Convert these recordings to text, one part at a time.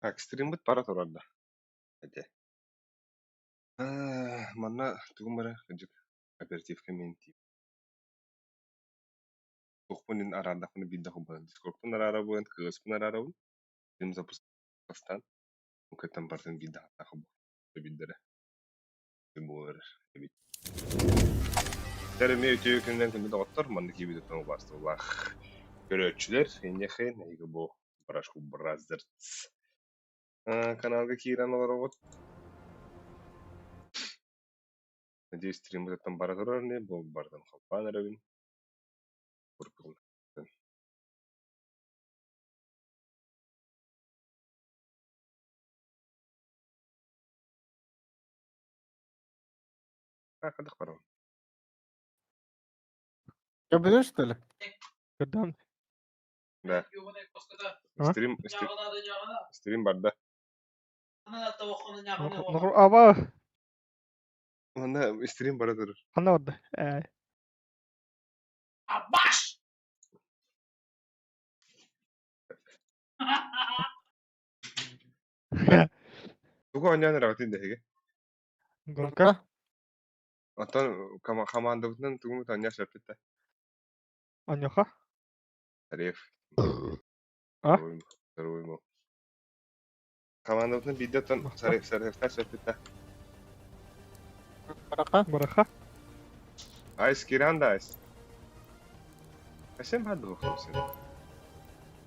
Так, стриммыт бара турар да? Этэ. Манна тугум эрэ кырдьык оперативка миэнтиим. Туохпун иһин араардахпына биирдэ холбонон Дискордпун араарабын, кыыспын араарабын, стрим запускастаан кыттан барытын биирдэ хаттаах билдэрэ буолар эбит. Эмиэ үтүө күнүнэн күндү доҕоттор, манна киирбит өттүн убаастабыллаах көрөөччүлэр, эйиэхэ эһиги бу Барашку Brothers каналга киирэн олоробут. Надеюсь, стриммытыттан бара турар ини, бу барытын холбоон эрэбин. Хайдах барабын? Я будешь, что ли? Кырдан. Да. А? Стрим, стрим барда. Аба. Манна стрим бара турар. Ханна барда? Э. Абаш! Тугу оонньоон эрэҕитин дэһиги? Гонка. Оттон хамаандабытынан тугу оонньоон сөппүт да? Анюха. Тариф. А? Здоровый Хамаандабытынан биирдэ оттон Сарефтар сөппүт да? Бараха. Бараха. Айс киран да айс. Касем хадды бохтум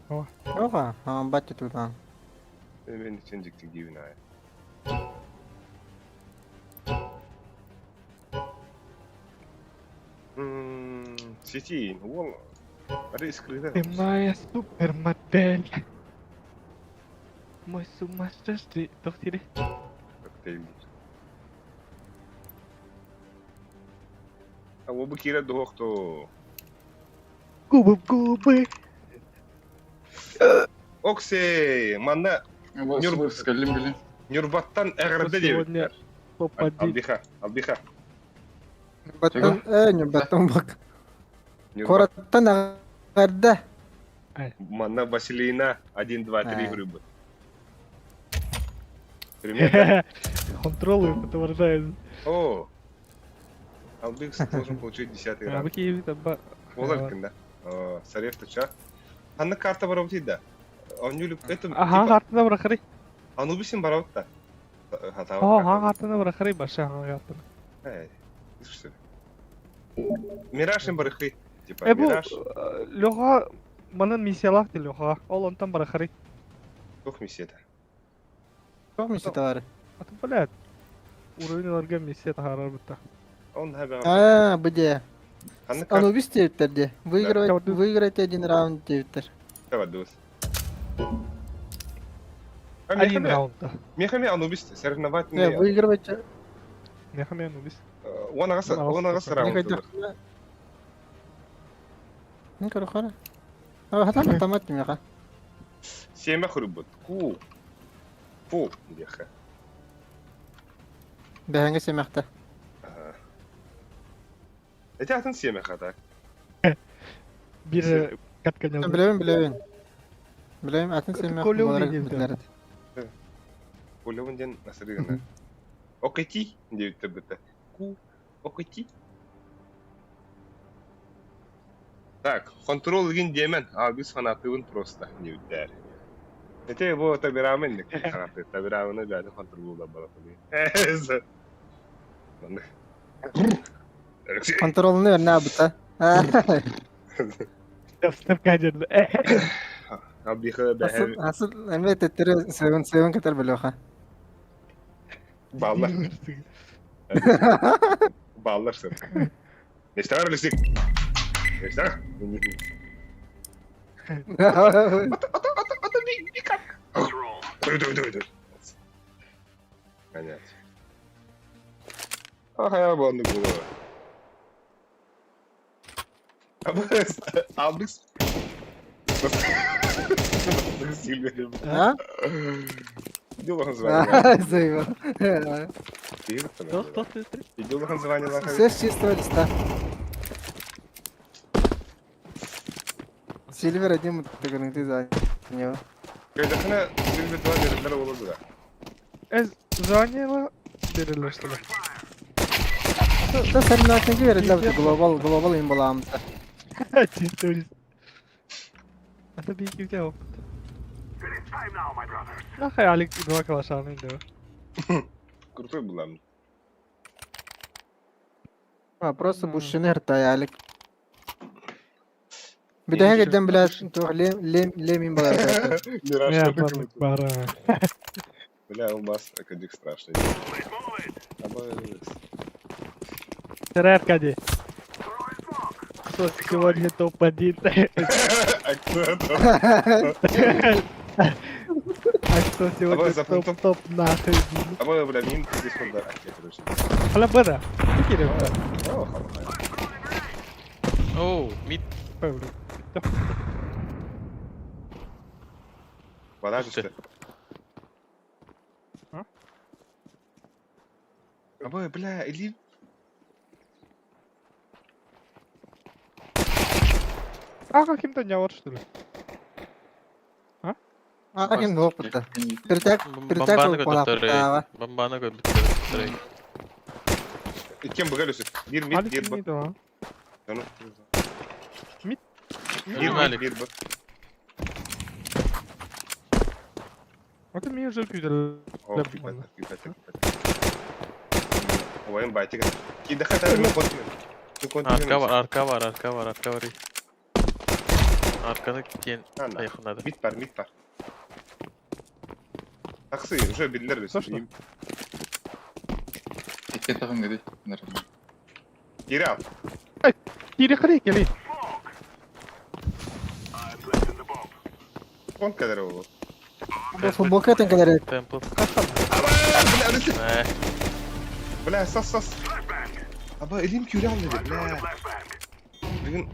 Оха, бачча тутан. Мен için дьикти диибин аайы. Сити, уол ары скрыта. Ты моя супермодель. Мой сумасшедший. Туох дири? Коктейль диир. А бу киирэ дуһуохту. Губы в губы. Оксей, манна Нюр... Нюрбаттан эҕэрдэ Сегодня диэбиттэр. попади. Албиха, Албиха. Нюрбаттан, Нюрбаттан бак. Нюрба. Куораттан эҕэрдэ. Манна Василина 1, 2, 3 грибы. Пример, Контролы отображают. О, Албикс должен получить 10 ранг. Бу киһи таба. Буолар да. Сарев туча. Ханна карта барабыт да? Онньулук это Аха, картына барахары. Анубисин барабыт да. О, ха картына барахары баша ха картына. Эй, что? Мираж им барахы. Типа, Э бу Мираж. Леха манан миссиялаах ти Леха. Ол онтон барахары. Туох миссията? Туох миссията баар? Аты блядь. Уровень ыларга миссия таһаарар бытта. Он хаба. А, бу дьэ. Ханна карта Анубис диэбиттэр дии. Выигрывать, выиграть один раунд диэбиттэр. бардыбыз. Один раунд. Мехами Анубис соревновательный. Выигрывать. Мехами Анубис. 10 аҕыс раунд. Ну, короче. Хатан тамат меха. Семь хрубут. Ку. Фу, диэхэ. Бэһэҥҥэ сэмэхтэ. Эти атын семь хата. Бир катканя. Билэбин, билэбин. Билэбин, атын сэмэх буолар билэр. Колевын диэн насырыгына. Окати диэбиттэр быта. Ку. Окати. Так, контрол игин диэмэн, Алгыс фанатыбын просто диэбиттэр. Ити бу табирамын фанаты, табирамыны бэйэтин контроллуула баратыбын. Маннык. Контролunu өрнө абыта. Степ кадерді. Абдиха бэһэ Асыл эме теттери сыгын сыгын кетер билоха. Баллар. Баллар сын. Нестар Алексей. Нестар. Ата ата ата ата би би как. Ой, ой, ой, ой. Понятно. Ага, я был было. Абыс. А? Идёлахан звание. Зайва. Идёлахан звание. Все с чистого листа. Сильвер один ты за него. Кайдахына силбит два бериллер олодуга. Ez звание берилер что ли? Да соревновательный бериллер глобал глобал им буламыта. Чисто Это bir iki опыт. Нахай Алик два калашаны да. Крутой буламыт. Просто бушины ыртаялык. Бүтэһик ирдэн билэ туох лем лем лемин балар. Мираж Бара. Бля, у вас акадик страшный. Вчера Аркадий. Кто сегодня топ-1? А кто это? А кто сегодня топ-топ нахуй? А мы, бля, мин здесь куда? короче. Халя бара. Кире. О, хала. Оу, мид. Вода же что? Абы, бля, или... А каким-то не вот что ли? А? А ким опытта. Перетек перетек Бомбаны көтөрөр. Бомбаны көтөрөр. Кем быгалюсы? Бир мид, бир б. Мид. Бир мид, бир б. Это мне уже күйдір. О, күйпәт, күйпәт, күйпәт. Ойын байтик. Киді хата мен континент. Арка var, arka var, arka var, arka var. Arkanı киен айқындады. Мид бар, мид бар. Таксы, уже билдер бес. Икки тахын гыды. Кире ал. Кире кире кели. Кон кадar oldu. Футболка этен кадar. Темпл. Бля, бля, бля, сас, сас. Аба, элим кюре ал dedi, бля. Бүгін...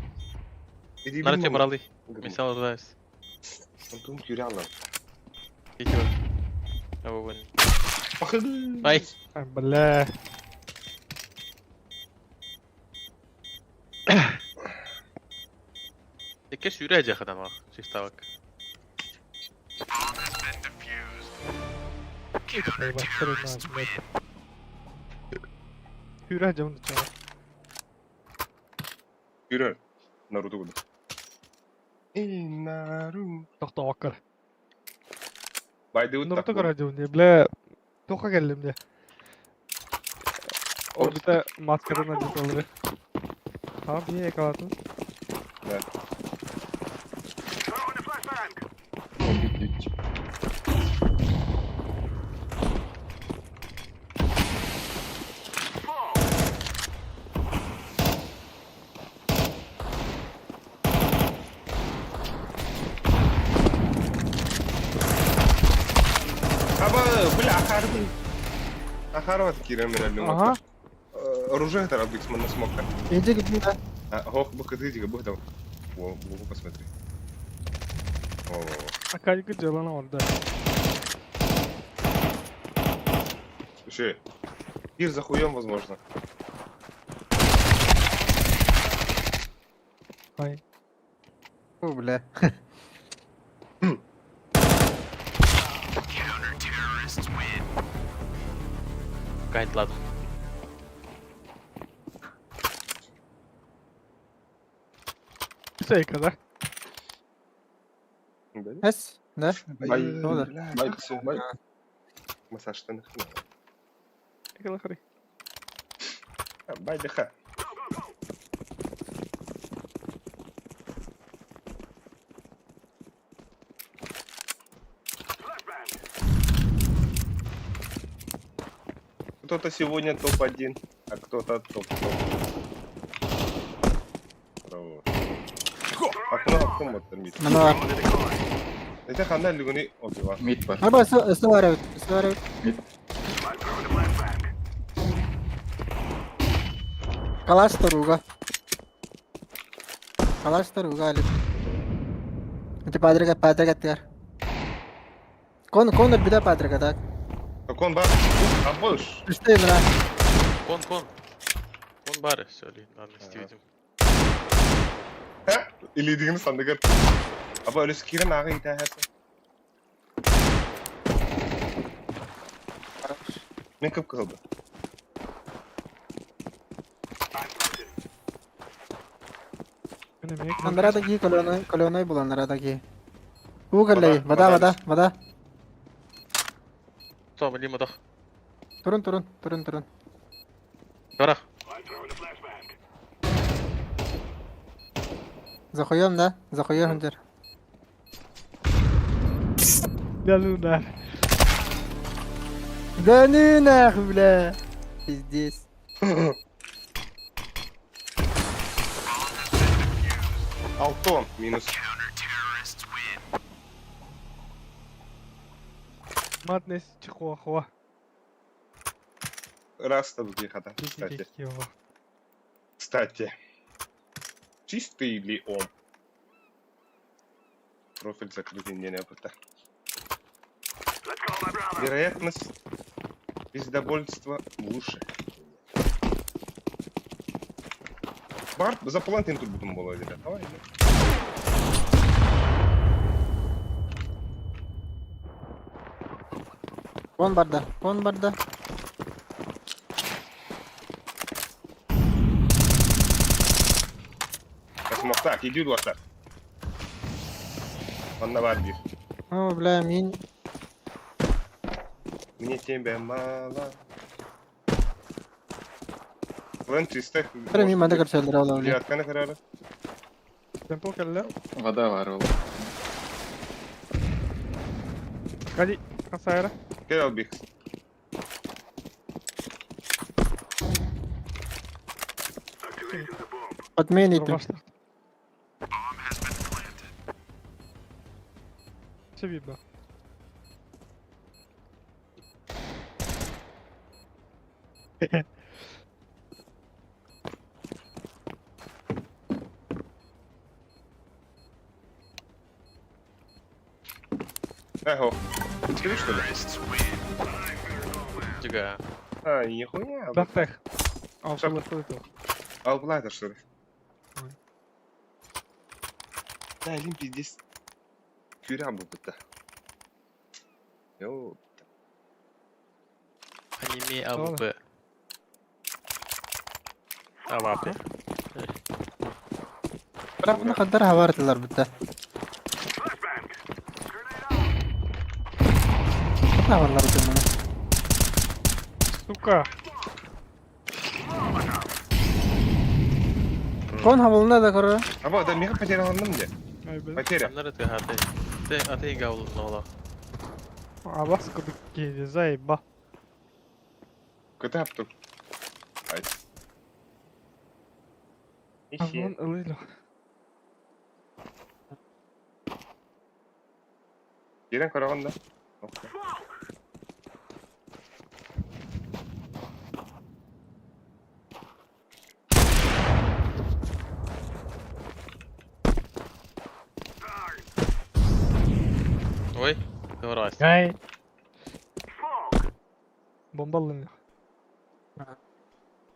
Нарыча баралы. Мисал ордайыз. Антон кюре ал. Кеки бар. Аба бун. Ай. Бля. Теке сүйрә жақыдан бар. Шифтабак. Hüre canım da Кюре. Наруто буду. Эй, Нару. Тохтооккар. Байды вот Наруто көрөдүм бля. Тоха келдим де. Орбита маскадан алды. Tamam niye yakaladın? Да. Аба, бля, ахарды. Ахарват киремер Ага. Оружие это быть на смока. Иди где А, ох, букаты бу там. Во, во, посмотри. Во, во, во. Акалика жалана orada. Слушай, Ир за хуем, возможно. Ай. О, бля. Кайтладым. Şey kadar. Эс, да? Бай, Ну да. бля, всё. Массаж-то нахрена. Yakala Бай, дыха. Кто-то сегодня топ-1, а кто-то топ-топ. Браво. Окно, окно, вот там мид. Мана. Это хана люгуни обива. Мид бар. Арба, сö var сö var. Мид. Калаш таруга. Калаш таруга али. Это падрega падрega тер. Кон кон бида падрega так. Кон бар. А больше. Түстэ мына. Кон, кон. Кон бары, söyleyeyim. Ладно, истебедим. Или дигин сандыгар. Аба өлүс кирен ага ита хаса. Мин кып-кыһылбын. Мин эмиэ Андараа да киһи көлөөнөй, көлөөнөй буланнара да киһи. Уу кэллэй, вода, вода, вода. Тома, Дима, тох. Турун, турун, турун, турун. Барах. Захуем, да? Захуем, дер. Да ну да. Да ну нахуй, бля. Пиздец. Алтон минус. Madness чихуахуа. Раз хата, кстати. Кстати. Чистый ли он? Профиль закрытый не опыта. Вероятность пиздобольства выше. Бар, заплантин тут будем было, ребят. Давай, да. Вон барда, вон барда. Так, иди дуота. Онно бар диир. О, бля, мин... Мне тебя мало. Лэн чисто. Бары мин манда көрсөллөр ол бля. Девятканы көрөрө. Темпо кэллэ. Вода бар ол. Кали Хасайра. Кел албих. Отменить. Рубашта. Все видно. Эхо. Ты что ли? Дьига. А, нихуя. Бахтах. А, Шап. было Алплата, что ли? Ой. Да, илин пиздец. Кюря был-то. Йоу. Аниме АВП. АВП. Бірақ бұны қадар хабар этилер бітті. Хабарлар бітті мені. Сука. Кон хабылына да көрі. Аба, да меха потеряландым де. Ай, бля. Потеря. Аннары ты хаты. Ты аты гаулун ола. Абас кудык кейди, заеба. Кыта аптым. Ай. Ищи. Амон ылыло. Кирен көрөҕүн да? Ой, раз. Ай. Бомбалын.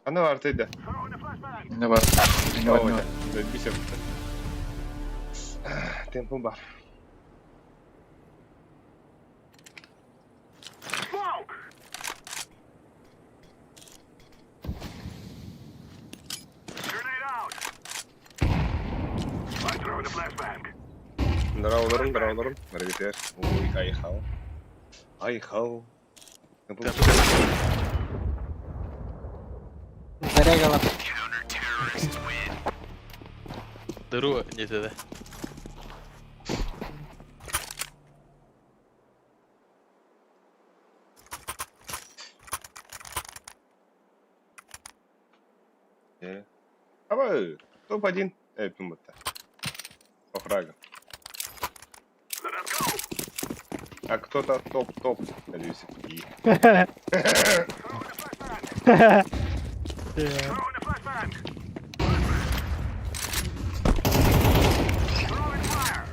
Аны бар тыйда. Не бар. Не бар, не бар. Бисер. Темпом бар. Дороолорум, дороолорум. Бары Ой, айхал. Айхал. Зарегалар. Дыру не теді. Аба, топ-1. Эй, пумбата. По фрагам. А кто-то топ-топ. Надеюсь, и.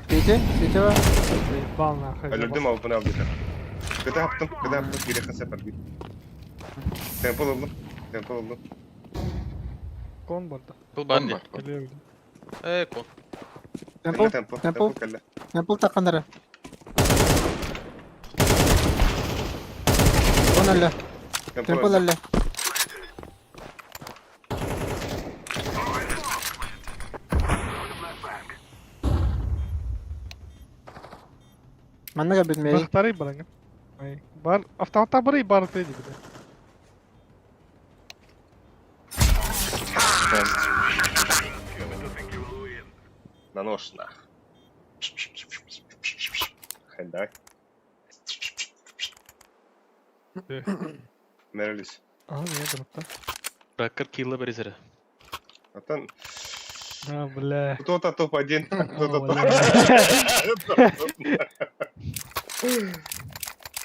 Петя, Петя. Заебал нахуй. Өлөрдүм алпын албыта. Кыта аптым, кыта аптым, кире хаса барбит. Темпл ыллым, темпл ыллым. Кон барда. Бұл Кон бар не? бар, кон. Келе Э, кон. Темпл, Темпл, темпл. темпл кэллэ. Темпл таққандары. Кон өлі. Темпл өллө. Манна кэлбит Мэри. Бахтарый бараҥын. Ай, бар автоматтаах барый бар ты дибит. На нож нах. Хендай. Мэрилис. Аа, не дропта. Раккар килла березере. Отон А, бля. кто-то топ-1, кто-то топ.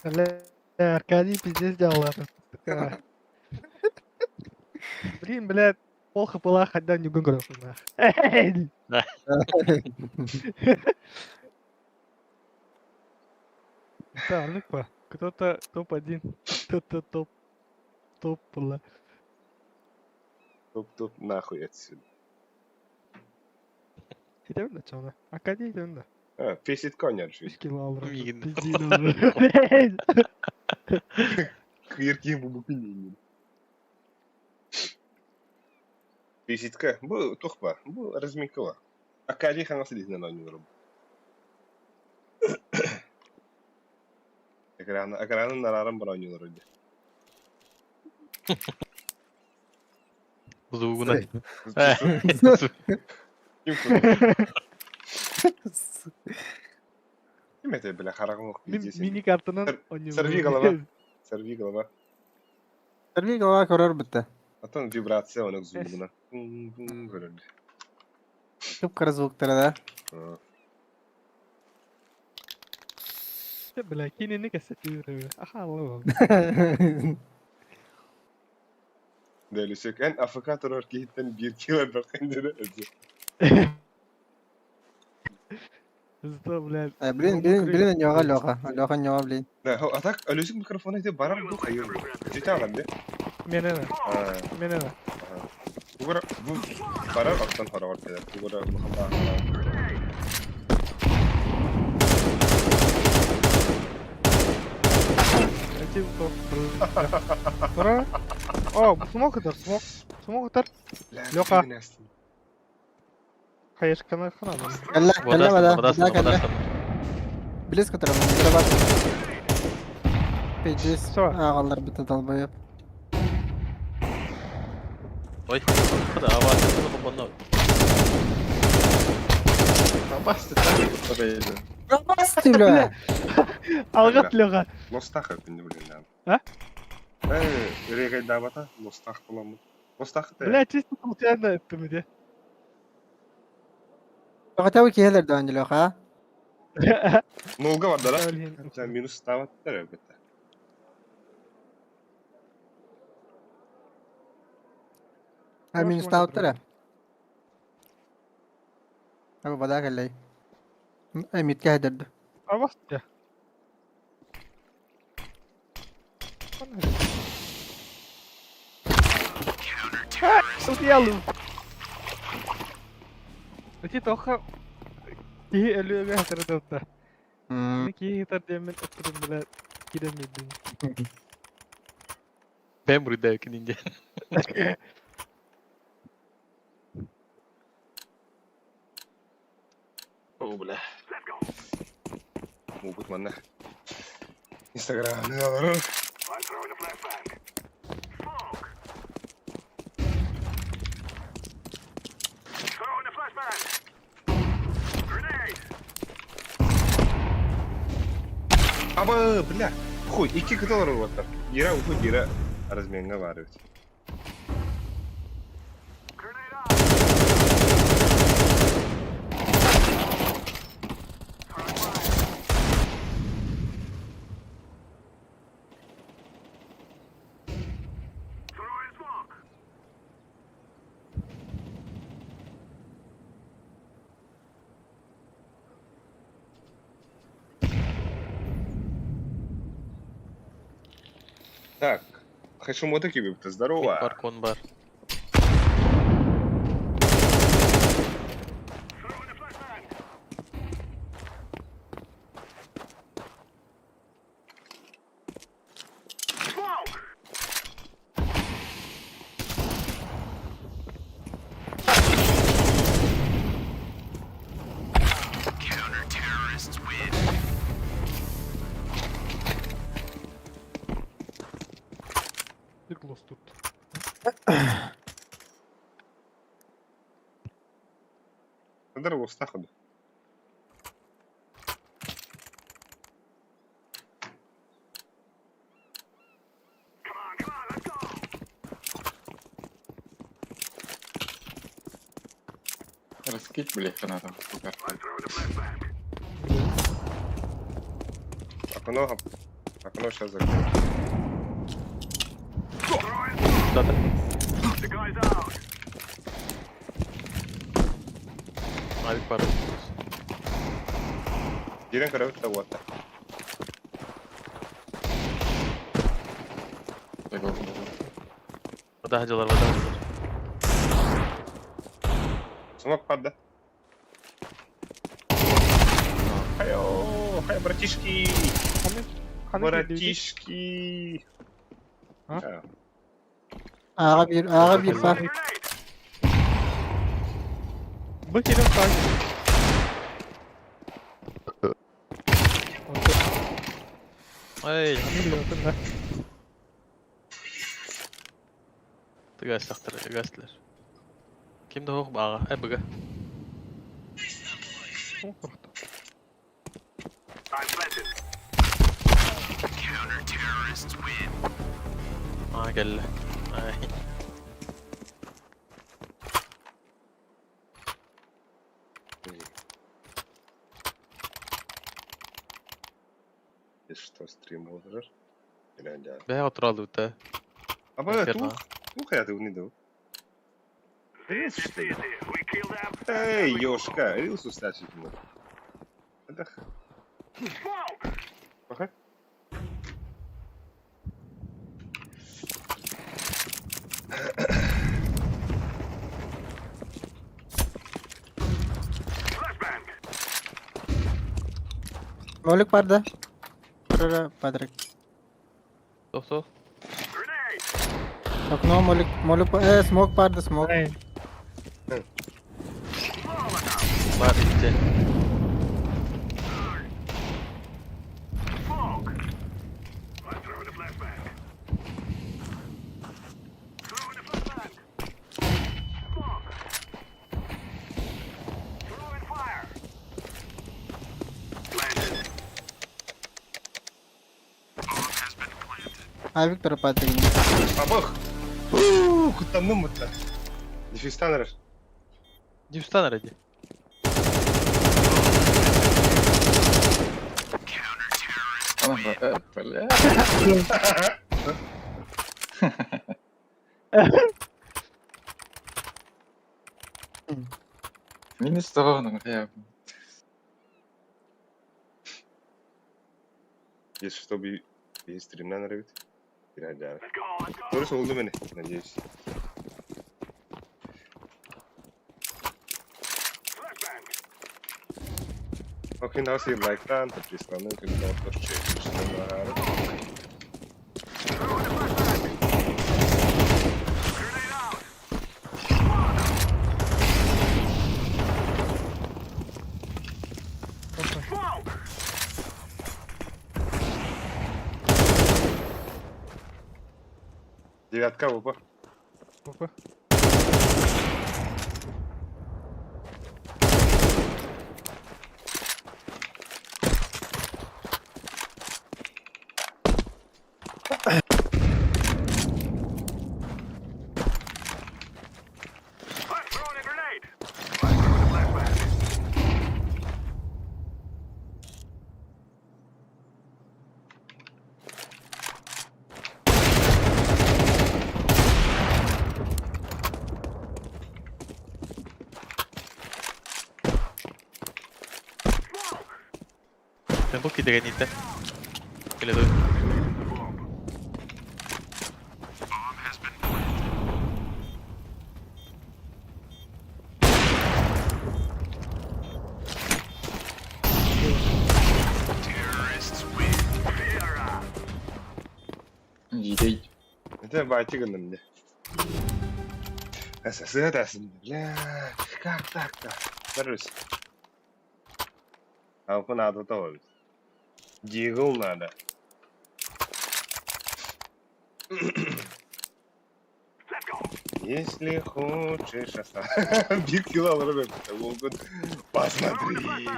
Бля, Аркадий пиздец сделал это. Блин, блядь, плохо была, хотя не гугл. Да. Да, ну-ка, кто-то топ-1, кто-то топ... Топ, бля. Топ-топ нахуй отсюда. Идем на чё, Аркадий, идем на. А, песит коня Үс кило алыр. Мигин. Кырки бубукинин. Песитка, бу тухпа, бу разминкала. Аркадий ханасы дихнен ойнуурум. Экраны, экранын нарарын бар ойнуулар өйдө. Звугуна. Ким Ким это, бля, харагым пиздец. Мини картанан Сорви голова. Сорви голова. Сорви голова көрөр бүтті. Атын вибрация оның звугуна. Көрөдү. Кып-кыра звуктара да. Бля, кинини кәсәтеп Аха, алла. Дәлісек, ән АФК тұрар кейттен 1 кило бақын деді. Зато, блядь. Блин, блин, блин, нёга Лёха. Лёха нёга, блин. Да, а так, Алюсик микрофон айтып барар бұл қайыр. Жете алам, де? Менені, менені. Бугара, бу барар аттан харагар келер. Бугара махамба. Эти топ. Тура. О, смок атар, смок. Смок атар. Лёха. Хаешканы храна. Кэллэ, кэллэ Вода, вода. вода, Вода вода. кэллэ. Близко турар, бар. Пиздец. Всё. Ағалар бітті долбоеб. Ой, да, авар, бомбанно. Абасты так подойду. Ты, бля. Алгат Лёха. Лостах өпінді білген. А? Э, регай дабата, лостах боламын. Лостах та. Бля, чисто случайно это мне. Хотя бы келер да, Лёха. Нолга бар да? Минус стават да бітті. А минус стават Абы вода кэллэй. Митке хайдарды. Абасты. Утуялым. Эти тоха киһи өлүөгэ хатырдылта. Киһи хатар диэммин ыттырым бля киремидин. Бэм рыдаю кининде. О, бля. Могут манна. Инстаграм. Аба, бля. Хуй, икки кыталар оттар. Гира уху гира разменге бар ведь. Так, хочу мотоки выбрать. Здорово. Бар, кон бар. Bir gloss тут. Надар уостаах дуо? Раскинь, блядь, фанатом по карте. Окно, окно сейчас закрою. Да-да. Авик баар. Киирэн көрөбүт да уота. Такого. Вода дьалар, вода дьалар. Смок падда. Хайо, хай, братишки! Ханнык ханнык Братишки! А? А, Ааҕа биир, ааҕа биир баар. Бу кэлин саҥ. Ай, Миллион да. тыгастахтар, тыгастылар. Ким да суох бааҕа, э быга. О, круто. Аа кэллэ. Ай. Если что, стрим олорор. Или Бэйэ отураллыбыт да. Аба, Инферно. туох, туох я не дал. Рилс, что ли? Эй, ёшка, рилс устачить ему. Это... Ага. Молик бар да? Турара падрик. Суох суох. Окно молик, молик, э, смок бар да, смок. Ай, Баар икки. Авик тура падрик. Абах! Ух, куттанным это. Дефистан эрэр. Дюстан ради. Бля. Минус того, я. Если что, би стримнан эрэбит. Көрүс олду мени, надеюсь. Окей, нас и лайктан, подписаны, когда тоже что Девятка, опа. Опа. Tempo кидэгэнитэ. Кэлэ дой. Идей. Это батя мне. СССР, бля, как так-то? Здоровьте. Алпын надо того ведь. Дигл надо. Если хочешь остаться. Биг килл, Роберт. Посмотри.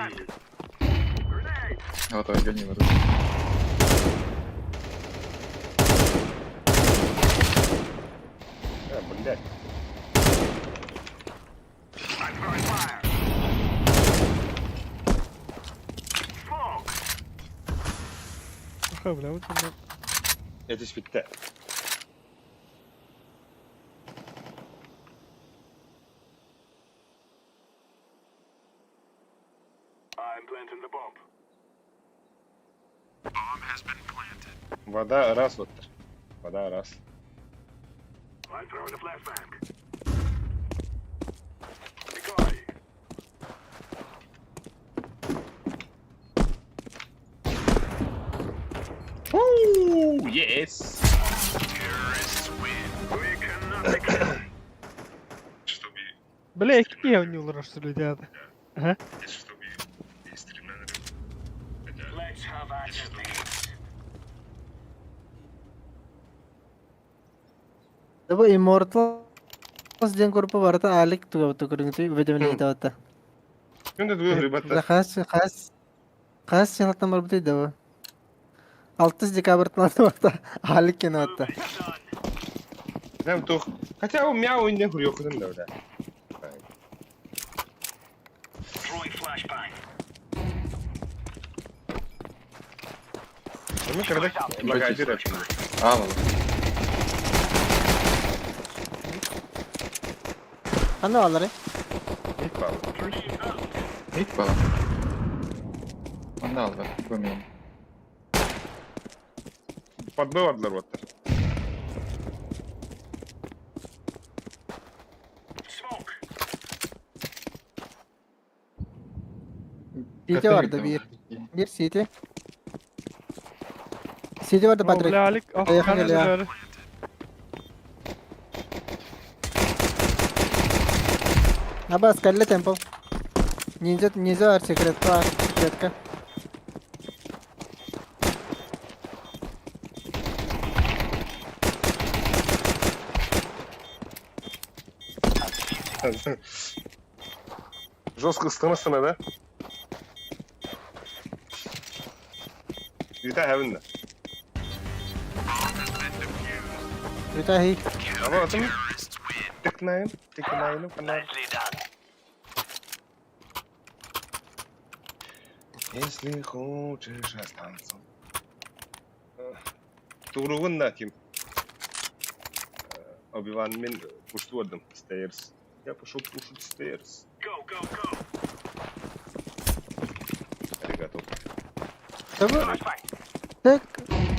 Готовий, гони воду. А, блядь. Ха, бля, вот он. Это спитте. Вода раз вот. Вода раз. Woo! Yes! Чтобы Бля, какие у него что ли, дядя? Ага. чтобы Бу Immortals диэн группа барыта Алик туга көрүҥүтүй уведомление. Күндө тугу ребята. Хас хас хас сылтан барбыт да бу. 6 декабрьтан барта Алик кинота. Там тух. Хотя у меня у не хурьёкудун да бля. Мы когда багажи А, ладно. Аны алары. Мид бала. Онда алдар, көмейін. Подбывадлар вот. Сити vardı bir. Bir City. City vardı Patrick. Бля, Алик, Поехали, охрана Ля. забрали. Абас, калле темпл. Ниндзя, ниндзя var, секрет var, секретка. Жестко становится, да? Вита heaven. Вита хи. Ама атым. Тыкнаем, тыкнаем, панар. Если хочешь остаться. Туругун на тим. Оби-Ван мен пуштуадым stairs. Я пошел пушить stairs. Аригато. Tabi. Так,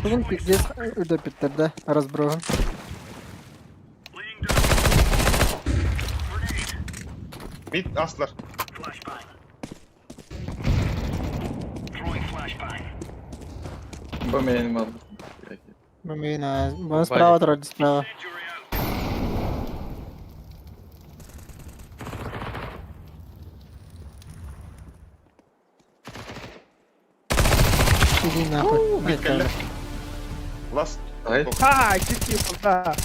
бүгін пиздец өдө да, разброһун. Мид аслар. Бомейн мал. Мамина, бу справа вроде справа. Иди нахуй. Мид кэллэ. Ласт. Ай. Ха, кити, да.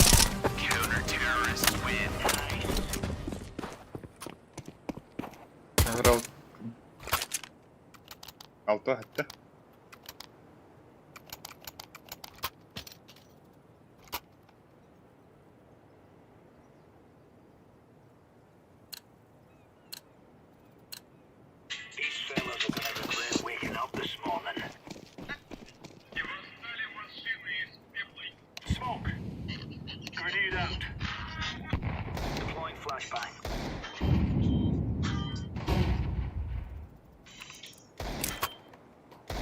Аграл. Алты хатта.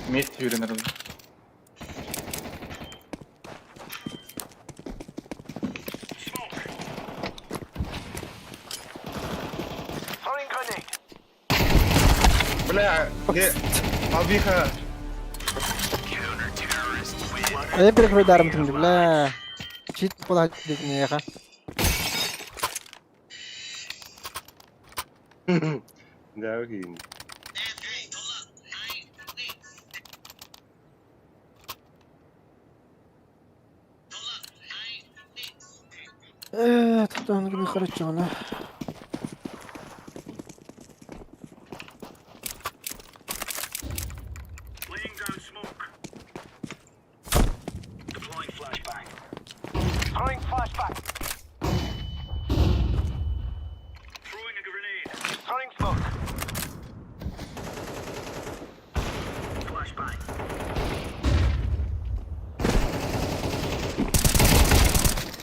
Мид юрин. Бля, не. Албиха. А я перекрою даром там, бля. Чит подать не ха. Да, окей. Тангыны хараччаҕына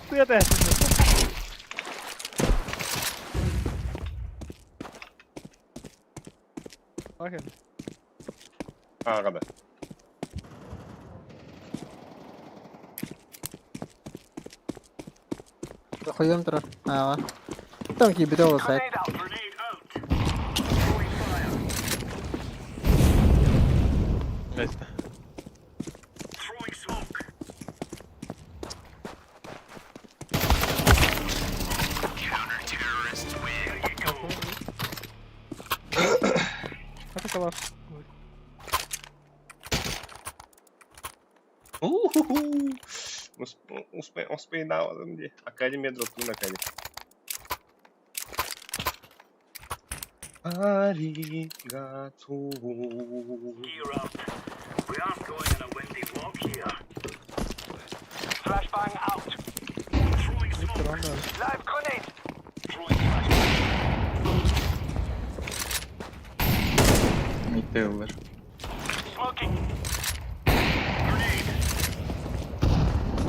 Тыа Bakın. Ааҕа да. Хойон турар. Ааҕа. Там киирбитэ ол сайт. Neyse. Hadi kalar. Успейнаалым дии. Академия дроптун академия. Аригато. Victor anladım. Мидте ылар.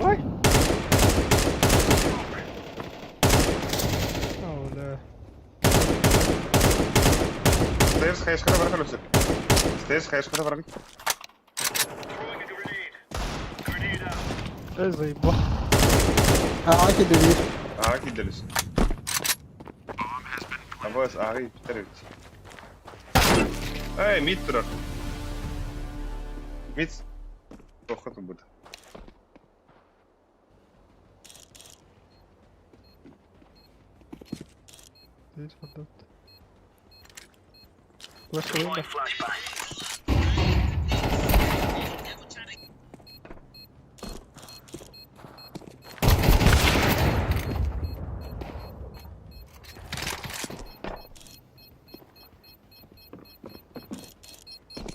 Ой! Оля. Stairs хайысхата барар өсөп. Stairs хайысхата барар. Эй, заебал. Ааҕа киирдэ биир. Ааҕа киирдэрис. Абас ааҕа иптер эбит. Эй, мид турар. Мид. Тохха турбут. Здесь вот тут. Флешка выбор.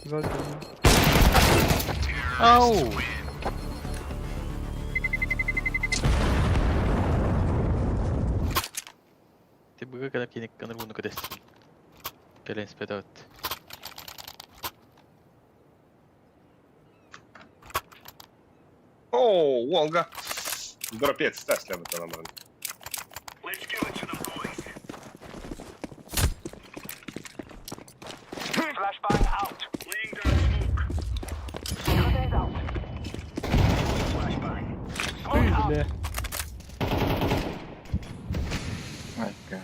Сзади меня. Ау! Ти быга кадап кини каныр буну көтес. Кэлэн спедат. Оо, уолга. Дропец, та слябыт анаман. Ты, бля. Айка,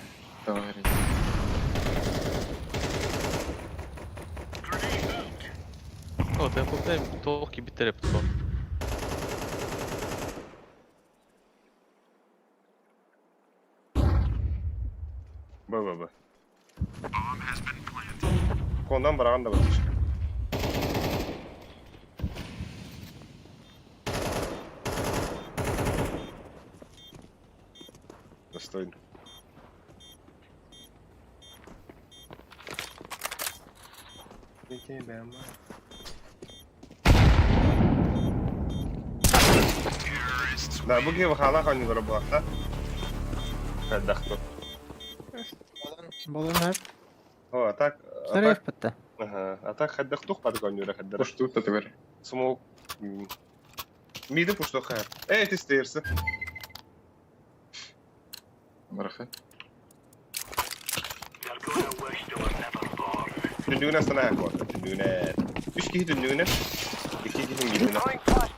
товарищ. О, темпо тоох кибитер эптон. Б, Б, Б. Кондан бараган да бар. Достойно. Да, бу киһи хаалаах оонньуулара буолла. Хайдах Болон хэп. О, а так, а Сарыев так, бытта. ага, а так хайдах тух бадык оонньуура хайдара. Пушту татыгар. Смок. Миди пушту хайр. Эй, ты стерся. Бараха. Түннүгүн астана хакуа. Түннүгүнэ. Үс киһи түннүгүнэ. Икки киһи миидинэ.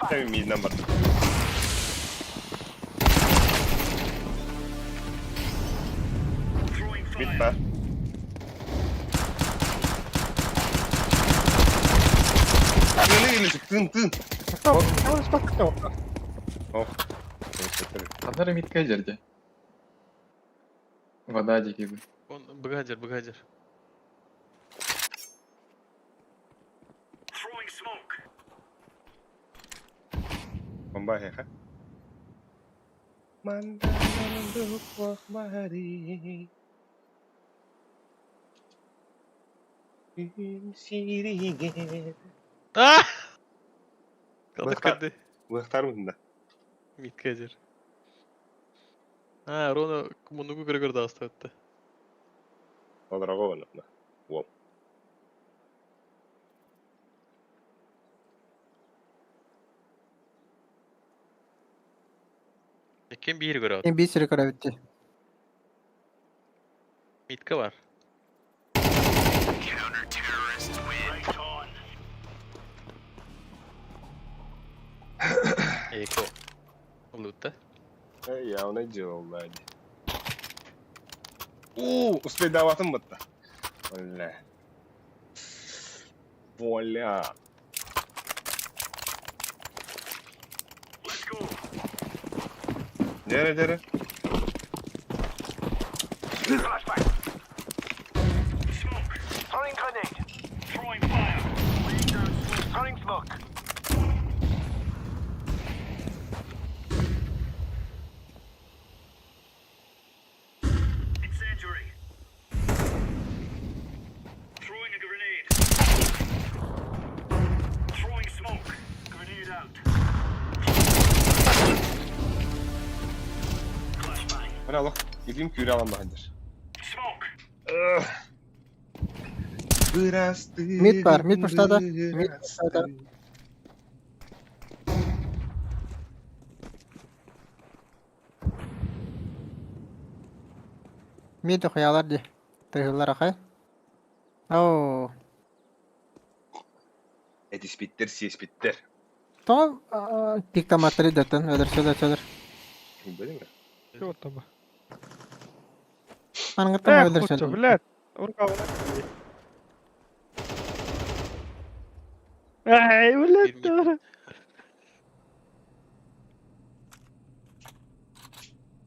Тэми миидинэн бар. Мид бар. Тыны илик, тын, тын. Ох. Ханара мидка жерде. Вода дикий. Он быгадер, быгадер. Бомба хеха. Мандарин Күн сиригэр А! Kaldık hadi. Быахтаарбытын да. Миткезер. А, Рона муннугу көрө-көрө даҕыстыбытта. Олорого онно. Уол. Иккин биир көрөҕүт. Мин биир сири көрөбүт дии. Митка бар. Эко. Лутта. Эй, явно делал, дии. Уу, успейдаабатым бытта. Бля. Воля. Дьэрэ, дьэрэ. Бля, олох илиим күүрэ аламмаһын диир. Бырастыы Мид бар, мид пуштада. Мид пуштада. Мид охуялар дии. Тыһыллар ахай. Оо. Этиспиттэр, сиэспиттэр. Тоҕо пиктаматтары даттан өлөрсө өлөрсөлөр. Билбэтим ээ. Чего там? Манныгыттан Эх, өлөрсөлөр. куча, блядь. Уркалана. Эй, блядь, Bir mid. тоже.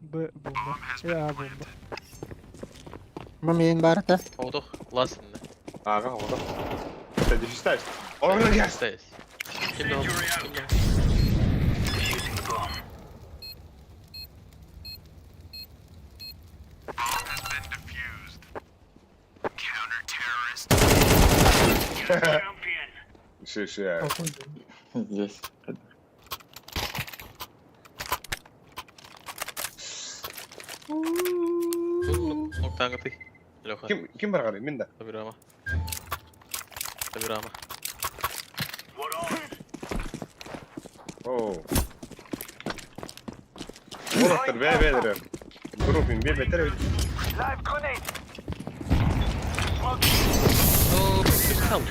Б бомба. Я бомба. Бу миин баар этэ. Оҕотох лас иннэ. Ааҕа оҕото. Дефистаешь. Оҕо газ. Стейс. Ким да ким да. Все, все. Здесь. Ноктаңыты. Леха. Ким ким баргары? Мин да. Табирама. Табирама. Оо. Уолаттар бээ бээлэрэ. Группин бээ бэтэр. Оо, кристалл.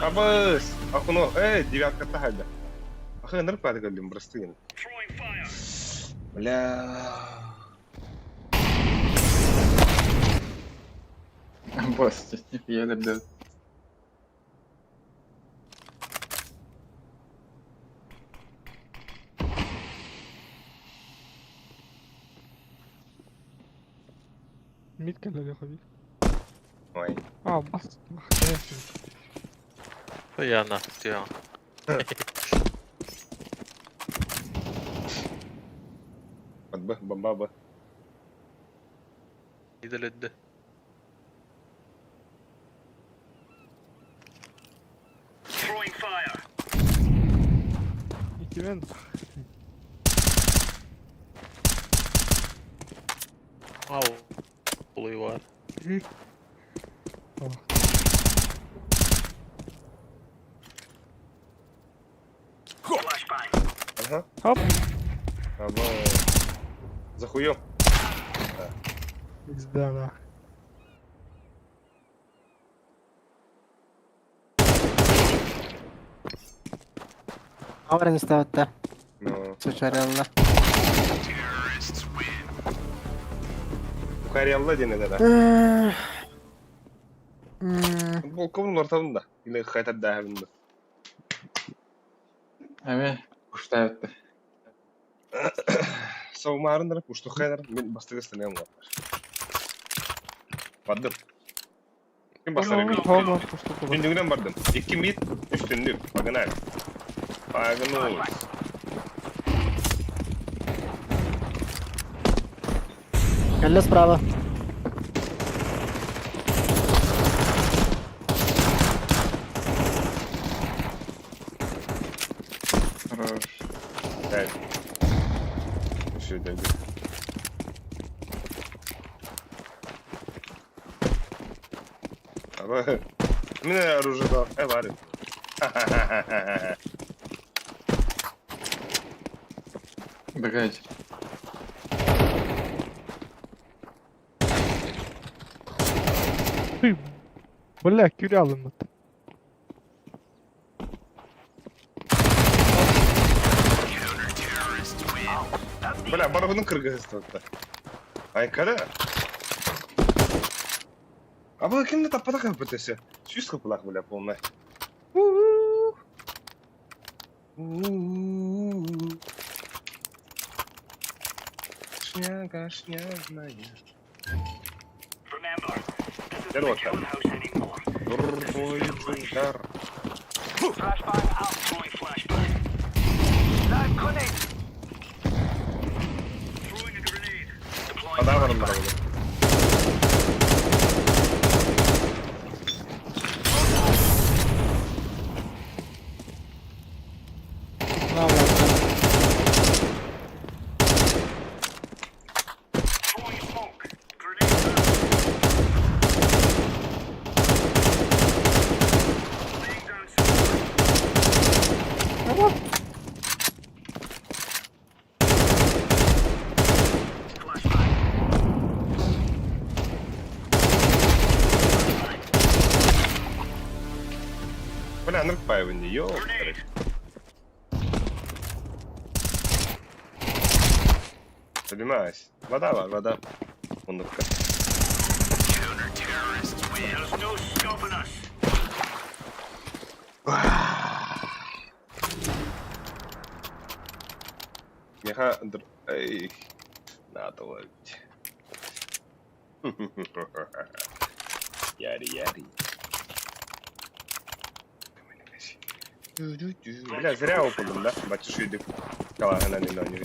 Абыс! Ахуно, эй, девятка тахайда. Ахы нырып бады көрдүм, бырастыы. Бля. Босс, я люблю. Мид кэлэр Леха бит. Ой. А, бас. Я на, тя. Б, бомба Б. Иделедdi. Иккиэн. Ау. Улуй бар. Ага. Хоп. Аба. За хуем. Пизда, нах. Аварин истэбиттэ. Ну, Сучарелла. Бухарелла диэн этэ да. Футболкабын уларытабын да. Или хайтардаахабын да. Эми куштаабытта. Саумаарыннара куштухайнар мин бастыгы станыам улаттар. Бардым. Ким бастары? Тома, что Түннүгүнэн бардым. Икки мид, үс түннүк. Погнали. Погнулись. Кэллэ справа. Хорош. Пять. Еще дойду. Мин оружие дал. Варит. Бегайте. Ты, бля, күрэ алыммыт. Бля, барыбының кыргызстанда. Айкара. А бұл кімді таппадақ әпітесі? Сүйіс қыпылақ, бля, полный. Шняга, шняжная. Первота. Дурбой джундар. Вода барымдар буолар. Бля, ныркпаевын дии, ёптары. Поднимаюсь. Вода бар, вода. Оннукка. Меха... Эй, надо ловить. Яри-яри. Бля, зря упадем, да? Батюшка, иди. Калагана не на них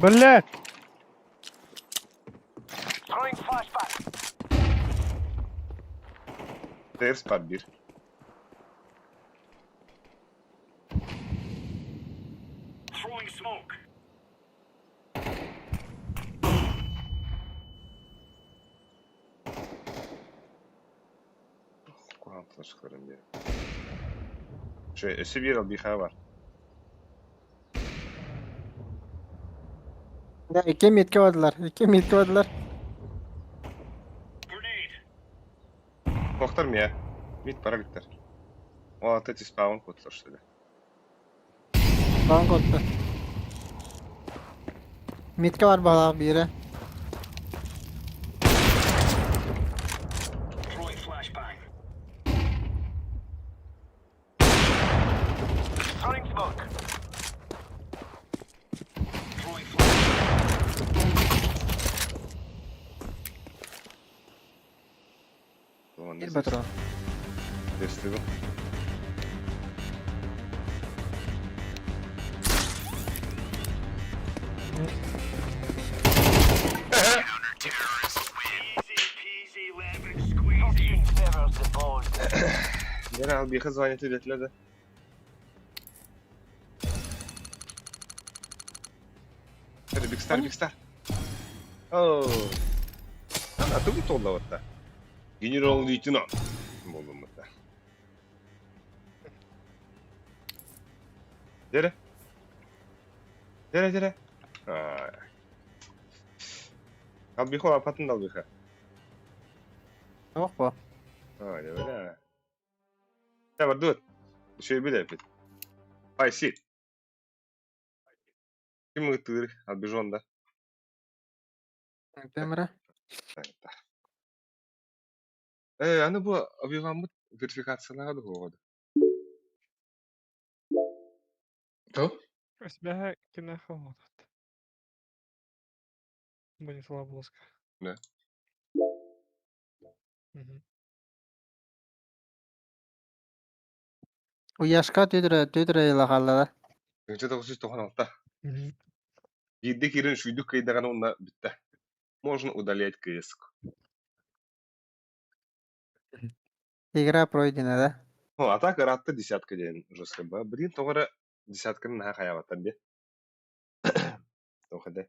Блять! Терс подбир. Куһаҕан флешкаларын биэрэн. Үчүгэй, өссө биир албиха бар. Да, икки метке бардылар, икки метке бардылар. Туохтар миэ. Мид бара бүттэр. Ол ата тиспаун куоттар что ли. Баан куотта. Метке бар баҕалаах биирэ. Биир патрон. Дэстибин. Дьэ, Албиха звонит идэтилэ да. Это Big Star, Big Star. Оо. Ана тугу туоллабатта. Генерал-лейтенант буолуммута. Дьэрэ. Дьэрэ, дьэрэ. Албиха апатын да албиха. Туох бу? Ой, бля. Чэ, бардыбыт. Үчүгэйбит эппит. Пайсит. Ким ыттыыр? Албижон да? Темра. Э, аны бу объяваммыт верификациялаҕа да буолуо да. Кто? Сбэһэ кинээхэ оҥотот. Бонислав Блоска. Да. Мгм. Уяшка түдүрэ түдүрэ илахаллара. 1996. Мгм. Биирдэ киирэн үчүгэйдик кыайдаҕына уонна бүттэ. Можно удалять КСК. Игра пройдена, да? Ну, а так ыраатта десятка диэн жестко ба. Блин, тоҕо эрэ десятканы наһаа хайаабаттар дии. Тоҕо да.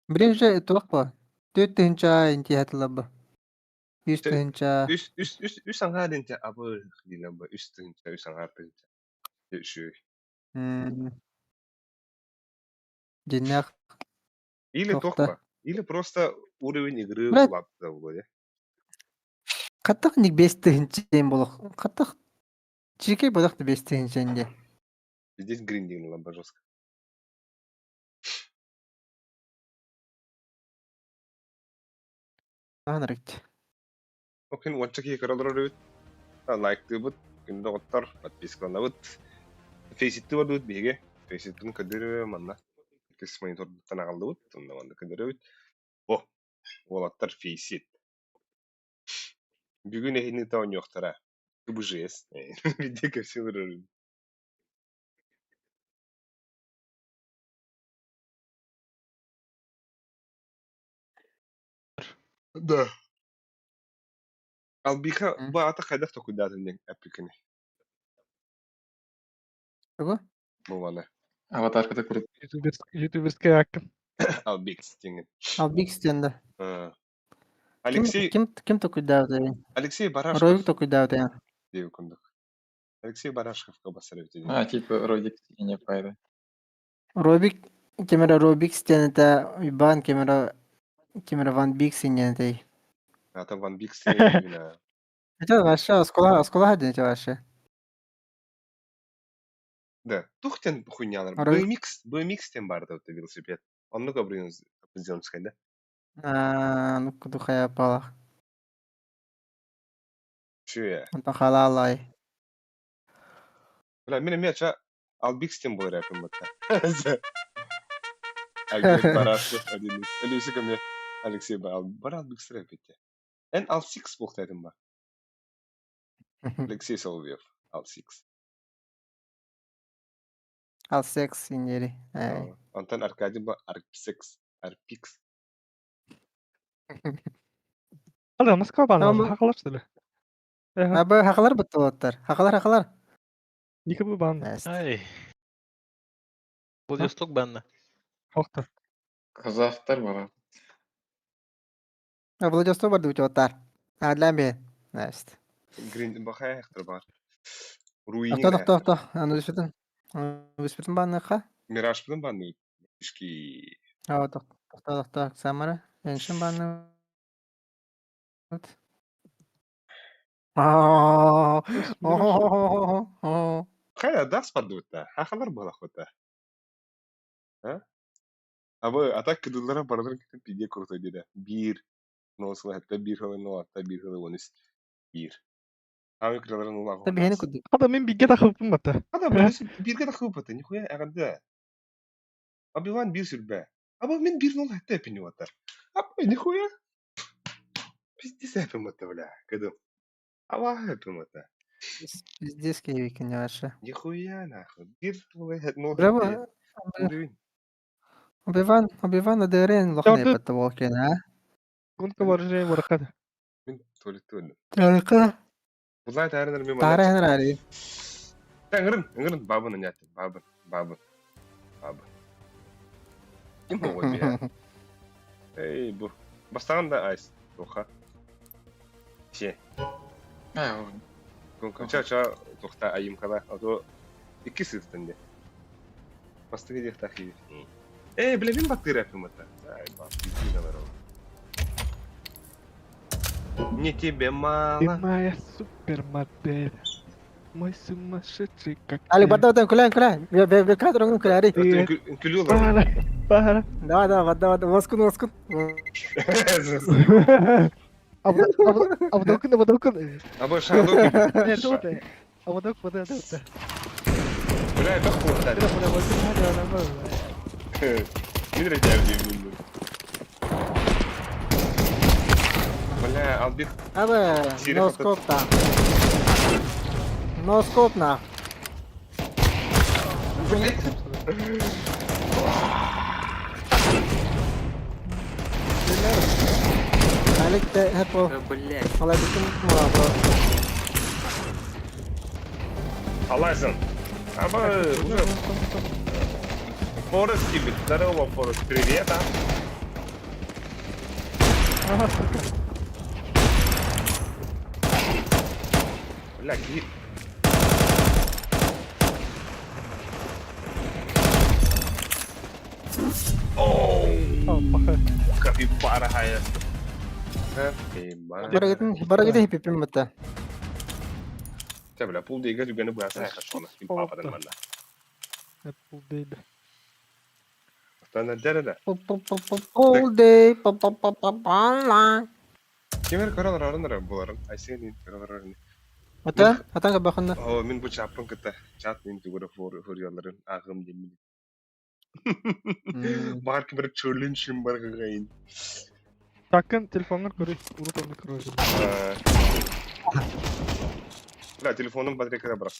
Блин же туох бо? Түөрт тыһыынча интиһэ тылабы. Үс тыһыынча. Үс үс үс үс аҥаар диэн абы дииллэр бо. Үс тыһыынча, үс аҥаар тыһыынча. Үчүгэй. Дьиннээх Или туох да. туох Или просто уровень игры Брат. улаатта буолуо дии. Хаттах ник бес тыһыынча диэн буолуох. Хаттах чикэй бодох да бес тыһыынча диэн. Здесь гриндинг лампа жестко. Аһан Окин уонча киһи көрө олорор эбит. Лайктыыбыт, күндү доҕоттор, подпискаланабыт. Фейситтии барбыт биһиги. Фейсиппин көрдөрүө манна. Иккис монитордуттан аҕаллыбыт, онно манна көрдөрөбүт. О, уолаттар фейсит. Бүгүн эһини оонньуохтара. КБЖС. Видео көрсө олорорун. Да. Албиха бу аата хайдах толкуйдаатын диэн эппиккиний? Тугу? Бу маны. Аватарката курдук. Ютуберскай ааккын. Албикс диэҥҥин. Албикс диэн да. Алексей Ким ким толкуйдаабытай? Алексей Барашков. Ровик толкуйдаабытай. Диэбит курдук. Алексей Барашковка басар эбит ини. А, типа Родик не пайда. Робик ким эрэ Робикс диэн этэ, Уйбаан ким эрэ ким эрэ Ван Бикс диэн этэй. Аата Ван Бикс диэн ээ. Это вообще оскуола оскуола диэн это вообще. Да, тух диэн хуйнялар. Робик BMX, BMX диэн баар да велосипед. Оннук определенскай да? Аа, ну кудухая палах. Үчүгэй. Онтон халаалай. Бля, мин эмиэ ча Албикс диэн буолар эппин батта. Альберт Барашков один из. Өлүөсү көмө Алексей бар Албикс эппитте. Эн Алсикс буолтайтын ба? Алексей Соловьев. Алсикс. Алсекс инери. Ай. Онтон Аркадий ба Арпсекс. Арпикс. Алла, Москва баана, хакалар что ли? Абы хакалар быттылаттар. Хакалар хакалар. Никого банна. Ай. Владивосток банна. Хохта. Казахтар бар. А Владивосток барды утюоттар. Адлан бе. Наст. Грин бахая бар. Охто Руининг. охто охто. Аны бүспүтүн. Бүспүтүн банныха. Мираж бутун банны. Ишки. А охто охто Самара. Эншин банны. Хайа дас бардыбыта. Хахалар балахыта. А? Абы атак кыдыллара барыларын кытын пиде крутой деде. Бир. Носла хатта бир хылы но атта бир хылы онис. Бир. Ами кыраларын ула Бихени кудук. Хада мен бигге тахыппын бата. Хада бирге тахыппата. Нихуя аганда. Абиван бир сүрбэ. Аба мен бир нол хатта эпини ватар. Апа нихуя. Пиздец эпим вата бля. Кыдым. Ава эпим вата. Пиздец киевикин вообще. Нихуя нахуй. Бир нол Браво. Уровень. Убиван, Убиван адерен лохне паттаволкин, а? Гонка вооружения бараката. Мен туалетте өлдüm. Только. Булай таарынар мен Таарын рари. Ыңырын, ыңырын бабын ыняты, бабын, бабын, бабын. Ким болған бия? Эй, бу. Бастаған да айс. Тоха. Че. Ча ча тохта айымкала. А то икки сыттан де. Бастығы дек тахи. Эй, бля, мен баттыр әпім ата. Ай, бап, иди на. Не тебе Ты мало. моя супермодель. Мой сумасшедший Али, коктейль. бадда бадда күлэн күлэн. Бе бе бе кадр күләри. Ты Үҥкүлүү олорор. пара, пара. Да, да, бадда бадда воскун воскун. А вдруг он... Абы шагы Нет, тут, а вдруг вот это вот. Бля, это хуй. Это, бля, вот это, бля, бля. Мин рәтәр Бля, албик Абы, Сири носкоп та. Носкоп на. Алик те хепо. Блять. Алай битим мула бро. Алайсың. Абы, уже Форест тебе. Здорово, Форест. Привет, а. Ага, сука. Бля, ки... Оу, О, паха. капибара хая. Капибара. Бара гитин, бара гитин хипипим бата. Чэ, бля, пул дейга түгэни быһаса хашона. Пападан манна. Apple baby. Тана дәрәдә. All day па па па па па ла. Кемер көрөлөр арыныр буларын. Айсен көрөлөр арын. Ата, атанга бахынна. О, мин бу чаппын кыта. Чат мин түгөрө фор форяларын агым дем. Бар кибер чөлүн шим бар гыйын. Такын телефоңор көрүй, урут оны көрөжүм. Бля, телефоным батарейкада бирок.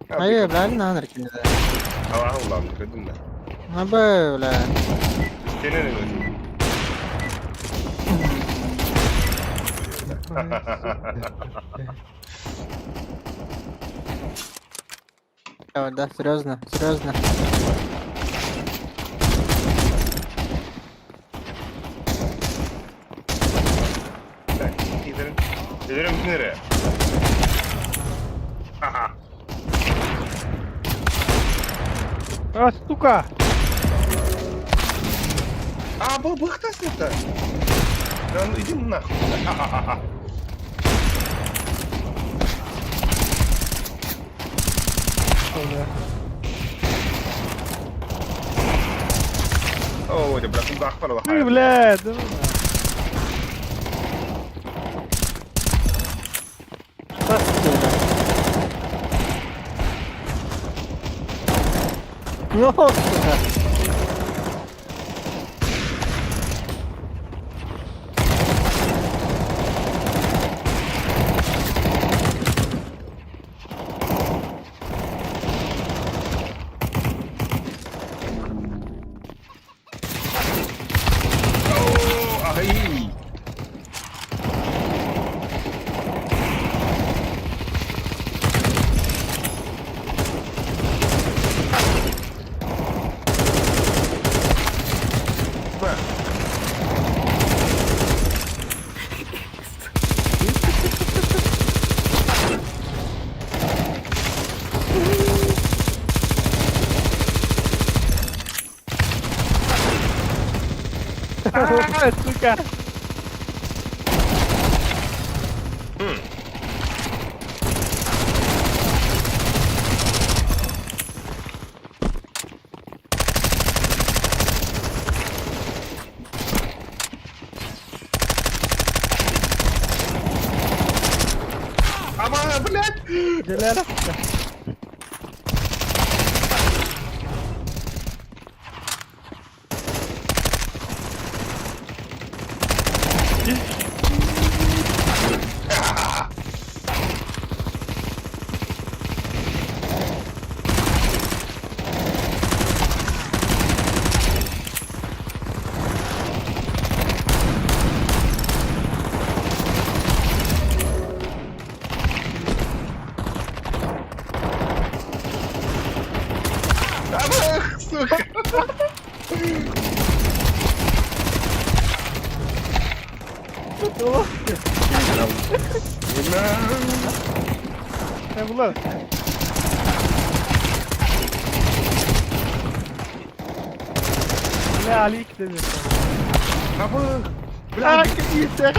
Ай, бля, на наркин. Аллах улам, көрдүм да. Абы, бля. Сенен өзүң. Да, серьезно, серьезно. Так, кидерин. Кидерин нere? Ха-ха. А, сука! А, бұл бықтасын это. Да ну иди нахуй. Ха-ха-ха. Бля. О, бля, кулгах бар Ты, бля, да ну нахуй. Ну, сука. О, ай. Ба. А, сука! Ама, блядь! Жаляра. Ама, сука! Не, була. Бля, Алик дemiyor. Абы, Бля, Какие все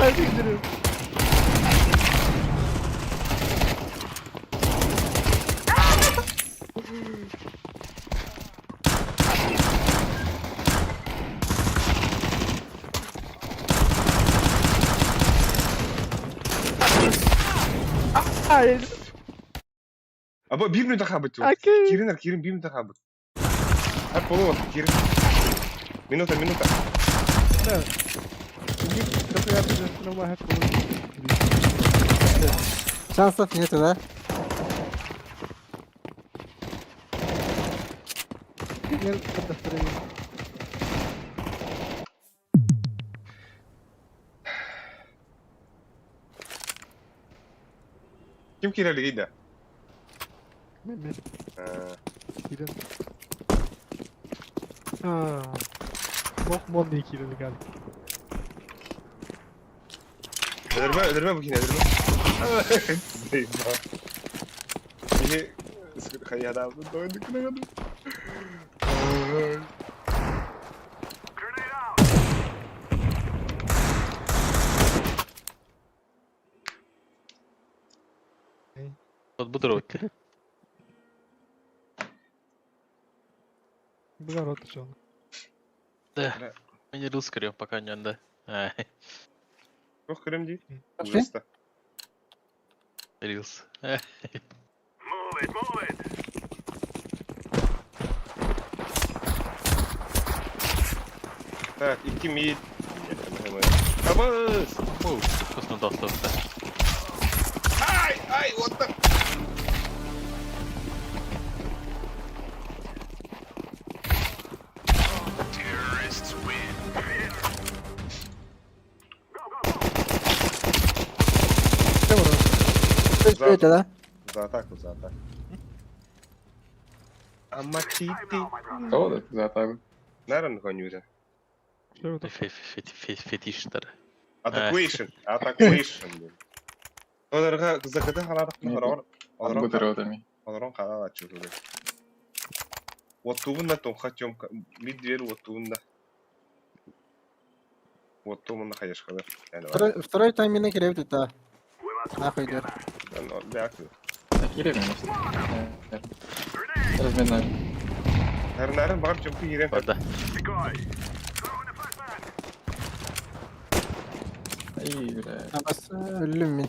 Ай, Аба биир мүнүүтэ хаалбыт. Окей. Киирин киирин биир мүнүүтэ хаалбыт. Ар полу киирин. Минута, минута. Да. Дохуя ты же Шансов нету, да? Нет, подостроение. Ким киирэр да? Мен Э, киирэн. Аа. Бох мон не киирэн гал. Өлөрмө, өлөрмө бу кини, өлөрмө. Дейма. Кини хайадабын дойду күнәгән. Вот бу дурабыт. Быгар от чон. Да. Мен рилс көрөм пока ньонда. Ай, Ох, көрөм ди. Вообще? Ужаста. Рилс. Так, икки мид. Абыз! Оу, вкусно доступно. Ай, ай, what the... Что это, да? За атаку, за атаку. Аматити. Кто за атаку? Наверное, конюза. Что это? Фетиштар. Атакуэйшн. Атакуэйшн. Оларға закаты халадық Нет. Бутеротами. Олорон халал ачылды. Оттугун да тоңха тёмка, мид дверь оттугун да. Оттугун да хаешкалар. Второй, второй тайм мина кирэбит это. Нахуй идет. Киирэн Разминали. Нарын бар тёмка кирен. Барда. Ай, бля. Бас өлүм мин.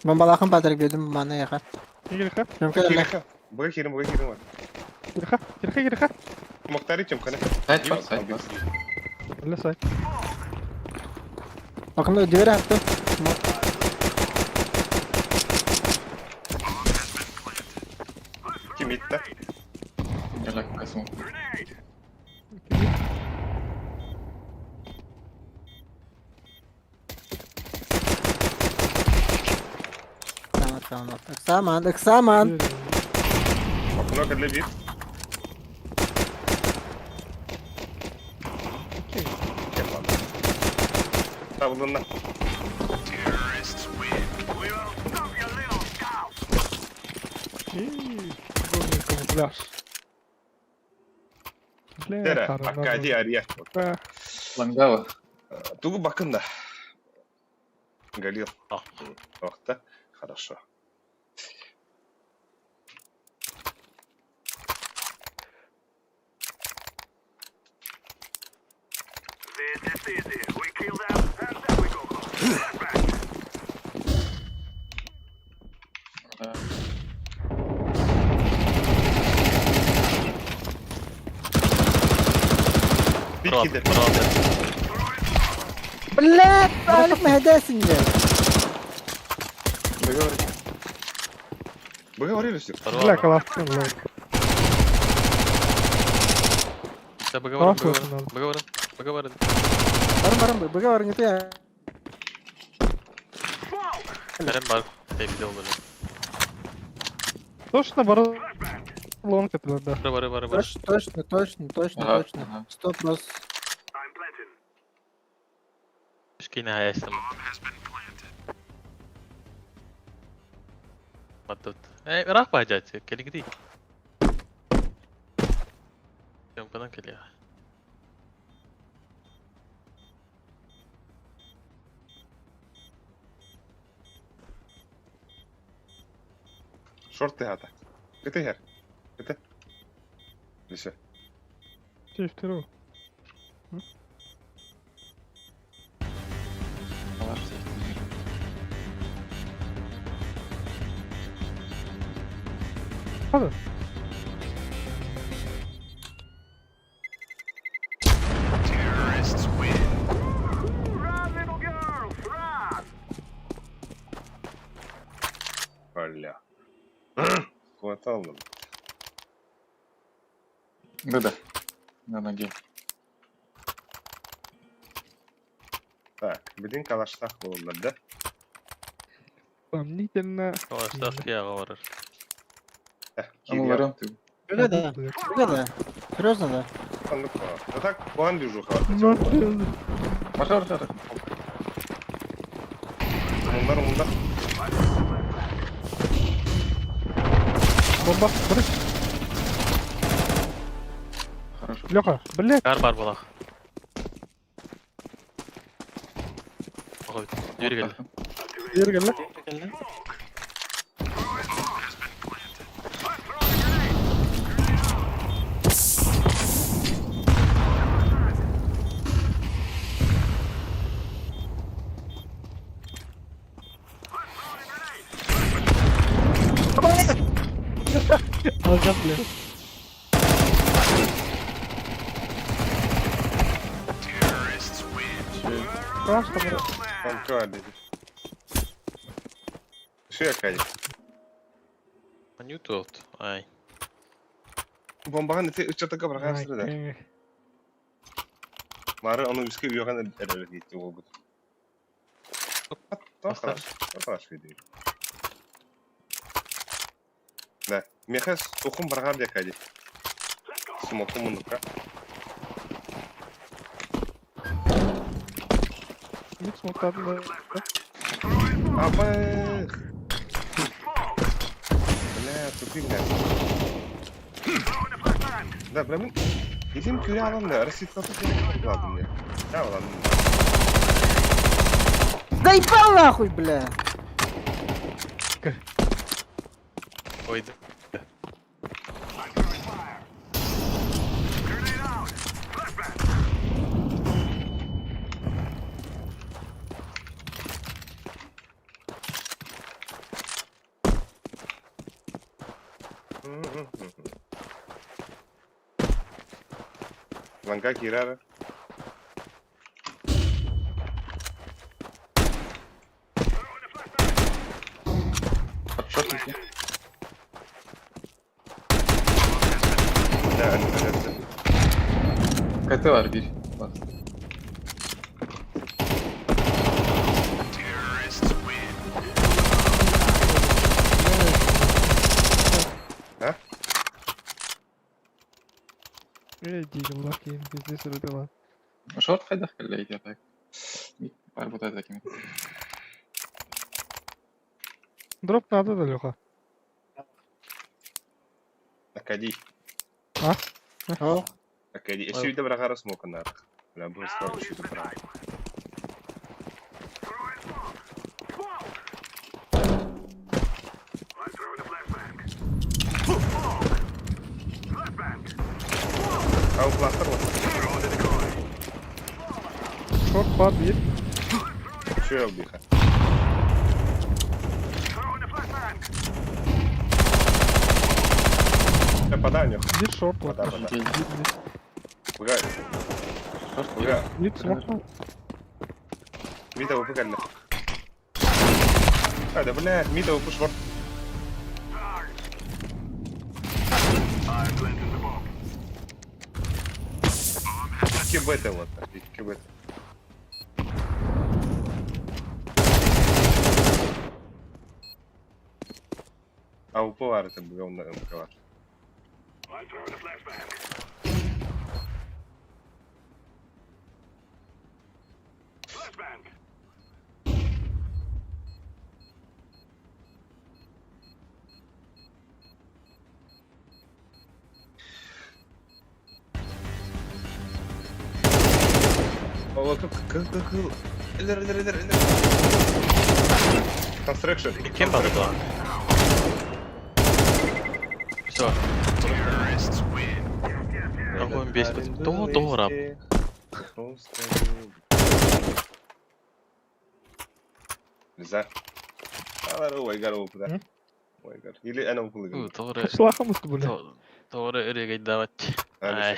Бомбалахын подарок бердим мана яха. Киирха, Тёмка да. Бага кирен, бага кирен бар. киирха, киирха, киирха. Мактари тёмканы. Сайт бар, сайт бар. Эле сай. Окно дверь attım. Ким мидта? Бля, косму. Tamam tamam. Ыксаман, ыксаман. Окно кадле бит. Окей. Табылынна. И горный камуфляж. Бля, Тера, Акади Ария. Лангава. Тугу бакында. Галил. А. Охта. Хорошо. Да. Бит Правда, кидер. правда. Блядь, Алик мehdesin ya. Договорились. Вы говорили все? Бля, классно, лол. Да, поговорим, Классно, поговорим, надо. поговорим, поговорим. Барым барым, быга барым это я. Берем бар. Tepki oldu. Точно бар лонг это да. Бары, бары, бары. Точно, точно, точно, точно, Ага, точно. ага. Сто прос. Кичкене хаястым. Маттут. Э, ыраах баажаачы, келиңди. Тёмкадан келиэ. Шорт тыһаата. Кыты иһэр. Кыты. Все. Чефтеров. Алар сейфтин. Hadi. Бля. Хватало. Да-да. На ноге. Так, билин калаштах буоллар да? Сомнительно. Калаштаах киһиэхэ барар. А ну вариант ты. Да, да. Да, да. Серьезно, да? Ханнык баар. А так, куһаҕан движуха. Ну, Мажор, мажор. Мундар, мундар. Бомба, брысь. Хорошо. Леха, блядь. Кар бар буолах. Оҕо Yürü geldi. Yürü gel lan. Alacağım bile. Просто, блядь. Контроль. Все, Аркадий. Ньютон. Ай. Бомбаҕын ити ыччатыга быраҕаахсыр да. Ай, Мары ону үскэ үөҕэн эрэр диэти буолбут. Бастар. Тоқалаш видео. Да. Меха тухум барҕар диэк Аркадий. Смоку муннукка. Мид смоктадым да. Абых! Бля, тупик, бля. Да, бля, мин илим күрэ алам да, рассветлаты ладно мне. Да, ладно. Заебал нахуй, бля! Ой, Ланга киирэр. Подшот если. Да, это. КТ бар бир. Бас. А? Эй, дигл, лаки, пиздец, это Шорт хайдах кэллэ так. Бар бутай такими. Дроп надо, да, Леха? Аркадий. А? О, Аркадий. Эссе үйде быраҕара смоканнаах. Бля, бу скоро үшүтү быраҕа. Ау, кластер вот. Шорт бар бир. Все, убиха. Подай, нюх. Бир шорт Вода, вот. вода. Бир, бир. Быга, Шорт быга. Мид смокнул. Мита выпыкали. А, да, блядь, Мита выпуш шорт. Икки бета вот, икки бета. А УП это был на МК. О, кыл, кыл, кыл, кыл. Элер, элер, элер, элер. Construction. Ким барды? Все. Огонь бесит. Тоҕо Просто Нельзя. Алар опыта. М? Ойгар. Или эн опылыгын. Тоҕо Слаха мусты бля. тоҕо өрөгөйдаабат. Ай.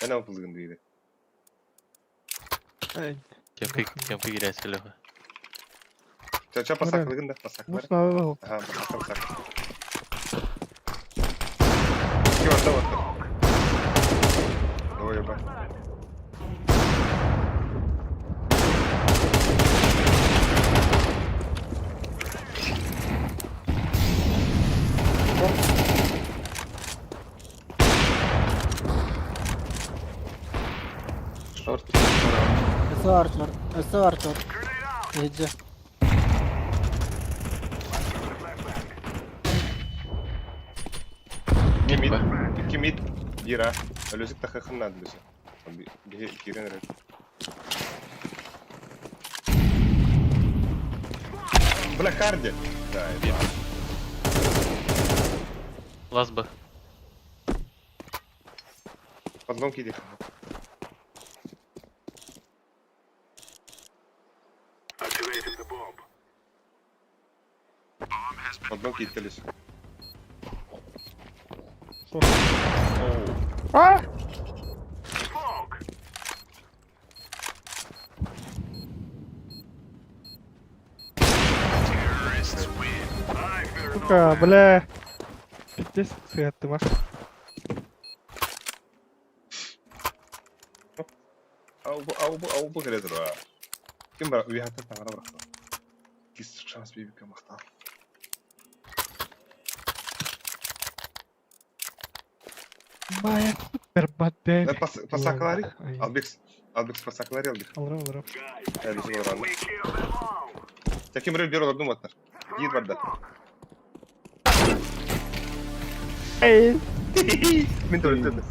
Эн опылыгын диир. Кемки кемки кирээсиле. Ча пасаклыгын да пасаклар. Мус надо был. Ага, пасак пасак. Ким атта батта. Ой, ба. Шорт. Өссө бар шорт. Өссө бар шорт. Иһирдьэ. Икки мид, икки мид, биир а. Өлөсүк тахыхын наады бөсө. Биһи киирэн эрэр. Бля, Харди! Да, это. Ласба. Подлом киди. Подлом киди А! Сука, бля. Пиздец, сыаттым а. Ау ау ау бу келе тура. Ким бар уятта таңара быракты. Кис шанс бибикке мактал. Мая супер Э, Пасаклари? Албекс. Албекс пасаклари албек. Алырам, алырам. Әлбекс алырам. Таким бир бер олордум аттар. Гид барда. Эй! Мен төлөттөдүм.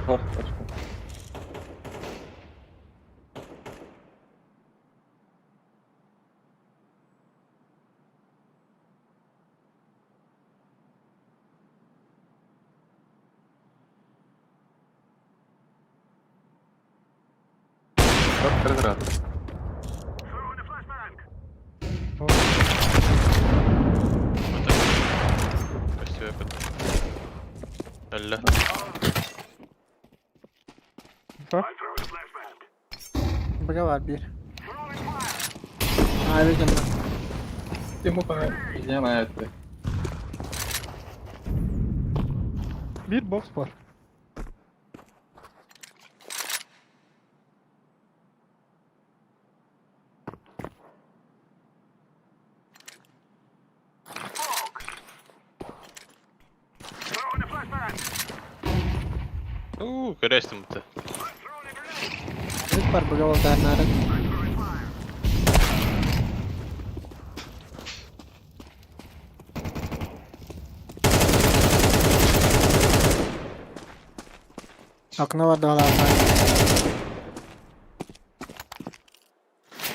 Шорт квадрат. Спасибо. Алла. Инфа? Бага бар биир. Аби гынна. Ему пора. Я на это. Бир бокс бар. Уу, көрөстүм бу. Үт бар бага болтарнары. Окно бар да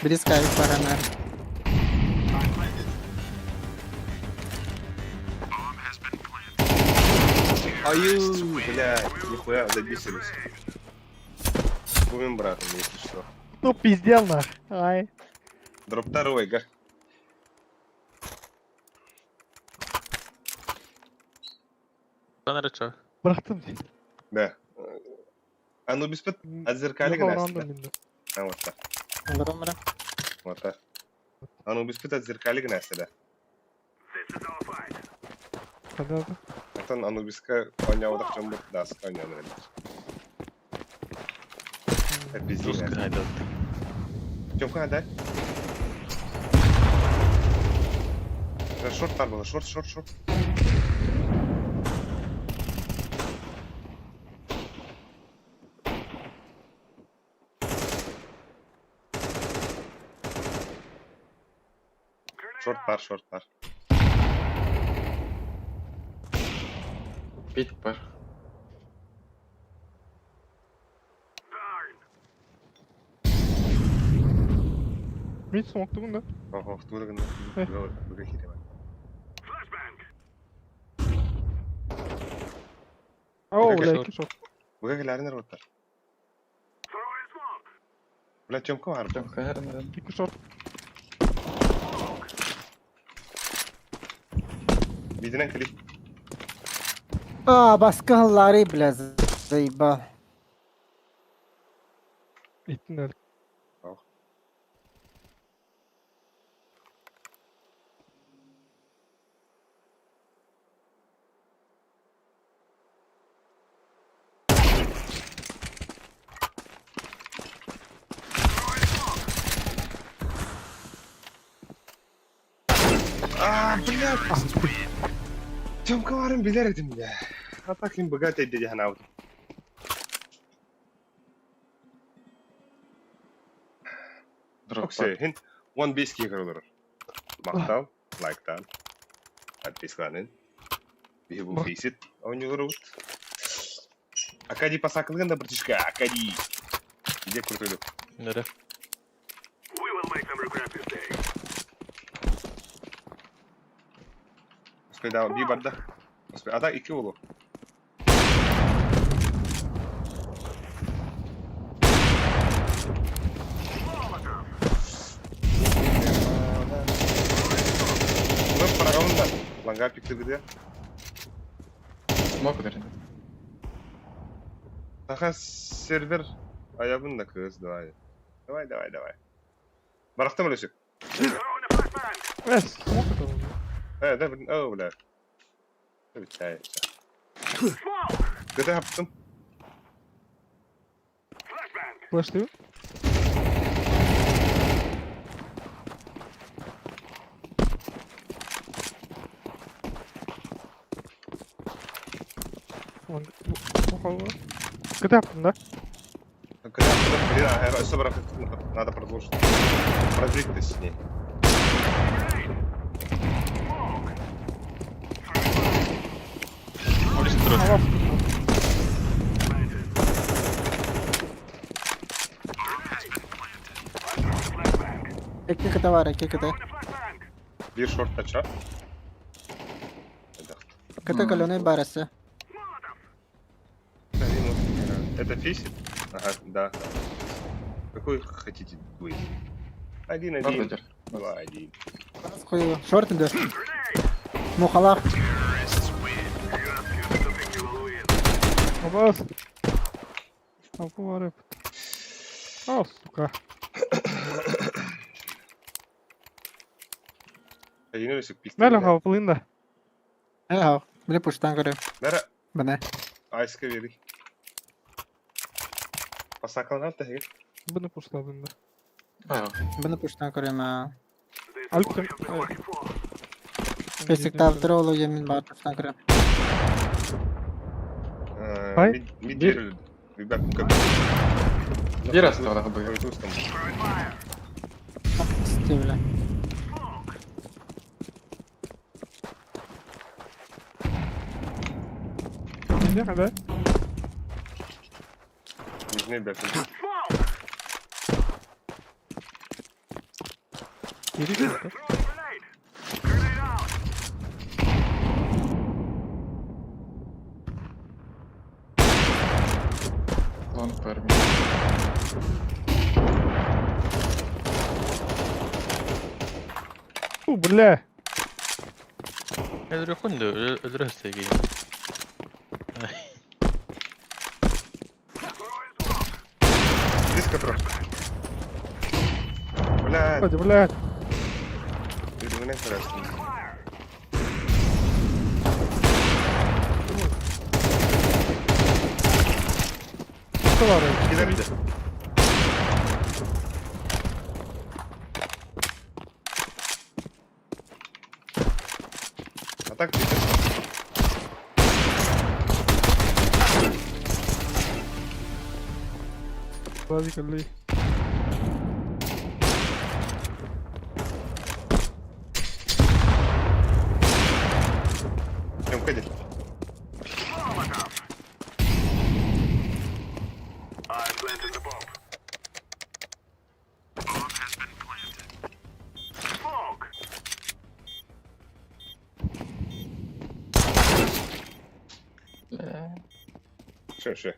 Близко баранар. Аю, блядь, нихуя, забесились. Будем братом, если что. Ну пиздел нах. Ай. Дроптар ойга. Санара чо? Бырахтым. Да. Анубис пыт отзеркали Yok, гына. random инде. А вот так. Олорон бара. Вот так. Анубис пыт отзеркали гына да. Хада. Атын Анубиска оняудак жомбут даска онян Пиздец. Жестко айдат. Тёмка, дай. Шорт там было, шорт, шорт, шорт. Шорт пар, шорт пар. Пить пар. Мин смоктугун да. Охо, тугу да гынна. Быга киирэ бар. Оо, бля, икки шорт. Быга кэлээрин арбаттар. Бля, Тёмка бар. Тёмка хәрін. Икки шорт. Бидинен кели. А, баска Ларри, бля, заебал. Иттин А, блядь! Тёмка барын билэр этим, бля. А так им богатый дядя ханаут. Оксе, хин One Piece киһи көрөлөр. Махтал, лайктаан, подпискаланын. Биһи бу фейсит оонньууларыбыт. Акади пасакылыгын да братишка, Акади. Где крутой Нere? Успей да, би барда. Успей, а так икки болу. Ну, парагон да. Ланга пикти где? Смок ударил. Аха, сервер. А я да кыз, давай. Давай, давай, давай. Барахтам өлөсүк. Эс, смок это уже. Э, да, блин, о, бля. Бүттэ. Кыта хаптым. Флеш ты? Вон, Кыта хаптын да? Кыта хаптым, блин, а, өссө барахтым. Надо продолжить. Продлить точнее. Улис трое. Ава, Икки кыта бар, икки кыта. Бир шорт тача. Кыта каленый барысы. Это фейсит? Ага, да. Какой хотите вы? Один, один. Два, один. Хуй, шорт идет. Мухалах. Абас. Алпы бар О, сука. Один өлөсүк пикти. Мэлэ халпылын да. Э, Бile пуштан көрө. Нара, Біне. айска бери. Пасакалар да хегер. Бұны пушладым да. А, Біне пуштан көрөм. Алып Фейсик таптыр олу емин бар пуштан көрөм. Ай. Мид бер. Ребят, как. Бир астала бы. Стивля. Не, да? Нижний бер. Geri gitti. Лонг парми. Фу, бля. Öldürüyor da öldürürse gelin. Диско трох. Бля, Hadi бля. Үрүҥүнэн көрөстүм. Что бар? Килер А так Бази калли. Тёмка иди. Все, все.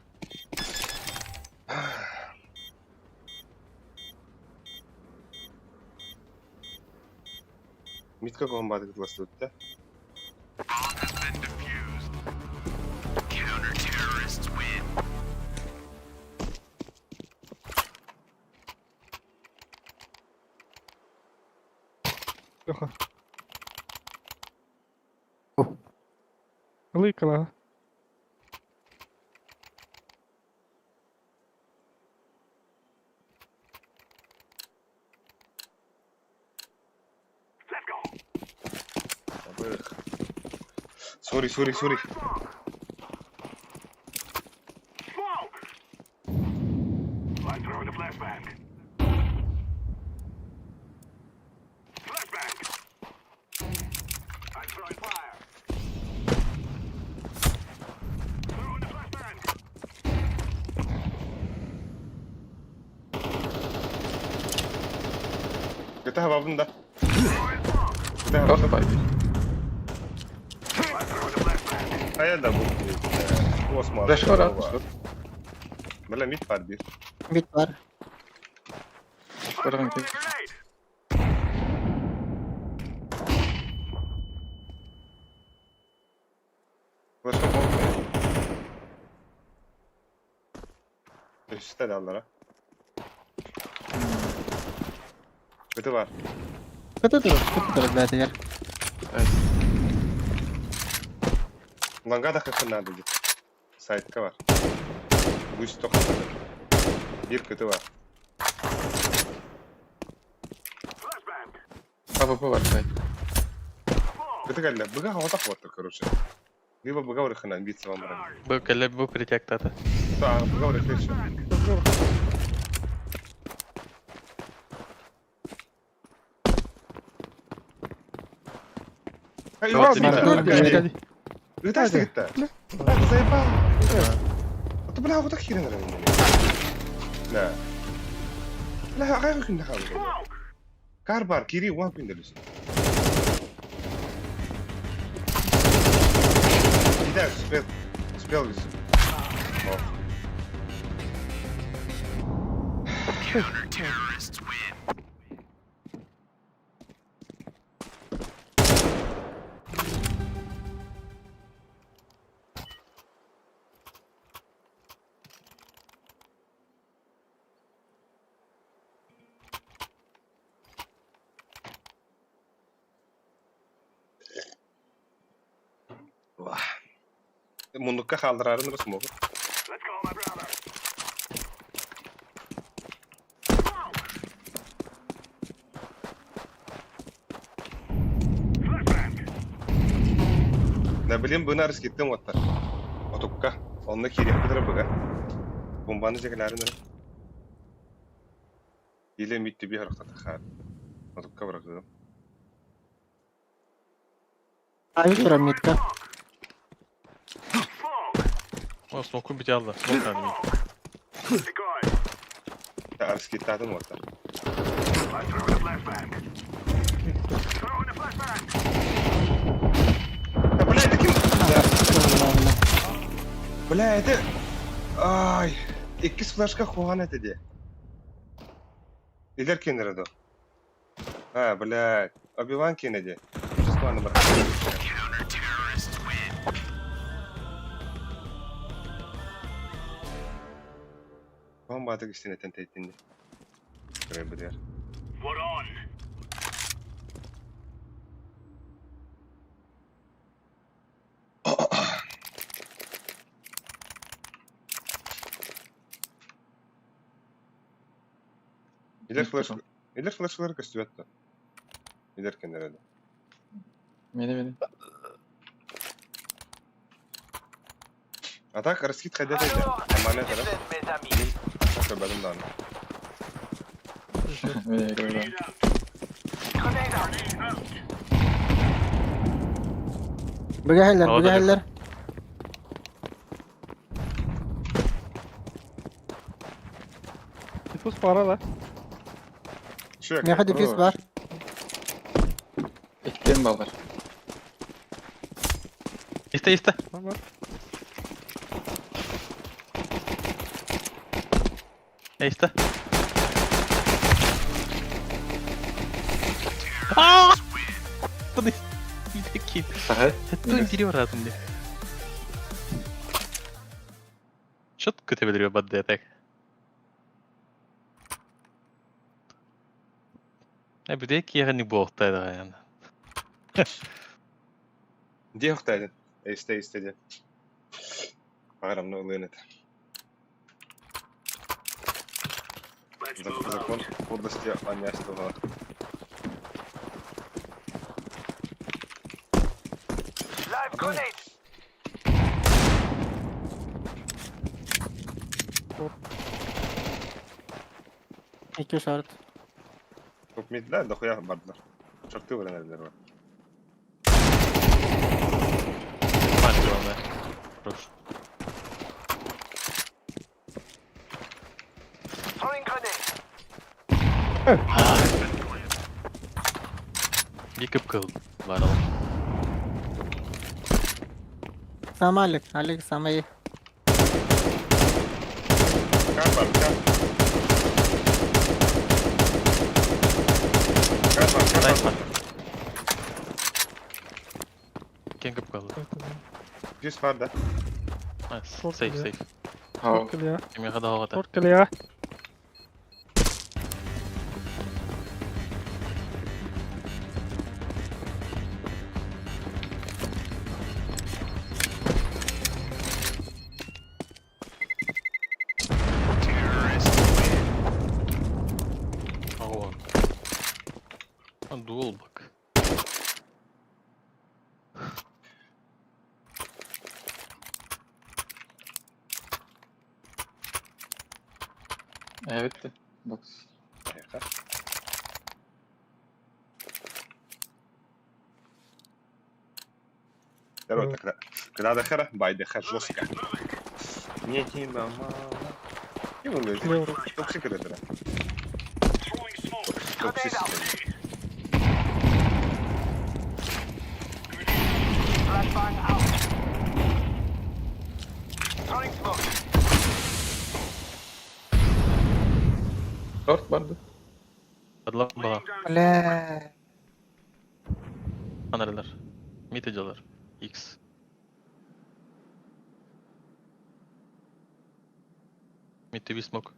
Митка комбаты кытыластыбыт да. Леха. Лыкала. Sorry, sorry, sorry. Кытаһа бабын да. Кытаһа Просто бабын. бай. Хайа да бу. Осман. Флешка бар, Бля, мид бар бир. Бит бар. Барган кел. Флешка бол. Üstte de allara. Кыты бар. Кыты турар, кыты турар бээтигэр. Ланга да хахын надо дейді. Сайтка бар. Гусь тоқтады. Бір кыты бар. АВП бар сайт. Кыты кәлі. Бұға отақ бар, короче. Либо бұға орыхына амбиция вам бар. Бу кэллэ бу притяктата. Та, бұға орыхына. Ытасты кетті. Заебал. А то бля, вот так херен Да. Бля, ағай күнде қалды. Кар бар, кири уан күнде лүсін. Итак, успел. Успел лүсін. Мундукка қалдырарын дұрыс могу. Да блин, бұны арыс кеттім оттар. Отукка. Онны керек бұдыры бұға. Бомбаны жекелерін ұры. Иле митті би харақтаты хар. Отукка бұрақыдым. Ай турар митка. О, смокун бити алла. Смок надо мин. Арыс кетті атын оттар. Да, бля, это ким? Да. Бля, это... Ай, иккис флешка хуан это де. Илер кенер А, блядь, Оби-Ван Кеннеди. Сейчас ладно, брат. Бомба атык истин этен тейтинди. Көрө бир. Илер флеш, илер флешкалар көстүбөт да. Илер кенер эди. Мени мени. А так раскид ходят эти. Амане тара. Көрбөдүм дааны. Мени көрдүм. Быга хеллер, Ала быга да хеллер. Диффуз пара ла. Şu Меха дефис бар. Иккен балдар. Истэ истэ. Бар. Эйста. Ага. Тун дири баратын ди. Четко тебе дреб так. Э, бүдэ киэҕэ не буолта даҕайан. Диэх тайдын. Эсте эсте диэн. Баҕар онно ылыан этэ. Закон подлости анньаастыга. Икки short. Топ mid да, дохуя бардылар. Шорты баран эрэллэр бар. Мать Хорош. Бикіп кыл бар ол. Сам Алик, Алик самый. Кар бар, кар. Кар бар, кар Найс бар. бар. Кен кып кыл. Жүз бар да. Найс. Short Сейф, ya. сейф. Хау. Short кэлиэ. Кимиэхэ да оҕото. Short кэлиэ. Ого. Дуал бак. Evet. Бокс. Поехали. Здорово, когда, когда дохера, бай дохер жестко. Не не мама. И вы токсик это. Токсик. Short барды. Адла баға. Бля. Анаралар. Мид жалар. X. Mid to be smoke.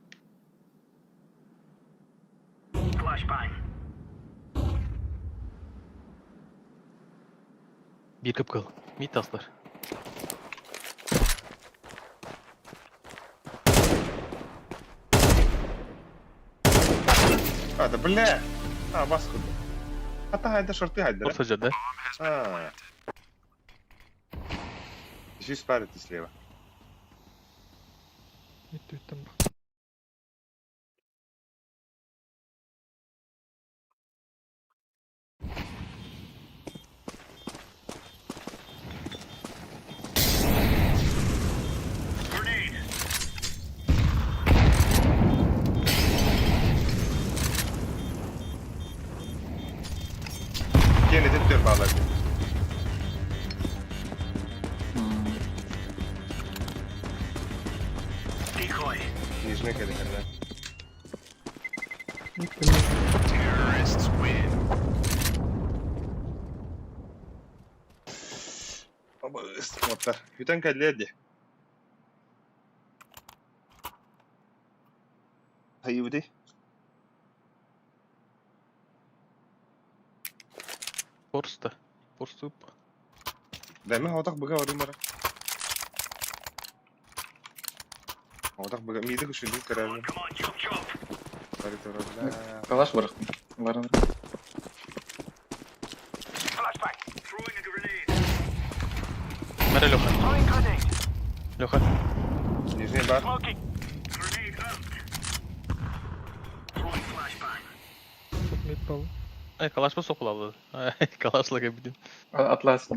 Bir кып кыл. Mid аслар. А, да бля. А, бас куды. А та хайда шорты хайда. Орта жада. А. Еще спарит слева. Mid түттэн. Gene de tör bağlar. Нижний кэлэ. Mid кэлиэ. Оттар. Бүтэн кэллэ ди. Хайыбыды. Форста. Форступ. Дәме отақ бұға барым бара. Отақ бұға миді күшілді кірәлі. Калаш бырахтым. Баран. Мәрі Леха. Леха. Нижний бар. Short mid бал. Ай, калаш ба соқылады. Ай, калашлыға бидин. Атлас.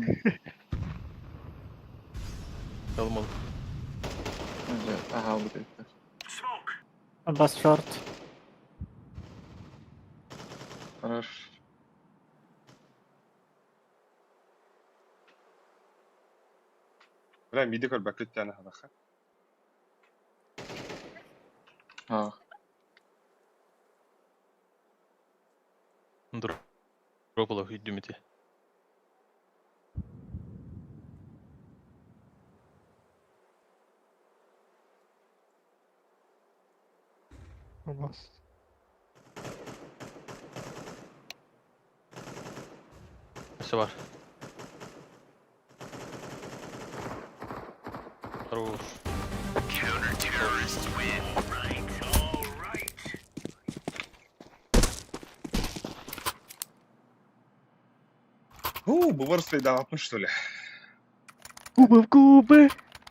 Алмал. Ага, вот это. Бас short. Хорош. Бля, миді көр бәклет тәні хадақа. А. Дроп ыла күйдүм ити. Olmaz. Өссө бар. Хорош. Уу, бу бар спейдаабаппын что ли? Кубы в губы.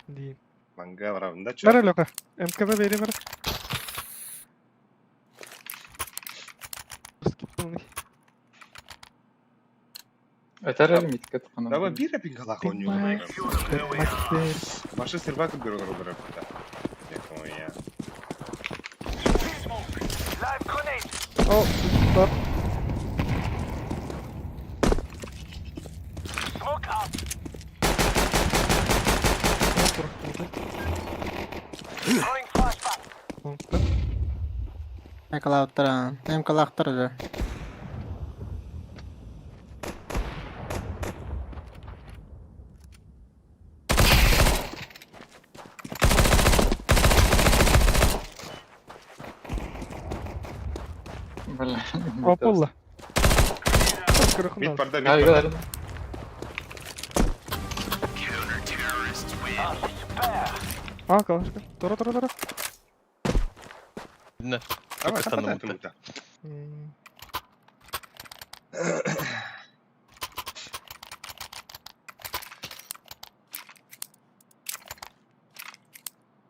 Диин. Манга барабын да Бар чё. Леха. МКБ бери бар. Этер митка Давай тахана. биир пингалаах Ты оонньуулар. мастер. Маша сервак көрөр олорор да. Я О, бар. Мкалаахтар, МКлаахтар уже. Бля. Опулла. Мид барда, мид Ай, барда. да. А, калашка. Тора, тора, тора. Дина. Давай, Капитан хапатай Мута. мута.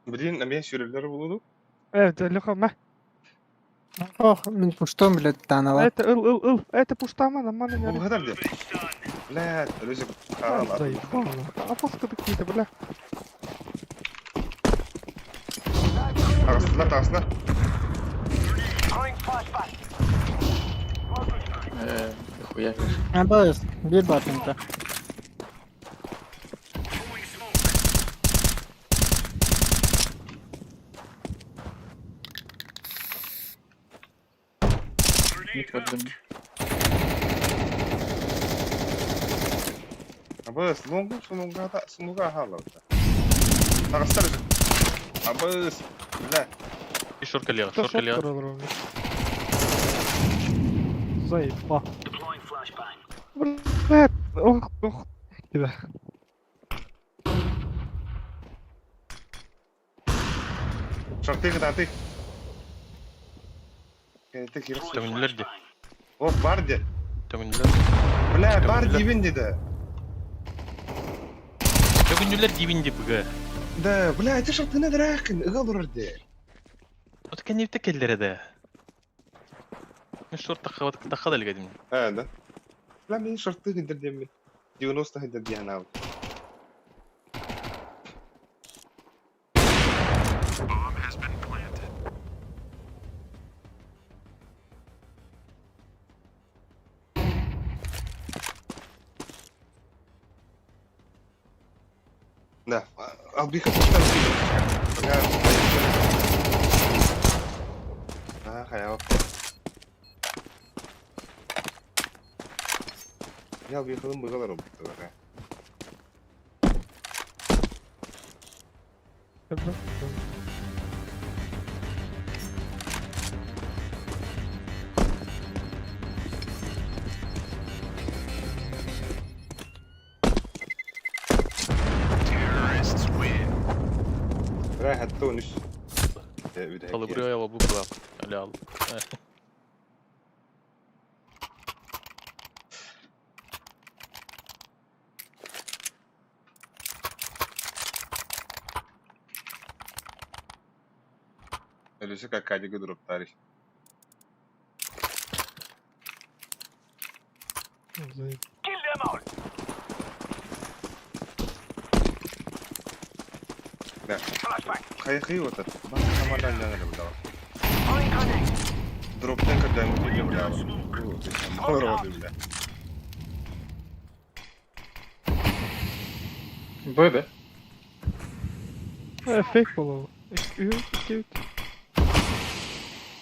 Блин, а меня сюрелер буду. Это Леха, ма. Ох, мин пуштом, блядь, танала. Это ыл, ыл, ыл. Это пуштама, нормально не. Бу хадар ди. Блядь, өзү хаала. Заебало. А пуска какие-то, бля. Тагыстылар, тагыстылар. Хуя. Абыз, биир бар мында. Мид көрдүм. Абыз, лонгу сунуга да, сунуга хаала. Тагыстар. Абыз, бля. И шорка лево, Кто шорка шорт лево. король Заеба. Блядь, ох, ох. Кида. Шортыгы да ты. Ты хирс. Төңнүлөр ди. О, бар ди. Төңнүлөр. Бля, бар дибин деди. Төңнүлөр дибин ди бг. Да, бля, это шортыны дыракын, ыгал урар ди. Вот кенепте келлере да. Мен шорт тахха тахха да элгедим. А, да. Бля, мен шорты хиндер демми. 90 хиндер диянал. Да, албиха пуштан Бля, А, хаял. Я албихалым быгалар обуттылар. Бля, хатта он үс. Талыбыры аяла бу кылап. Али ал. Ölüsü какадига дроптари. Заеб. Да. Хай хай вот это. Хамадан жаңы бля. Дроптен кырдан бля. Бля. Б, да? Фейк болу. Ү, iki, üç.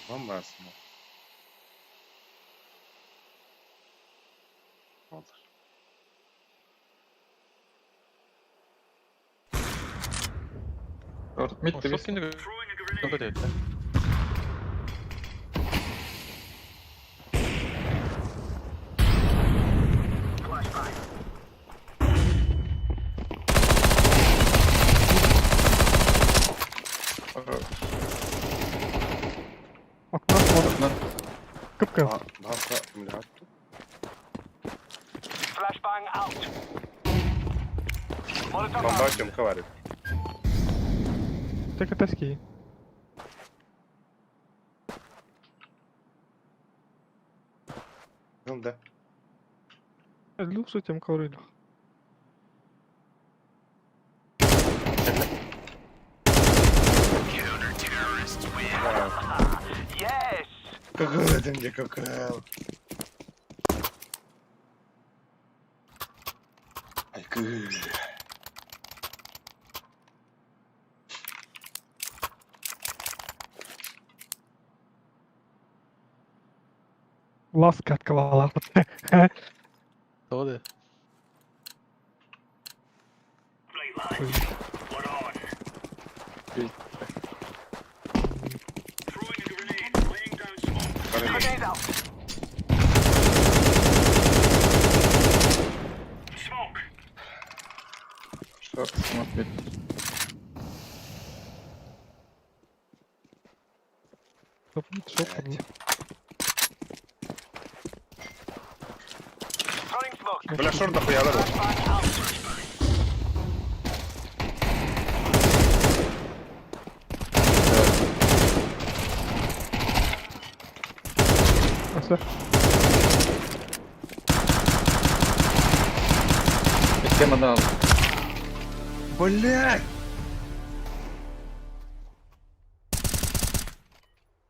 Бомбасына. Буоллар. Шорт, мид Шок твист. киндер. Көтөттө. Окно вот. Окно. Кыпка. Баха млядту. Бомба Тёмка варит. Так это ски. Ну да. Люксу тем корыльх. Какой это мне какал. Айкы. Ласка отковала. Тоҕо да. Шорт смотрит. Шоп. Бля, шорт дохуя да. Аса. Тема дал. Блядь!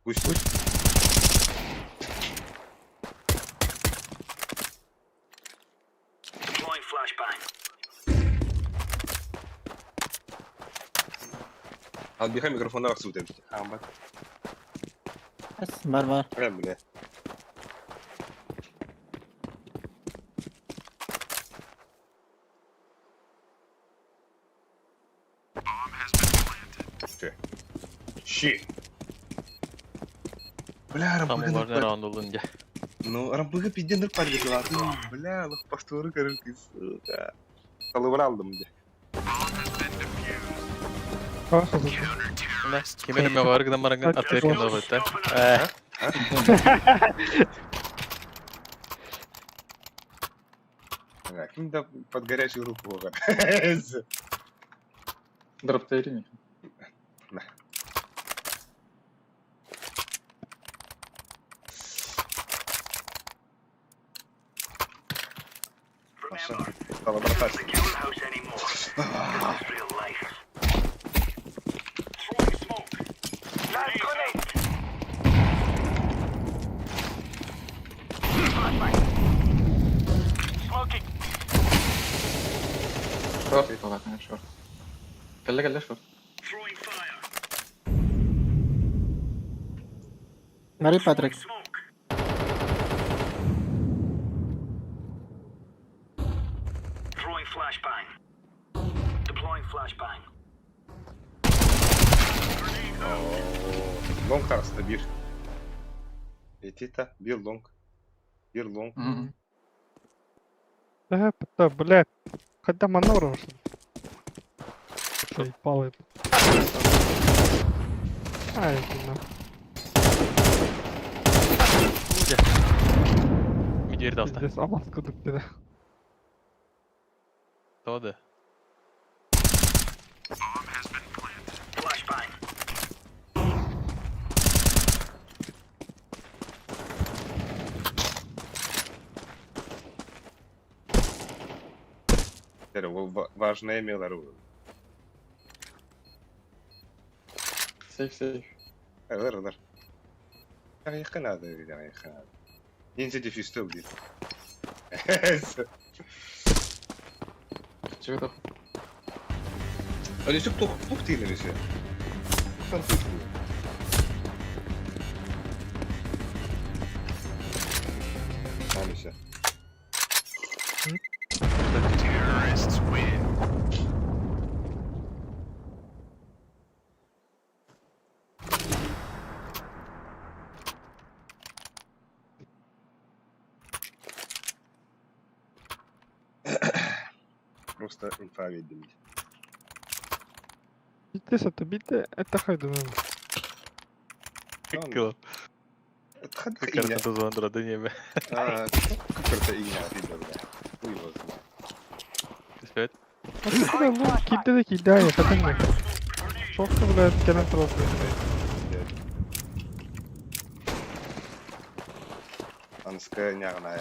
Пусть, пусть. Албиха микрофонна бак сутем. Амба. Бар бар. Прям, бля. Щи. Бля, Там рампыга олар раунд olun дьэ. Ну, рампыга пизден ныр паргы Бля, лох повторы, короче, сука. Салыбыр алдым, де. Хорошо. Кимери мөҕөр гынан бараҥҥын атыыр кэннэ олорбуттар. Ээ. Ким да под горячую руку. Дроптери. На. Маша, стала братать. Шорт полагаю, шорт. Кэллэ кэллэ шорт. Мари Патрик. Лонг тараста bir. Этита, bir лонг. Bir лонг. Мгм. Да, да, блядь. Хотя маневр что ли? Палы. Ай, на. Midиэр даста. Пиздец, алмазка тут да. Тоҕо да. Ол важная мелар. Сейф, сейф. Ылар, ылар. Якын ады, якын ады. Нинзя дефюз дейт. Чего там? Алисек тух тух дейін Алисе. Сан тух. Алисе. Просто инфа биэрдим. Bitti satı bitti. Это хайдунан. Кыл. Тхад Карта звондра да неме. А, какой-то имя бля. Хуй его знает. Свет. Килде де килде ай, хатын Çok da блядь, кэлэн турар. Анская нягная.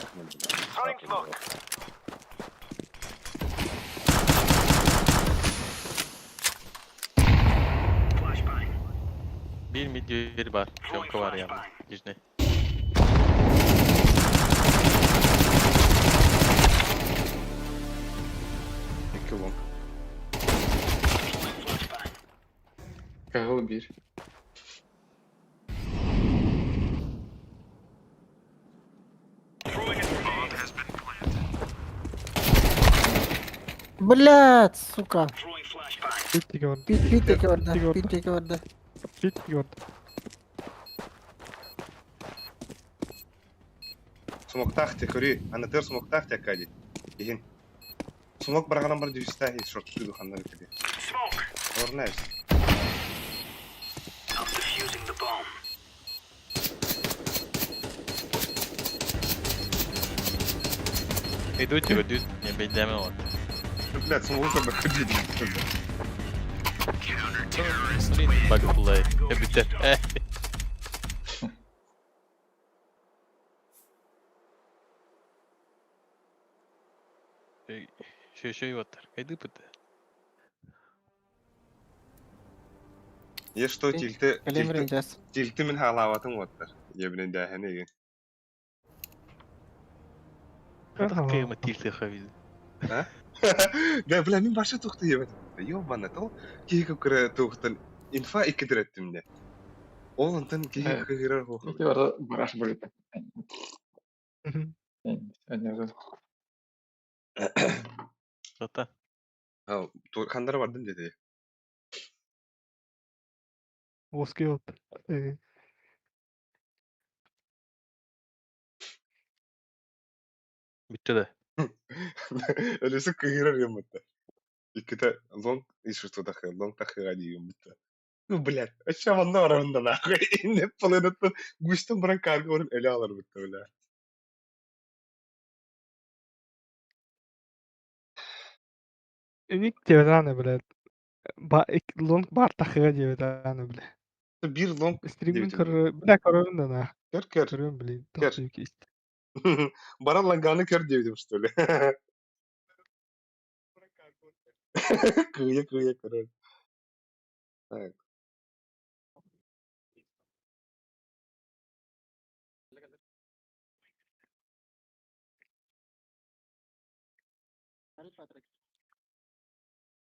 Bir mid bir var. Çok var yani. Нижний. Икки long. Кагыл бир. Блядь, сука. Bitti gördü. Пит пит орда, Bitti gördü. пит орда. Bitti gördü. Смоктах те көрүй. Анатыр смоктах те кади. Ихин. Смок бараганан бар дүйістә и шорт түді хандар кеде. Орнайс. Идут идут. Не бейдеме вот. Блядь, смок бар ходить. Блин, баг плей. Эбите. Еще еще и вот. Кайды пыты. Е что тилте Калимрин жас. тилте мин халаватын оттар. Ебрин дәһәне еген. Кыйма тилте хавиз. Да, бля, мин башы тухты ебет. Ёбана, тол киһи көрө тухтан инфа икки дә. Ол онтан киһи кыгырар хохо. Ити бары бараш будет. Зата. Хандар бардым деди. Оски oldu. Bitti de. Өлөсө кыгырар еммытта. Икките лонг ишуту тахы, лонг тахы гади еммытта. Ну, блядь, а чем онно барамында нахуй? Не полынытты гуштан баран карга орын эле алар битте, бля. Ünik diyor блядь. Ба long бар тахыга диэбит аны бля. Бир лонг Стримин диэбитим. көрөр, бля көрөрүн да на. Көр көр. Көрөм блин. Көр. Тохтуу ист. Баран ланганы көр диэбитим, что ли? Кыя кыя көрөр. Так.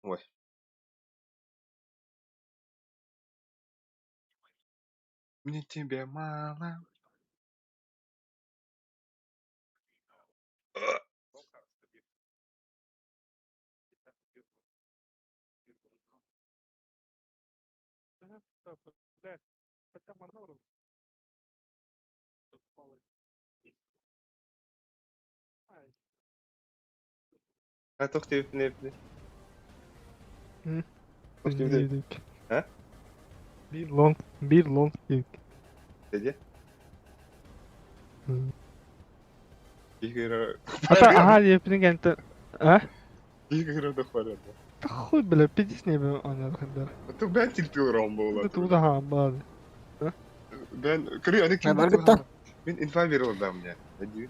Ой. Мне тебя мало. А тохты не не. Hı. Тохты не. Ha? Bir long, bir long dedik. Dedi. Hı. Игорь. Ата аха диэппитин кэнтэ. А? Игорь да хвалят. Хуй бля, пиздец не бе ойнадыхындар. Ту бен тилтил ром була. Туда ха баады. Бен көрү аны ким. Бар битта. Мен инфа берил да мне. Эди.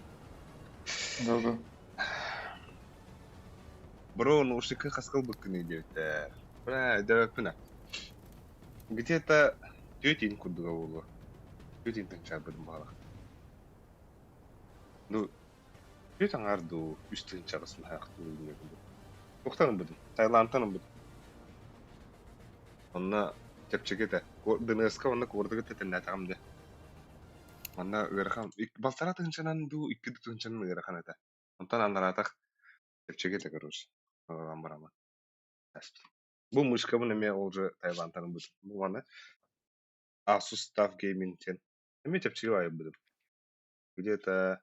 Да, да. Бро, ну шика хаскал быкны диэбиттэр. Бля, да пына. Где-то тетин курдуга буолуо. Тетин тынча быдым баалах. Ну, түөт аңар дуу, үс тыһынчаҕысын хаахтыы курдук. Туохтан ылбытым? Таиландтан ылбытым. Онно чэпчэки этэ. ДНС-ка онно куордуга тэтэннээтэҕим дэ. Манна ыарахан, балтара тыһынчанан дуу, икки тыһынчанан ыарахан этэ. Онтон аннараатах Чэпчэки этэ, короче. Ылан бараммын. Бу мышкабын эмиэ ол же Таилантан ылбытым. Бу маны Asus TUF Gaming диэн эмиэ чэпчэки баайбытым. Где-то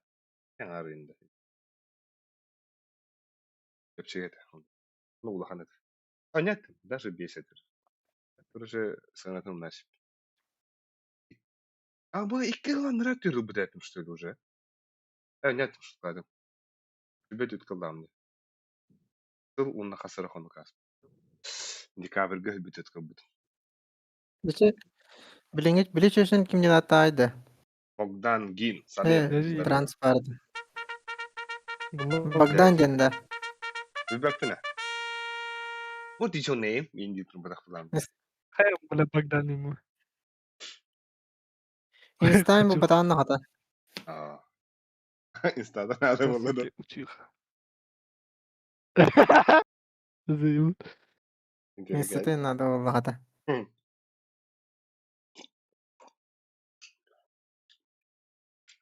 аҥаар ыйында. Чэпчэки этэ. Ну, улахан этэ. А нет, даже бесит. Короче, сыанатын умнас. А бу икки ыланнара түөрт этим, что ли, уже? Э, нет, что Билбэт үт кыллаамны. Сыл уонна хас эрэ хонук ааспыт. Декабрьга өлбүт ыт кылбытым. Бичи билиҥҥи били чөсөн ким диэн ааттаай да? Богдан Гин, Э, Саде. Подожди. транс барды. Булла. Богдан диэн да. Билбэппин ээ. What is your name? Мин диир турбатахпылаам. Хайа бля Богдан ему. Инстайм бу батаан хата. Аа. Инстадан наада буолла да. Учиха. Заебал. Инстатын наада буолла хата.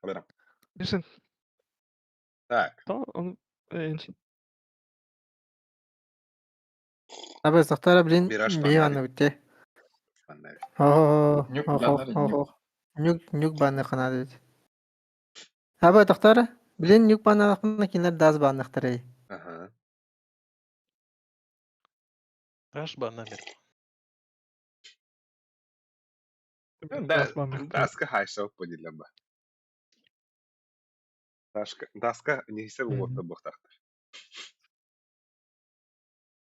Алера. Listen, Так. то он Абы сохтара блин Мираж бии баннали. манна бүтте. Баннали. Оо, Нюк охо, баннали, нюк. охо. Нюк нюк банны канады бит. Абы тохтара блин нюк банналахпына кинилэр даас банныхтарай. Ага. Раш баннамер. Да, даска хайша поделила ба. Даска, даска нехисер уотта бухтахтар.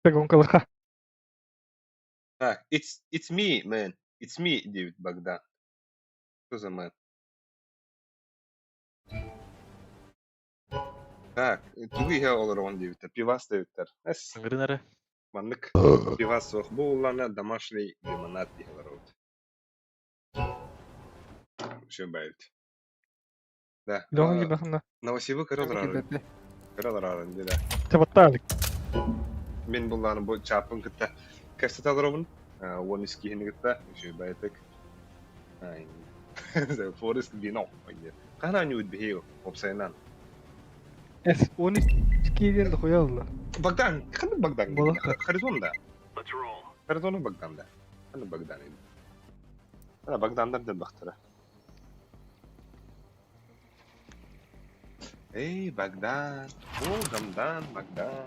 Гонкалаха. Так, it's me, man. It's me, диэбит Богдан. Что за man? Так, тугу иһэ олороҕун диэбиттэр, пивас диэбиттэр. Эс, Ыҥырын эрэ. маннык пивас суох бу уллана домашний лимонад иһэ олоробут. Все баайбыт. Да, Леха кибахна. Новосибы кыра олорор, кыра олорор да. Табаттаалык. Мин буллааны бу чааппын кытта кэпсэтэ олоробун. Уон үс киһини кытта үчүгэй баайытык. Форест вино. Хаһан оонньуубут биһиги уопсайынан? Эс, он киирэн дохуя Богдан, ханнык Богдан? Балаха. Харитон да. Харитону Богдан да. Ханнык Богдан Ана Богдандар да бахтара. Эй, Богдан. О, Гамдан, Богдан.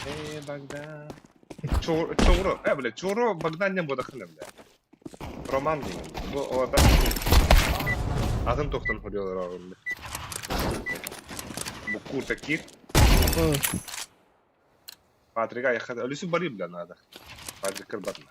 Эй, Богдан. Чоро, Чоро, э, бля, Чоро Богдан не буду ханна, бля. Роман деген. Бу оларда атын тохтон хориолар орунда. Бу курта кир. Патрика яхад өлүсү бары бля надо. Патрик кырбатна.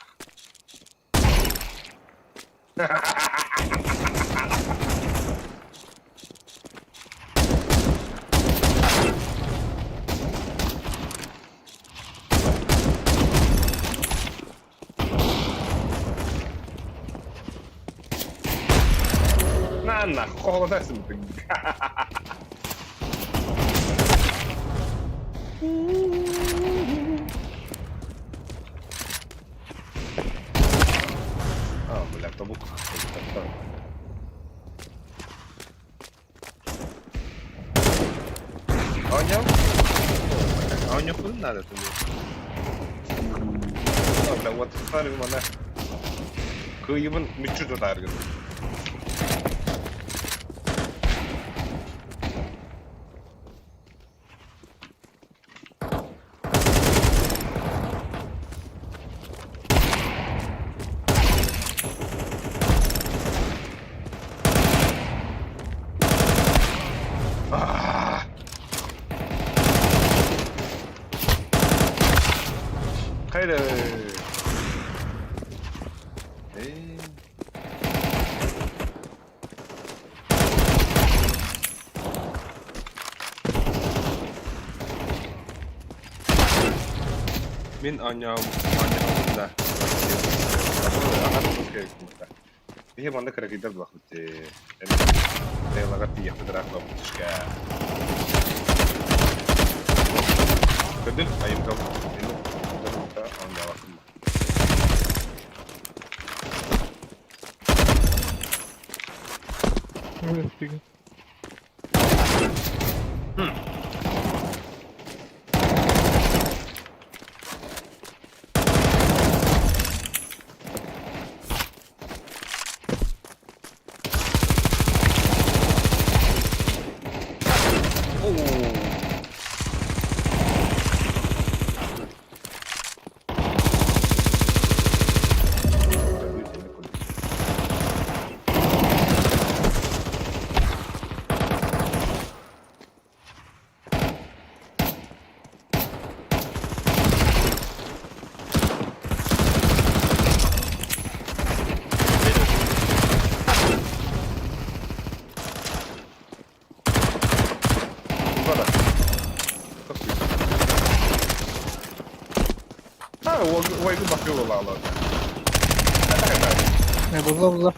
На на, холодасың. А, бля, тобук. Оонньоо? Оонньоохпун наада түнү. Бля, вот старый мана. Кыйыбын мүччү тутааргын. Аа! Хайда. Эй. Мин оонньоом оонньообун да. Аҕам кэккэ. Биһи манна кыракыйдар буоллахпыт дии. Тайылаҕар тиийиэхпит ыраах баппытышка. Көрдүн, айымка оонньообаппын. А, уойгу бакы буолаалар. Булла булла.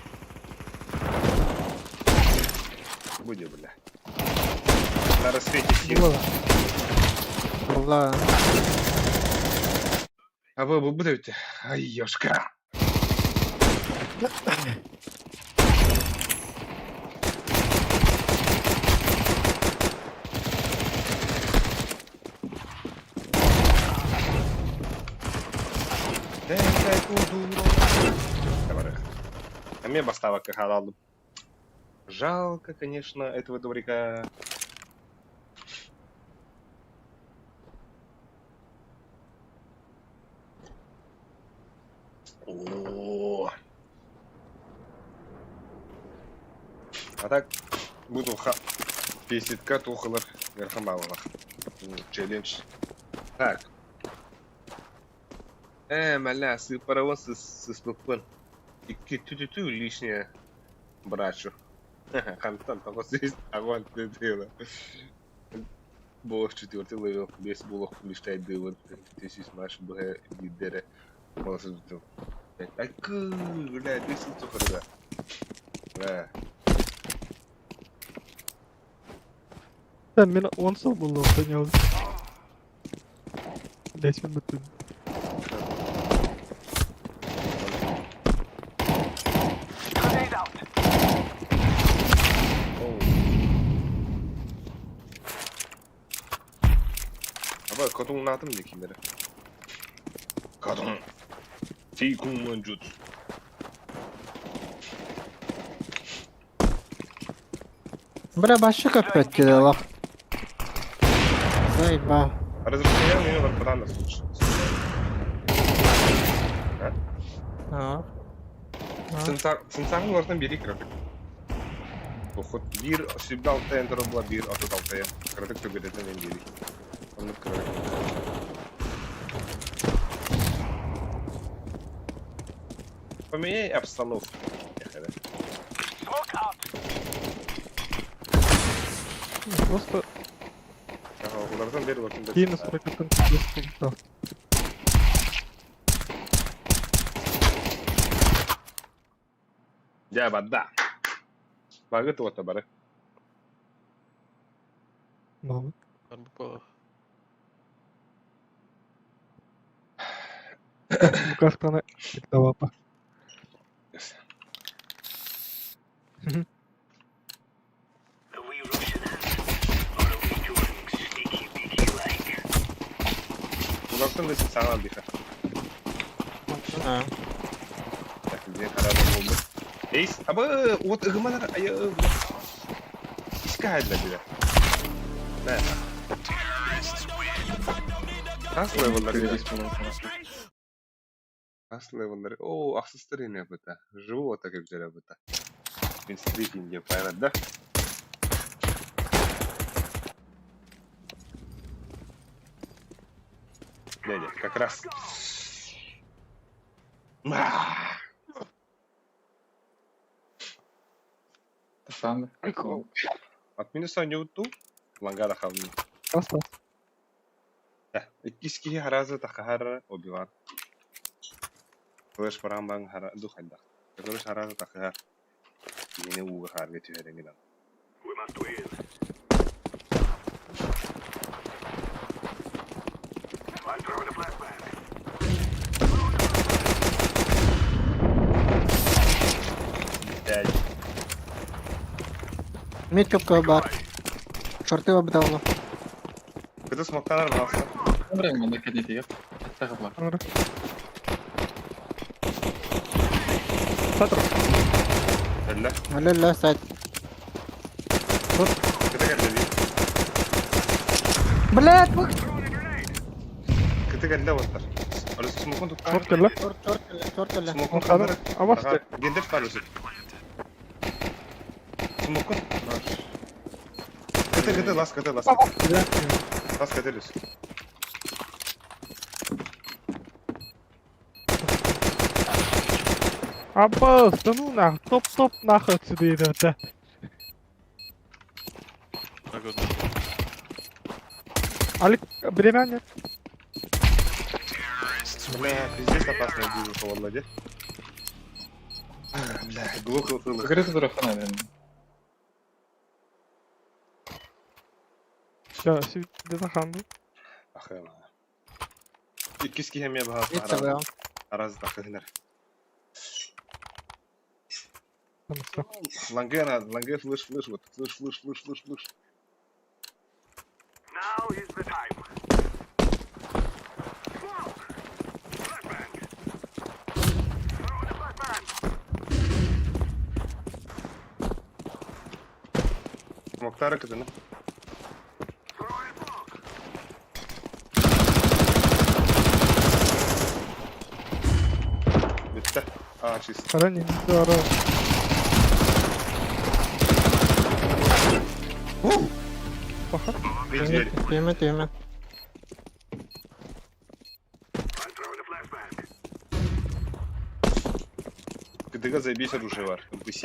Буде, бля. На рассвете сил. Булла. Булла. А вы будете? Ай, ёшка. Эмиэ бастаабакка хаалалым. Жалко, конечно, этого дворика. О. А так буду ха песитка тухалар верхом балалах. Челлендж. Так. Э, маля, сыпараван сыспыппын. Икки тү-тү-тү лишнее брачу. Хантан тоҕо сис аҕан тыла. Буолах четвертый левел, бес буолах лиштайдыыбын. Тесис маш быһа биирдэрэ баласыбытым. Айкы, бля, бес сыл тухарыга. Бля. Sen мин 10 сыл буолуох ол. Десять минут. Аба, котуҥнаатым дии кинилэри. Котуҥ. Тикун джут. Бля, башка көппөт киһи Заебал. Разрешение мне варпатан слушай. А. Сенсаң олортон бири кыратык. Поход бир сүбэ алтайын була бир отут алтайын. Кыратык төбөтөтөн мен бири. Оннук кыратык. Поменяй обстановку. Ехали. Просто Ага, олортон бери олортон бери. киин стройкаттан киин Дьэ, барда. Багы туота бары. Мама. Букахтана давапа. Yes. Улартан да саҥа биха. А. Так, диэн хараба буолбут. Эйс, абы, вот ыгыманар айы. Искает да биле. Да. Хас левеллары. Хас левеллары. О, ахсыстар ине быта. Живу так эбжере быта. Мин стрикинге пайрат да. Дядя, как раз. Тасан. От минуса не уту. Лангада хавны. Просто. Иккис киһи харазы тахахар Оби-Ван. Флеш парамбан хара духайдах. Короче, харазы тахахар. Киһини ууга хаарга түһэрэҥин Пять. Мид көпкө бар. Шорты обдало. Кыты смоктанар балса. Время на кадете. Так, Аңра. Сатр. Өллө. Өлө сайт. Кыты кэллэ бии. Блядь, бу Кыты кэллэ уоттар. Алыс смокун туттар. Шорт кэллэ. Шорт, шорт кэллэ, шорт кэллэ. Смокун Ханан ханнары. абасты. Гендер парусы. Смокун. Кыты кыты лас кыты лас. Лас кыты лүс. Абас, да ну нах, топ-топ нах отсюда идет, да. Алик, время нет. Бля, пиздец опасная движуха, Володя. Бля, глухо было. Закрыто тура фонарь. Все, сюда заханду. Ахыма. Иккис киһи эмиэ баһа Мид сабыам. Араз тахыһынар. Ланге надо, ланге флеш, флеш, вот, флеш, флеш, флеш, флеш, флеш. Моктара кытына. Бүттэ. А, чисто. Хара не здорово. Паха. Три двери. Түймэ, түймэ. КДГ заебись оружие бар. МПС.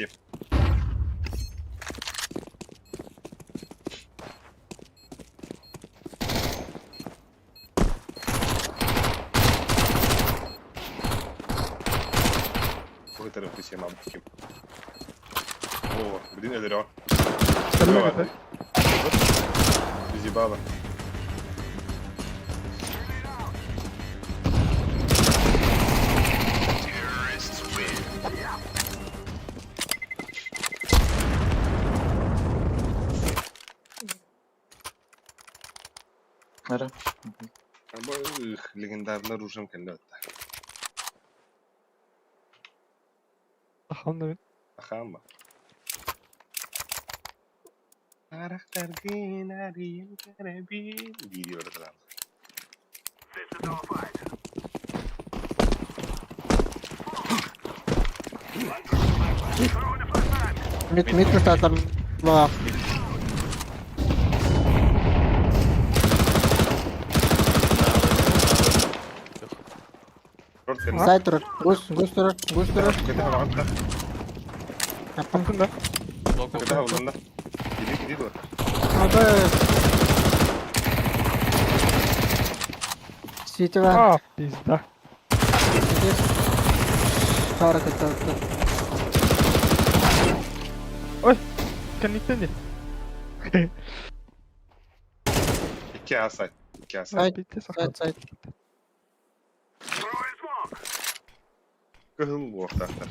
Ой, это МПС, мам, таким. О, блин, это Кэллэ Зебала. Нара. Их, легендарный оружием кэллэ. Аханна Ахама. Арахтаргын арыйын карабин. Видео разрам. Мид, мид кустаатар. Баа. Шорт кэллэ. Сайт турар. Гус, гус турар, гус турар. Кэтэһэ баҕатта. Аппын. Алтында. Кэтэһэ буллунна. Иди, иди дуо. Ата. Сити бар. А, пизда. Пара кытта. Ой, кэнниттэн дии. Икки А сайт. Икки А сайт. Сайт, Битте сайт, саха. сайт. Кыһыл буохтаахтар.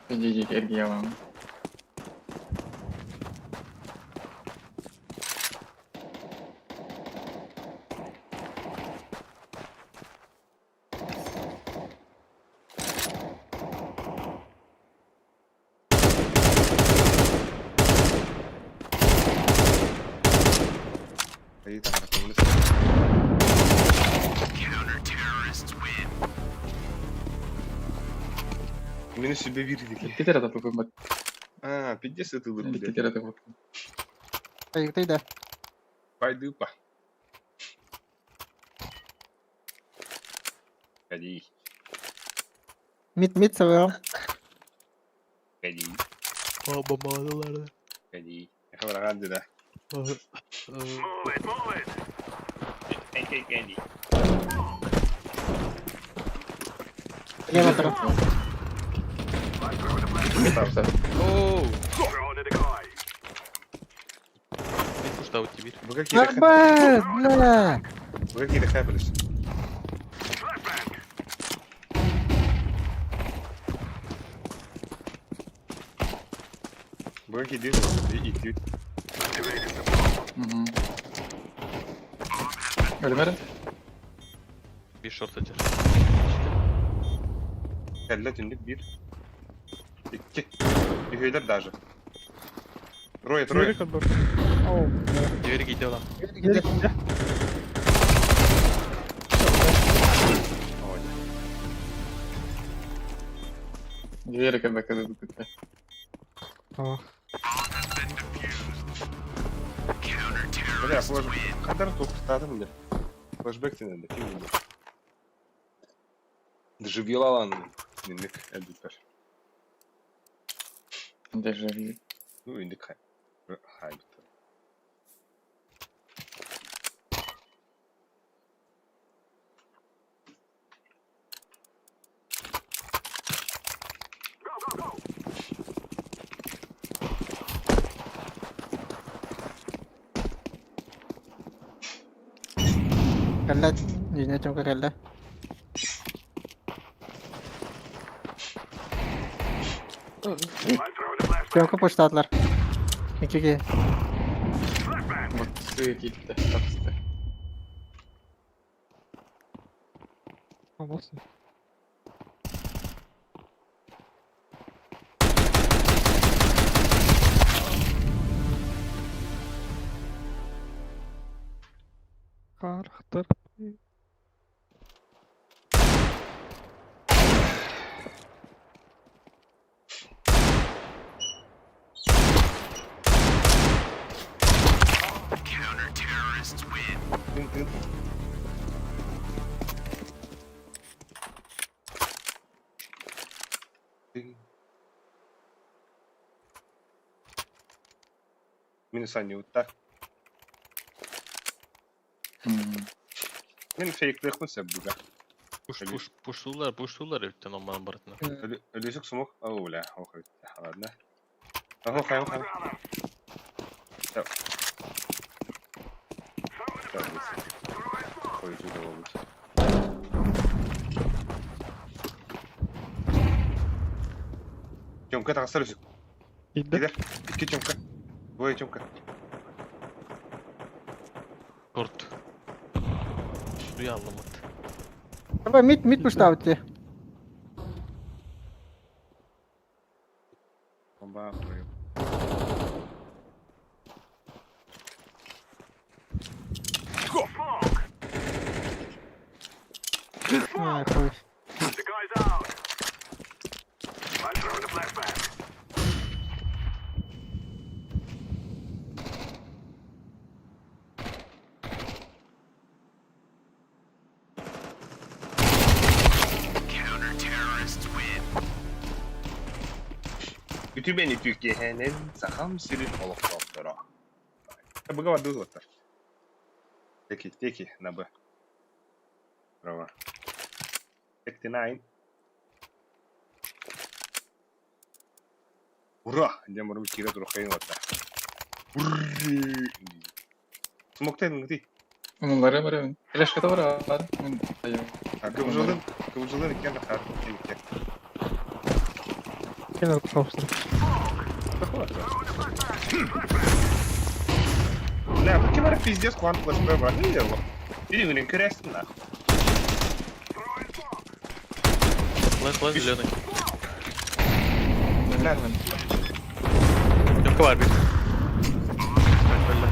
Иди, иди, эргийэ вам. Айыы таҥара көҥүлэ Мин сүбэ биир Икки тера таппыппын бат. А, пиздец это Икки блядь. тера таппыппын. Айгытай да. Пойду па. Ходи, Мид, мид сабыам. ходи, Бомбалар. ходи. Хабараган да. Лево турар. Оу. Мин куштау тибир. Вы какие Арбат, бля. Вы какие хэппелись? Вы какие движутся и идти. Мгм. Өлүмэр. Бир шорт атар. Кэллэ түннүк биир. Икки. Үһүөлэр даже. Трое, трое. Двери көрбөт. Оу. Двери киирдэ olan. Двери киирдэ. Ой. Двери кэбэкэ дыбытыта. Aa. Бля, флеш... Хадар туохтаатым да. Флешбэк тенende, ким билэр. Дежавилалан инник элбиттэр. Дежавю. Ну, инник хай. Хайбыттар. Кэллэ, дьиҥэ чуҥка кэллэ. Чуҥка пуштаатылар. Икки киһи. Вот сыы киирдэ, таҕыста. Olsun. Харахтар. Тын тын. Тын. Минус анньыбытта. Мин фейклиэхпин сөп буга. Пуш, Өлүү. пуш, пуштуулар, пуштуулар эбиттен онманан барытына. Өлүсүк сумук. О, бля, ох, ладно. Охо, хайм, хайм. Так. Так, Ой, тут болбут. Тёмка тахсар үсүк. Киирдэ. Киирэр. Икки Тёмка. Двое Тёмка. Торт. Дуяллымыт. Давай мид, мид пуштаабыт дии. Бомба, ой. Ай, хуй. Үтүмэн үтүккэһэнэн сахам сирин олохтоохторо. Быга бардыбыт уоттар. Теки, теки, на Б. Право. Тектинайн. Ура! Диэн баран киирэ турухайын уоттар. Урррр! Смоктен ыңгыты. Онулары барабын. Флешката бар. Мен айым. Кыбжылын, кыбжылын иккен хар иккен. Kenar kapsın. Бля, бу ким эрэ пиздец куан флешбэк бар. Не дело. Или гүнен көрәсің нахуй. Лэн, лэн, зеленый. Бля, Тёмка бар бир. Öldü.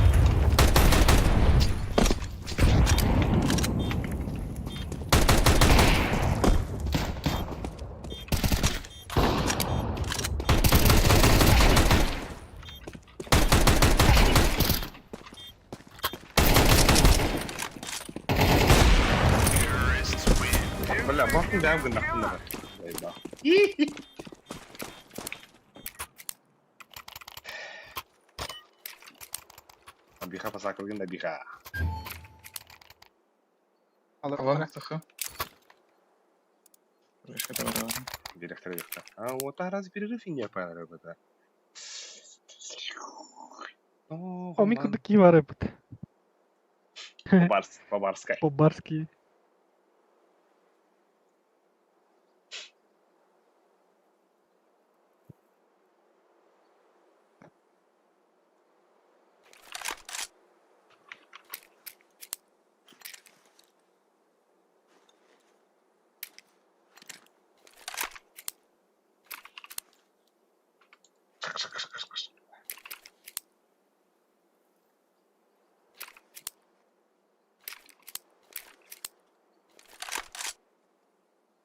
Бля, бахтын бәм гын нахуй. Ой, да. Набиха посакалгын набиха. Алан тахы. Флешката бар. Директор директор. А вот а раз перерыв и не понравился. О, мин курдук кии бар эбит. По-барски, по-барски. По-барски.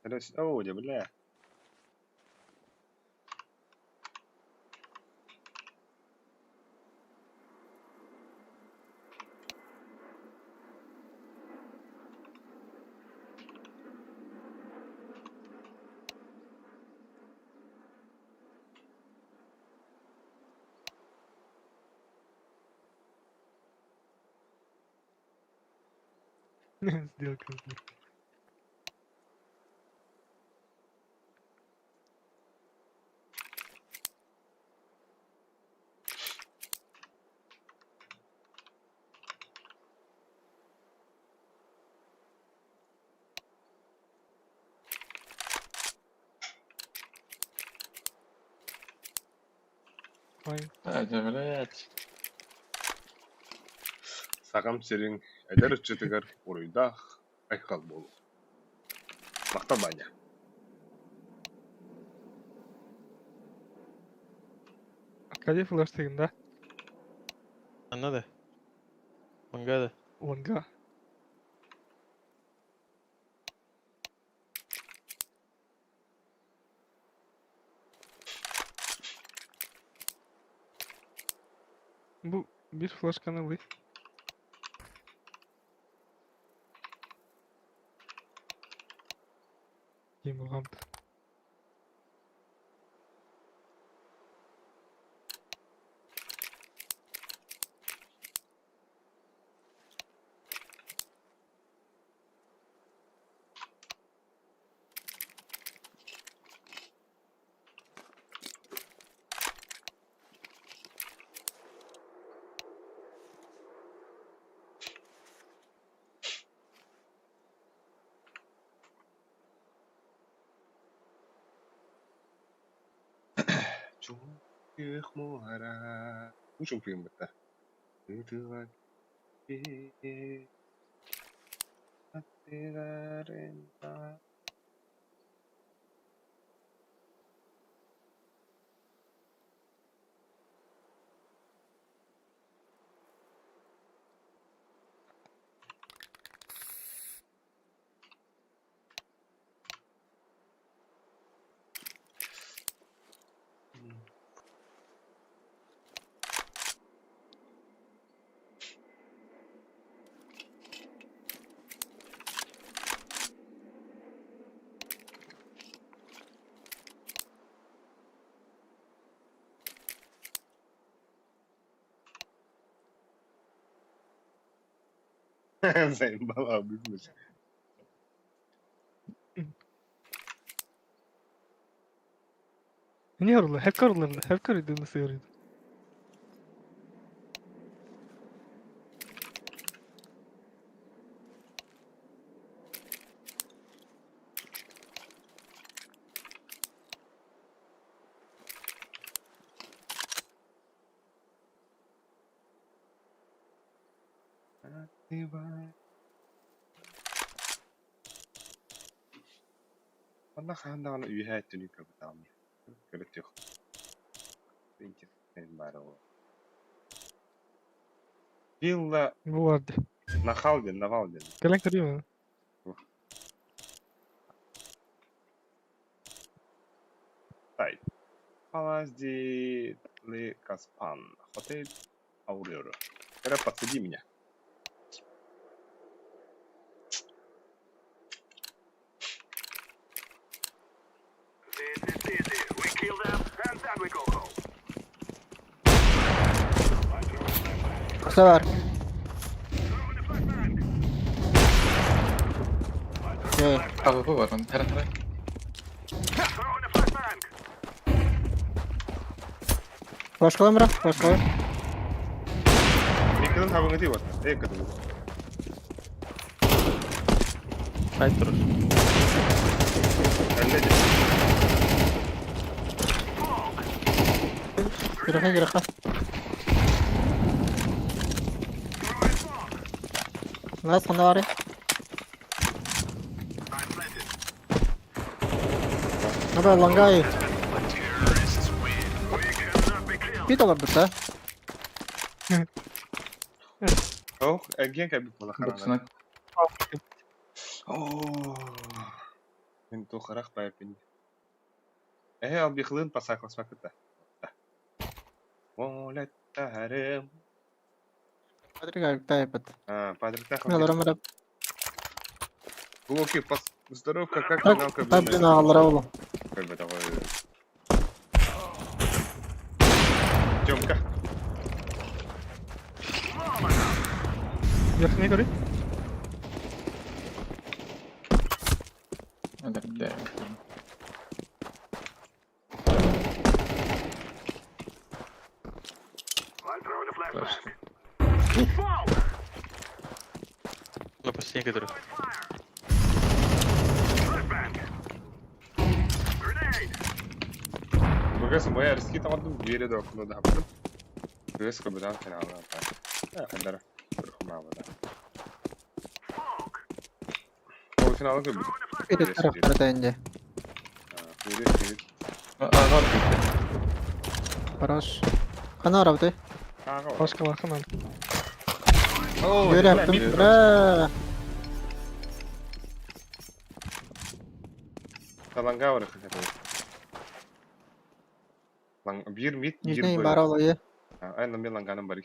Оо, дьэ бля. Сделка сбор. Ой, Да, дьэ, блядь. Сахам сирин эдэр ыччатыгар уруйдаах айхал буолуо. Махтал Ваня. Аркадий флеш да? Анна да. Манга да. Лонга. Бу биир флешканы ылый. Ким булган. Чуҥкуйуох муора. Бу чуҥкуйун бытта. Ытыга Заебала обидно. Не орлы, hep karılarını, hep karıydığını sıyırıyordu. Манна хаһан даҕаны үөһээ өттүнүү көрбүтэҕим Көрүтүөх Вилла Бу vardı. Нахал диэн, Навал диэн. Кэлэн көрüyor mu? Сайт. Палас ди Ли Каспан. Хотель Аурера. Эрэ, подсади меня. Kısa var. Okey. AWP var onun. Her her. Başkaları mı? Başkaları. Микрон хабыңы бар. Эй, кадым. Сайт турар. Әллә де. Гирэхэ гирэхэ. Нас ханна бары. Наба лангай. Бит олорбут да? Ох, эргиэн кэлбит буола хараҕа. Буксунак. Оо. Мин туох харах баайбын. Эһэ албихлыын пасакласпакыта. Молеттарым. Патрик айыктаайбыт. А, Патриктах. Мен Глубокий пас. Здоровка, как Так, финалка так блин аҕаллара ол. Тёмка. Верхний көрүй. Өлөрдө. Флешка. Лопасник көтөрө. Быгас моя рискит оҥордум, биэри да окуну да хаппытым. Быгас кыбытан финалына Хандара. Хумаабата. Ол финалы көрбүт. Бiri taraflara döndü. Бири бири. Аҕа бүттэ. Хорош. Хана арабыты. Ааҕа. Башкалархан ал. О, Бөрө yaptım. Бра. Таланга бар хата. Лан бир мит бир Нижний бар олойы. Ай мен ланганым бар.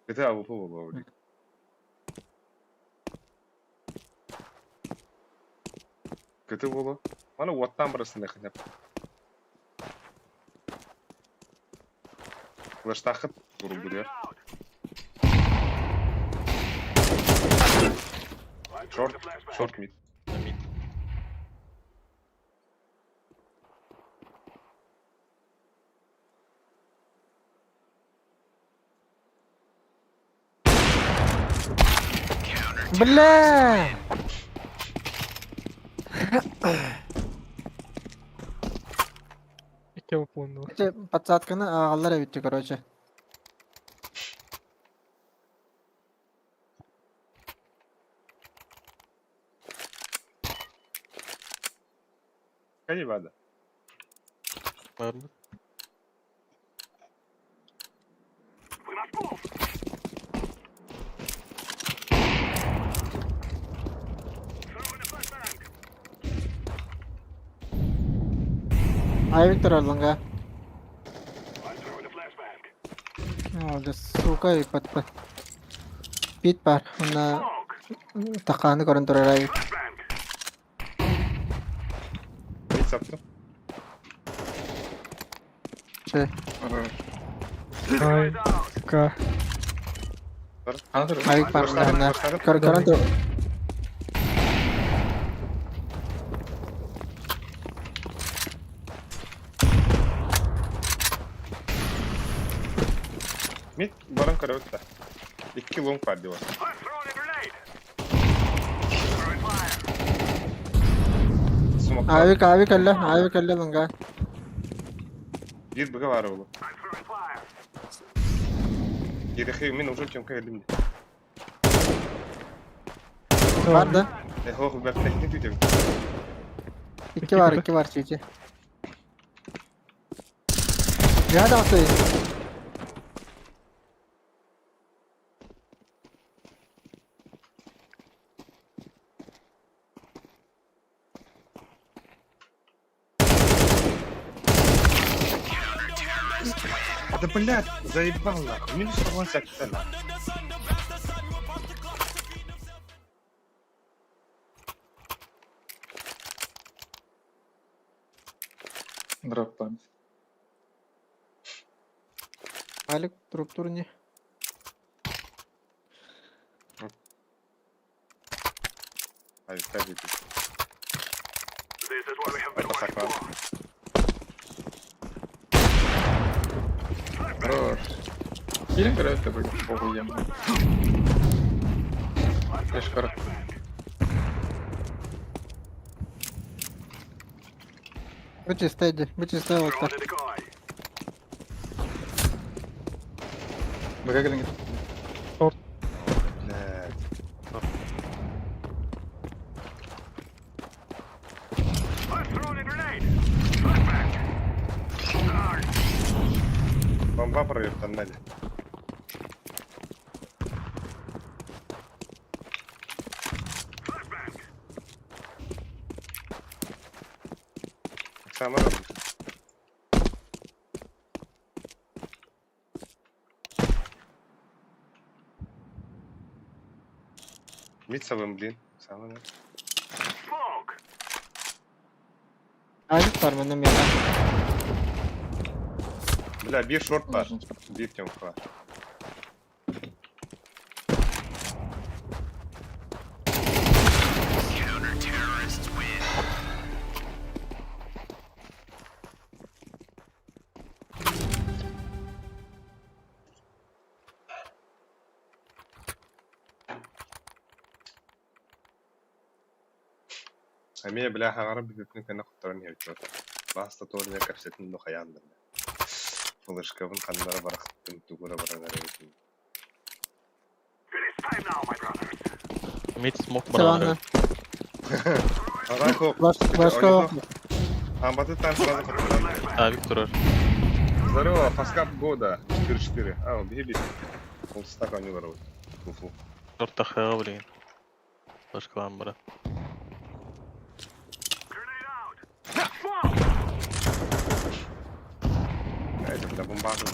Кыты авупу болу. Кыты болу. Мана уоттан барысында хатап. Флештахыт туру Шорт, шорт мид. Мид. Бля! Икки опуоннулар. Эти подсадканы аҕаллар эбитти, короче. Кани бада. Ладно. Ай, Виктор Орланга. О, да сука, и под Пит бар. Онна тақааны көрөн турар Айвик. Мид саптым. Че. Ай, сука. Ана турар. Айвик бар онна. Көр көрөн тур. Мид баран көрөбүт да. Икки лонг бар деп. Смок. Айвик, Айвик элле, Айвик элле ланга. Бир быга бар болу. Ерехи мен уже Тёмка келдим. Бар да. Э, хох, бәп техник дидим. Икки бар, икки бар чүчү. Я да отый. Да блядь, заебал нахуй. Минус 80 нахуй. Дроптан. Алик труп турни. Ай, так и Это саклан. Хорош. Киирэн көрөөт да боҕуйам. Флешкар. Бу чисто иди, бу чисто оттар. Быга кэлин. Блядь. Бомба прорвет, надо. Эксаамар ылбыт. Мид сабын, блин. Самый. Авик бар манна миэхэ. Бля, биир шорт бар. Биир тёмка. Эмиэ бля хаҥаран бүппүппүн кэннэ хотторон иһэбит Бааста туорунан кэпсэтин да хайаан да флешкабын ханна эрэ барахтым тугу эрэ баран эрэбитин Мид смок Саванна. баран Арако Флешка. Амбаты там сразу хотторон. Авик турар. Здорово, Фаскап года 4-4. А, беги Полстака не ворует. Фу-фу. Шорт хаҕа блин. Флешкалаан баран. Это бля бомбаза.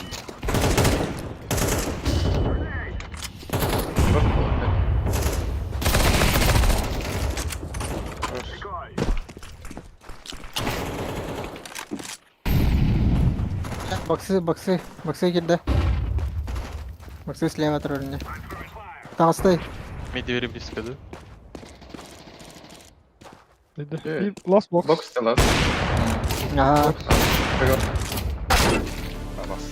Боксы, боксы, боксы кирдэ. Боксы слева турар Таҕыстай. Мид двери близко, да? Деді. Bir last box. Box the last. Аха. Абас.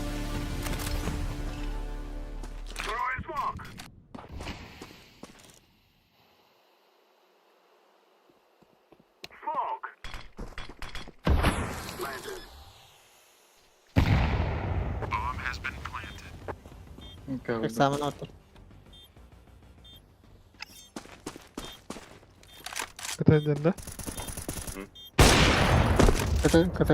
Экзамен оттор. Кытайдан да. Кыты, кыты.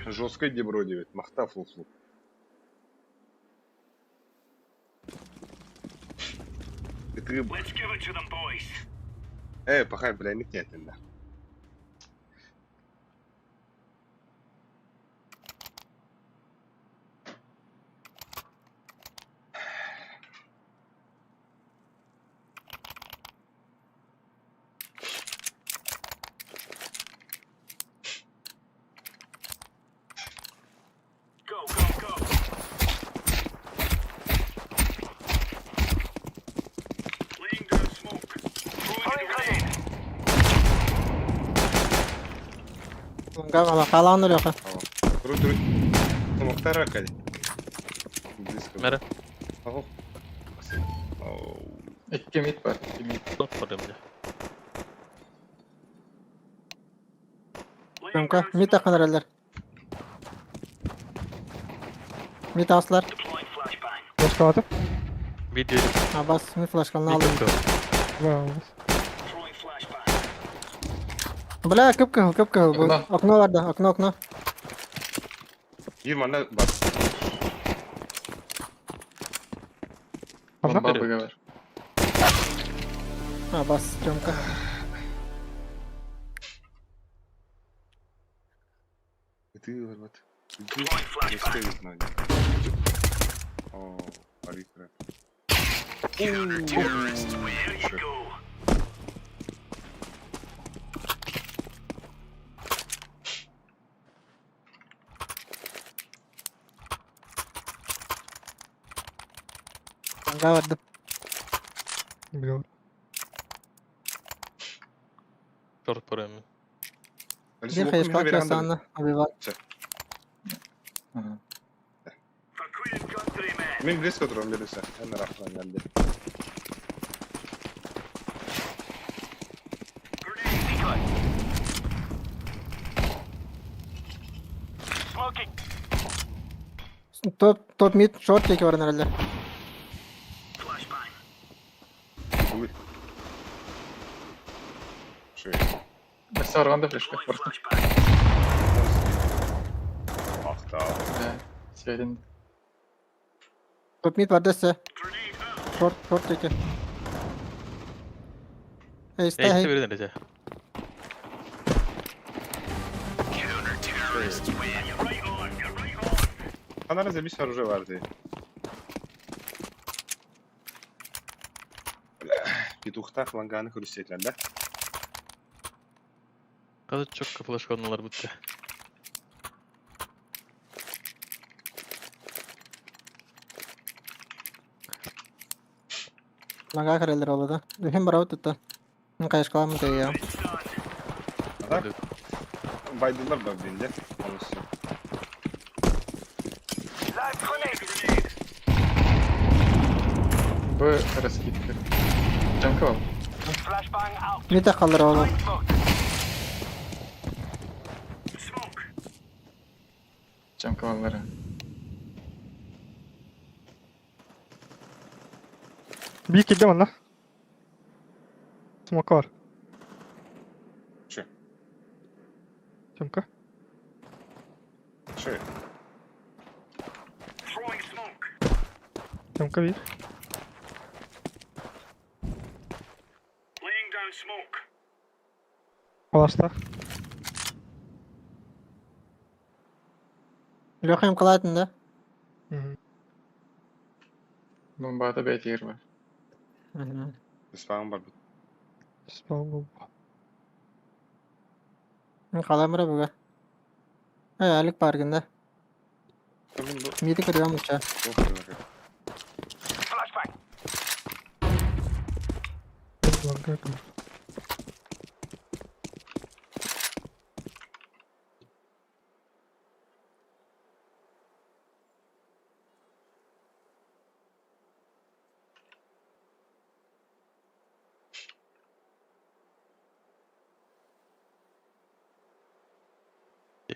Жесткий дебро 9. Махта фу-фу. Ты Э, пахай, бля, не да. Хаалаан ырыаха. Круть, круть. Мухтар кали. Близко. Мэра. Ого. Оу. Икки мид бар, икки мид. Топ барым бля. Тёмка, мид таххан эрэллэр. Мид аслар. Флешкалатым. Мид двери. Абас, мид флешкалын Мид алдым. көптө. Вау. Бля, кып-кыһыл, кып-кыһыл. Бу Окно. Окно барда, окно, окно. Биир манна бар. Ханна? Бомба быгавар. Абас, Тёмка. Ты вот. Иди. Жесткий вид ноги. О, арикра. Anga бардым. Билер. Шорт барым. Биир хайысхаҕа кырасаанна убивал. Ага. Мен близко турам бересе. Мен рахман geldi. Топ, топ мид, шорт диэки баран эрэллэр. Уй. Шей. Сарганда флешка барта. Ах да. Да. Сиэрин. Топ мид барда өссө. Шорт, шорт диэки. Эйстэй. Эйсте берен эте. Анара забис оружие vardı. Петухтах ланганы көрүстетләндә. Қазір чокка флешка онналар бутты. Ланга кірелер олы да. Үхін барау тұтты. Қайышқаламын я. Так? Байдылар бар бенде. Полностью. Б раскидка. Джанкова. Мите қалдыр олы. Джанковалары. Bir kilde var lan. Smoke var. Şu. Чемка. Şu. Чемка bir. Алашта. Лехаем қалатын да. Мгм. Бомбада бәйтер бар. Спаун бар. Спаун был. Қаламыра бұға. Эй, әлік паркында. Мите кіргем ұша. Ланга көр.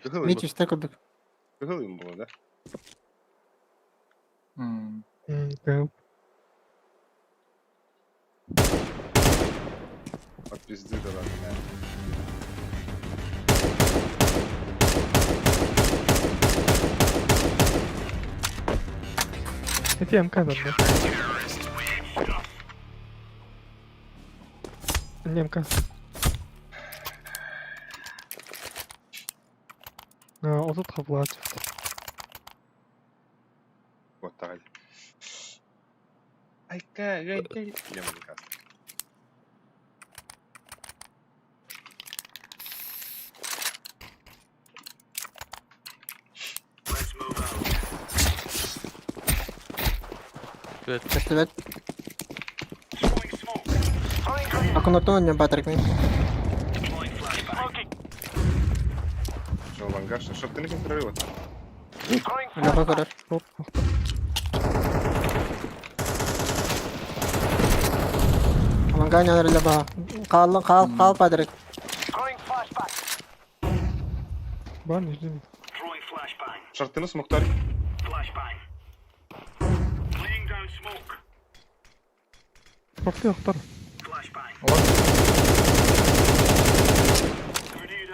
Мит үсті күрдік. Кыһыл было, да? М, Көр. От пизды да ладно. Эти МК да. Не МК. А, вот тут хаплат. Вот так. Айка, айка. Я могу каст. Көстібет. Акынаттан өнен батырк мен. Что, лангаш? Чтоб ты не контролировал. Леха көрер. Хоп, хоп. Ланга няныр ба. Қал, қал, қал падырк. Бар, не жди. Шартыны смоктари. Шорты охтар.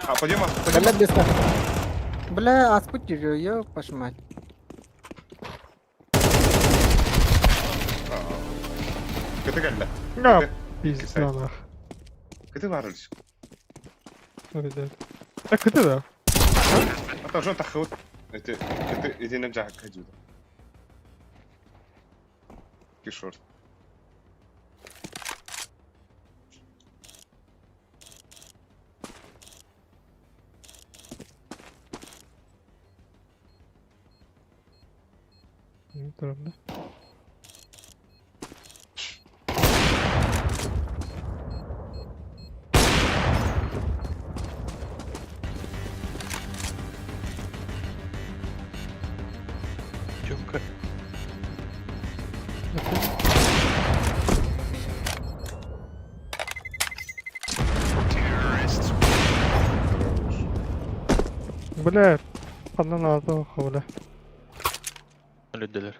А, пойдем, пойдем. Бля, беска. Бля, аспут же, ёп, вашу мать. Кыты кэллэ. На, пизда нах. Кыты барылыс. А кыты да? А то жон тахыт. Это кыты идинен жахак кажуда. Кишорт. Не трудно. Чемка. Бля, одна на бля. Өлөдөлөр.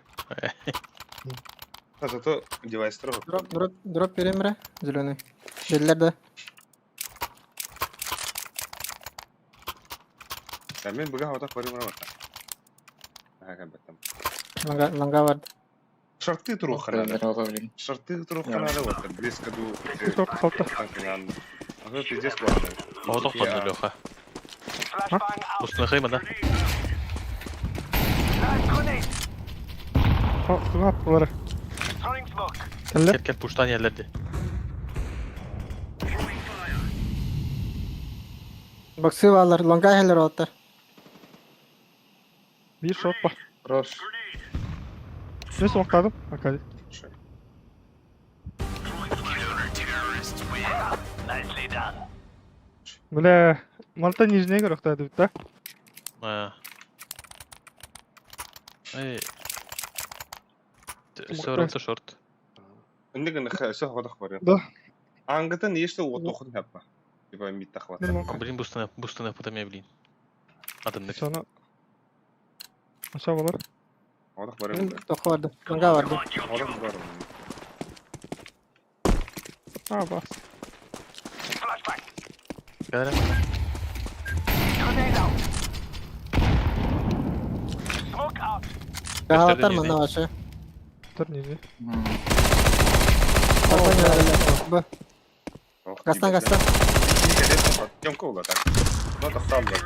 А зато девайс строго. Дроп, дроп, дроп берем Зеленый. Беллер да. Да, мен бүген хавата барым рамата. Ага, баттам. Ланга, ланга барды. Шорты туруохха наада. Здорово, блин. Шорты туруохха наада вот близко ду Шорт салта. танкынан. Ага, пиздец главное. Оҕотох тонна Леха. Устуна хыйма да. Туга олар. Кэллэ. Кел кел пуштан yerlerdi. Боксы баалар, лонга иһэллэр уолаттар. Биир шорт бар. Хорош. Мен соңтадым. Акади. Бля, Малта нижний көрөхтө дебит да. А. Эй. Сорокта шорт. Инде сөх одох бар. Да. Ангытын ешті отохын хаппа. Типа мид тахват. Блин, бустана, бустана потом блин. Адымнык. Соны Аша болар. Одох бар. Тоққа барды. Лонга барды. Одох бар. А, бас. Кәле. Каһалаттар манна вообще. Тұр нижний. Б. Гастан, гастан. Темка ула так. Ну тохтал да.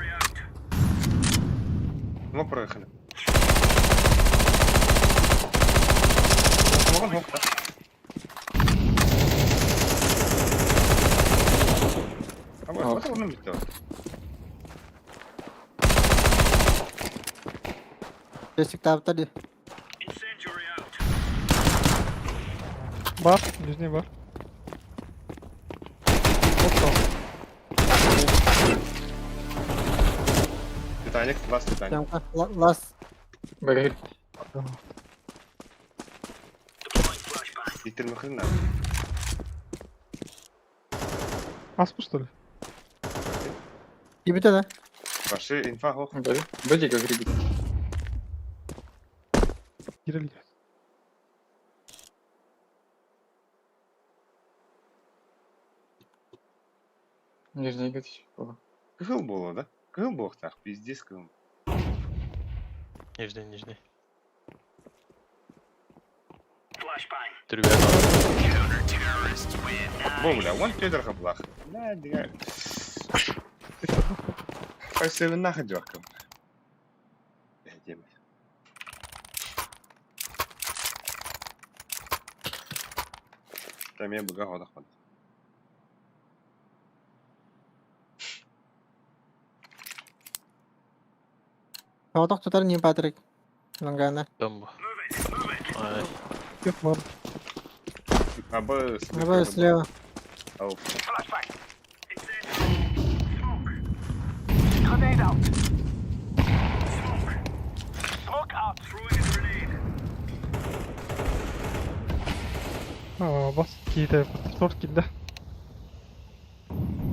Ну проехали. Могон хокта. А вот это он битте. Бесик таптар ди. Бар, нижний бар. Опа. Титаник, ласт Титаник. Темка. Лас. Бэгэр. Биттер мөхрин. Аспы, что ли? Кибите да. Башы инфа хох. Бэди как грибит. Кирилл. Нижний грибит. Кыл было, да? Кыл был так, пиздец кыл. Нижний, нижний. Түргә. Бо, бля, вон Петр хаблах. Да, дига. Спасибо нахуй дёркам. Там я быга ходах бан. Тоғдық тұтар не Патрик. Лонгана. Там. Ай. Yok бар. Абы Абы слева. Ау. А, бас кейді. Шорт килді.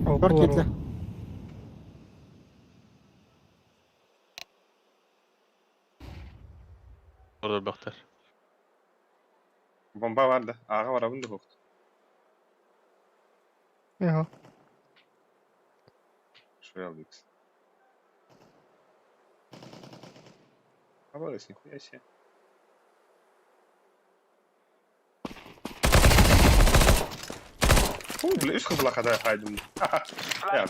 Шорт килді. Ордор бактар. Бомба бар да. Ага бар абын да хохт. Ага. Шо я ликс. Абы нихуя себе. Фу, бля, үс қызыла қада хайдым. Я,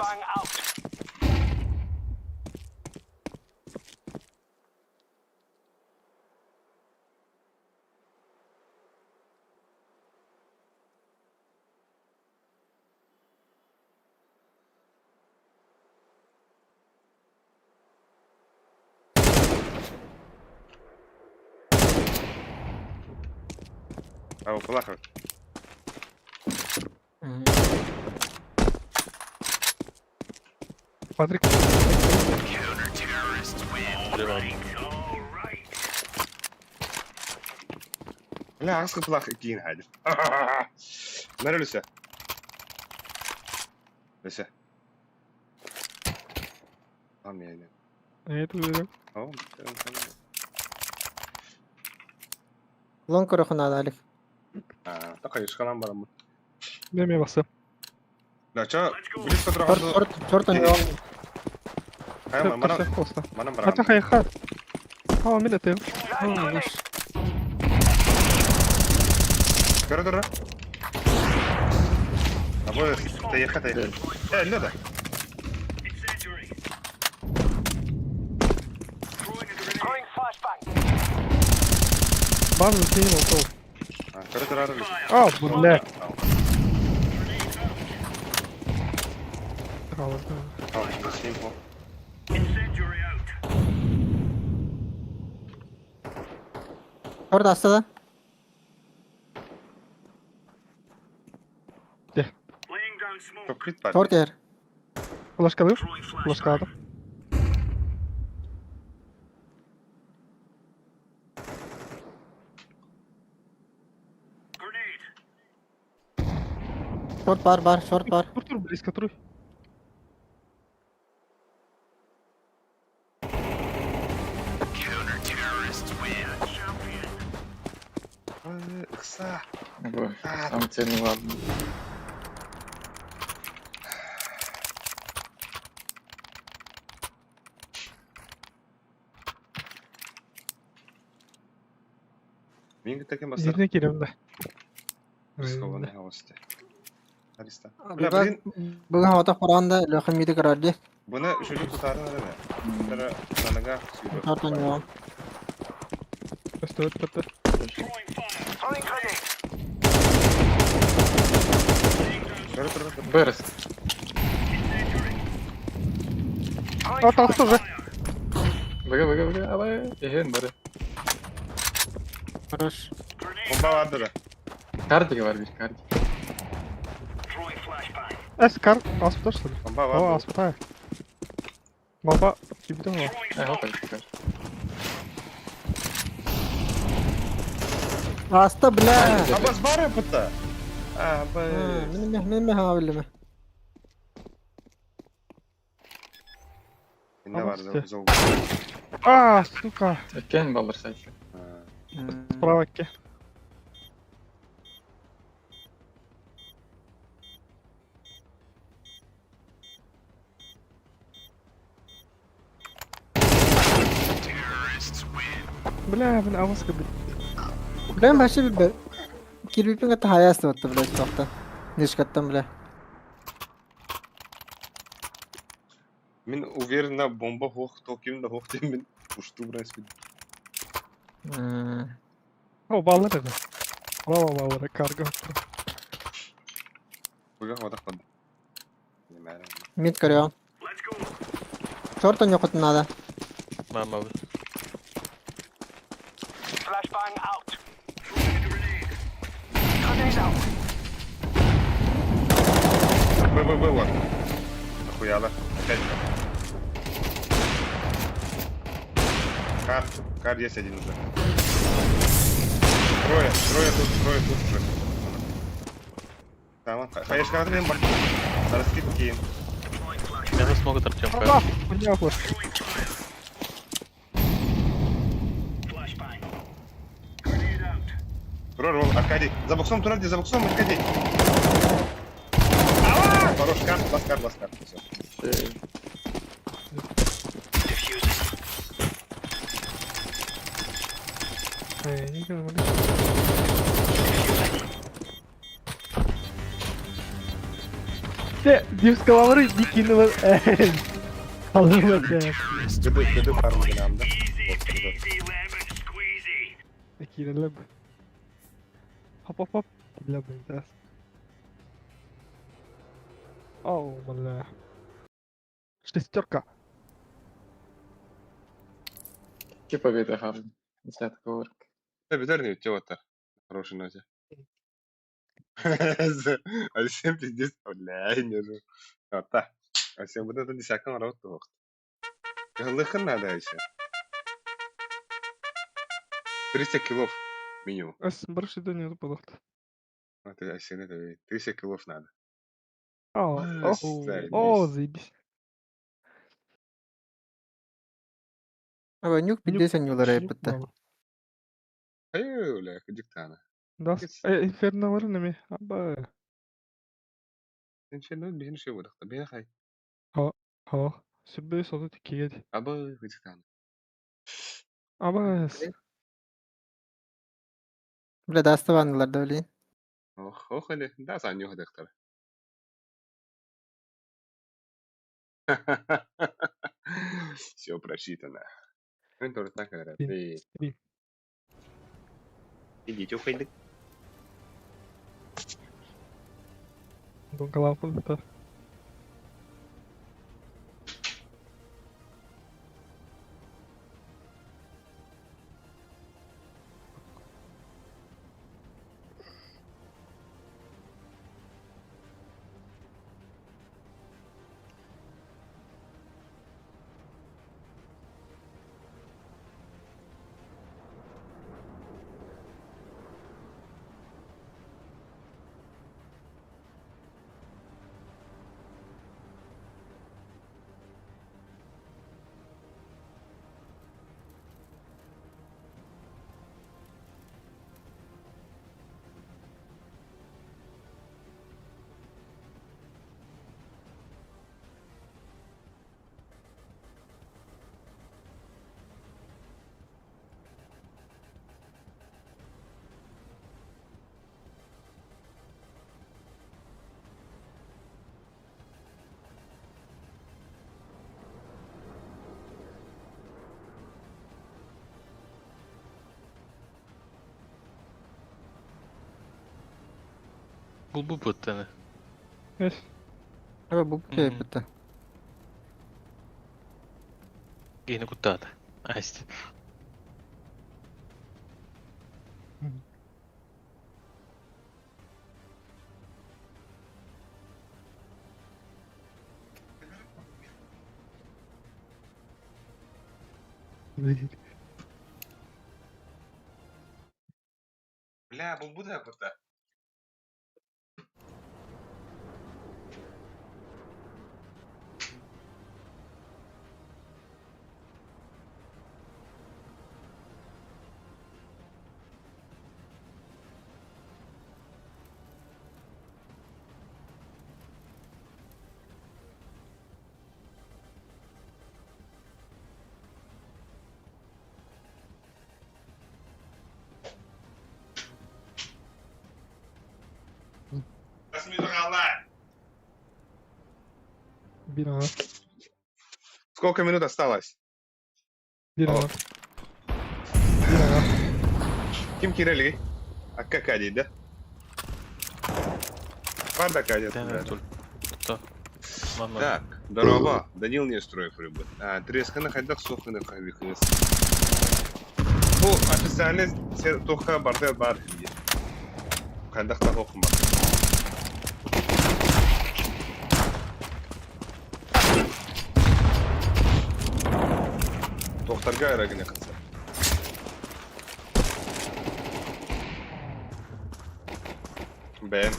Ау, плохо. Патрик. Бля, ағыз қыпылақ кейін хайдым. Нәре Люся? Люся. Там я не. Это уже. Ау, Лонг көрөхүн Алик. А, такай ишкалан барамын. Неме басы. Да, ча, близко Шорт, тұрған. шорт, шорт он лонг. Хайма, манам, манам барамын. Ата хайха. А, мен атым. Көрө тура. Абы тайыха тайыха. Э, не да. Бан кейин ол. Көрө турар. А, бля. Orada hasta да. Топпит бар. Торт ер. Флешка алып. Флешка алдым. Шорт бар бар, шорт бар. Тур тур близко тур. Ыкса. Бу самый ценный ладно. Мин таким басар. Зирне келем да. Рискованный гости. Ариста. Бля, блин, Бүгін хавата хоранда лөхім миді көрәрді. Бұны үшінші тұтарын араны. Бұны наныға Шорт ойнаған. Өсті өтті. Бэрс. А, талқты уже. Бага, бага, бага, абай. Ehen, бары. Хорош. Бомба барды да. Кардига бар бир, кардига. Эс, кар, аспыта что ли? Бомба О, барды. аспыта. Баба, кибитен var. Ай, хопа, кар. Аста, бля. Абас бары бұта. Абас. Мен мен ха білме. Не бар зол. А, сука. Өткен балдар сайты. Справа ке. Бля, мен аваска бит. Бля, вообще bir Кирбипин катта хаясты батты, бля, тоқта. Нешкаттан, бля. Мен уверенно бомба хох токим да хох дейм мен ушту брайс бит. О, баллар edi. Браво баллар, карго. Бага хватақ барды. Не Мид көрөм. Шорт ойнақытын надо. Мама. Б, Б, Б, вот. Охуяла. Опять. Кар, кар есть один уже. Трое, трое тут уже. Tamam. Хаешка мен бар. Раскид кейін. Меня смогут Артем. А, хуйня флешка. Турар ол, Аркадий. За боксом турар, за боксом, Аркадий. Ава! Хорош, кар, бас кар, бас кар. Всё. Эй, не говори. Те, дивскалары не кинула. Алып Гыды, гыды фармы гынамда. Кирелеп. Хоп хоп хоп. Бля, блин, Оу, бля. Шестерка. Ки победа хавын. Десятка орк. Да, битер не өтте Хорошей ноте. А всем пиздец, бля, не же. Ата. А всем вот это десятка работа вақт. Лыхын надо еще. 300 килов минимум. Эс, бір шиден не болықты. Это это 300 килов надо. О, о, заебись. Аба нюк 50 нюлар айыппытта. Ай, бля, диктана. Да, инферно бар неме. Аба. Инферно бихин шей бодақта. Бихин хай. Хо. Сүббе соды тиккеге. Аба, диктана. Аба. Бля, даста баннылар да билин. Ох, ох или, да, санньуха дыхтар. Все просчитано. Мен тоже так говорят. Блин. Эй. Идите уходи. Донкалаах курдуктар. Булбуппут аны. Эс. Aba bu Мгм. бutta. Киһини куттаата. Айст. Бля, булбуда кута. Биир аҥаар. Сколько минут осталось? Биир О. аҥаар. Биир аҥаар. Ким киирэлий? А какая да? Панда кадет. Тэн тут. То. Манна. Так, дорообо. Данил Нестроев рыбы. А, тресканы хайдах соханы хавихнес. Бу официально тоха барда бар. Хайдах та хохма. Тохтарга эрагыны кытса. Бэм,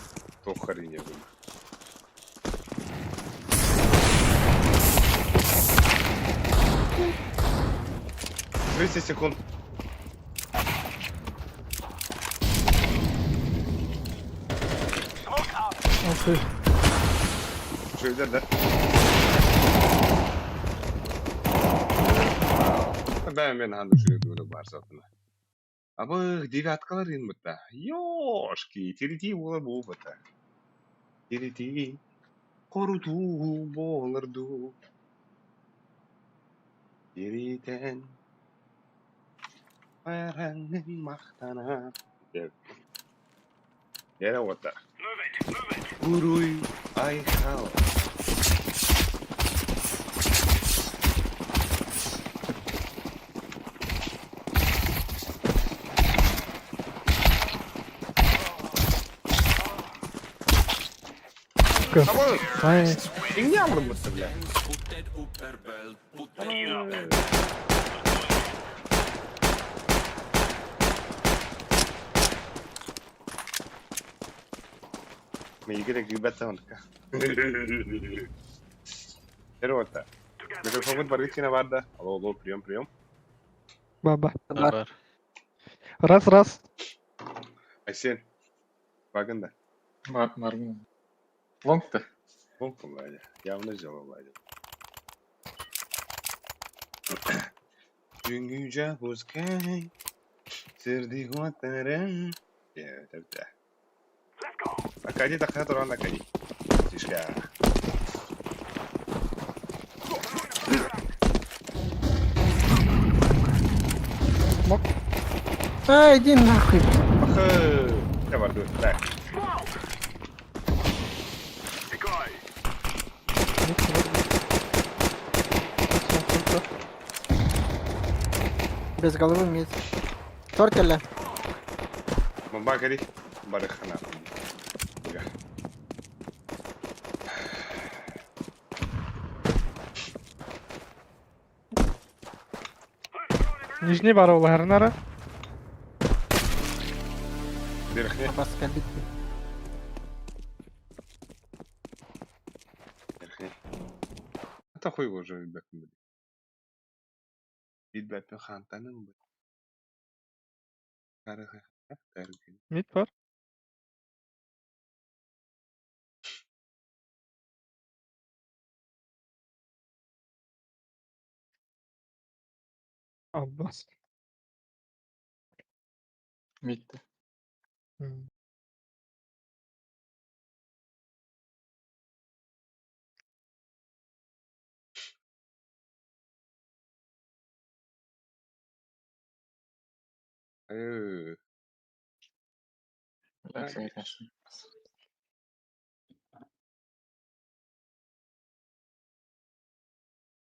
тохарине был. 30 секунд. Окей. Что да? Да, мен ханды шүреді бар сатына. Абы девяткалар ин бітті. Ёшки, терети болар бұл бітті. Терети, қоруту болырду. Теретен, баранын мақтана. Яра ота. Уруй айхал. Абы, Ай. Иңне бітті, бля. Мейгерек ребята. Первое. Микрофон барвичина барда. Алло, алло, прием, прием. Баба. Бар. Бар. Раз, раз. Айсен. Багында. Маргин. Лонг-то. Вон Владя. Явно сделал Владя. Жүнгү пускай. Сердик ватарым. Акади тахха туран Акади. Тишка. Мок. Ай, иди нахуй. Ахы. Я барду. Так. Без головы мид. Тортеле. Бомба кэри. Бары хана. Нижний бар улаһарынара. Верхний. Баска бит. Верхний. Это хуй его уже ребят. Билбэппин хантаным бу. Мид бар. Албас. Мидте. Э, Бля, конечно.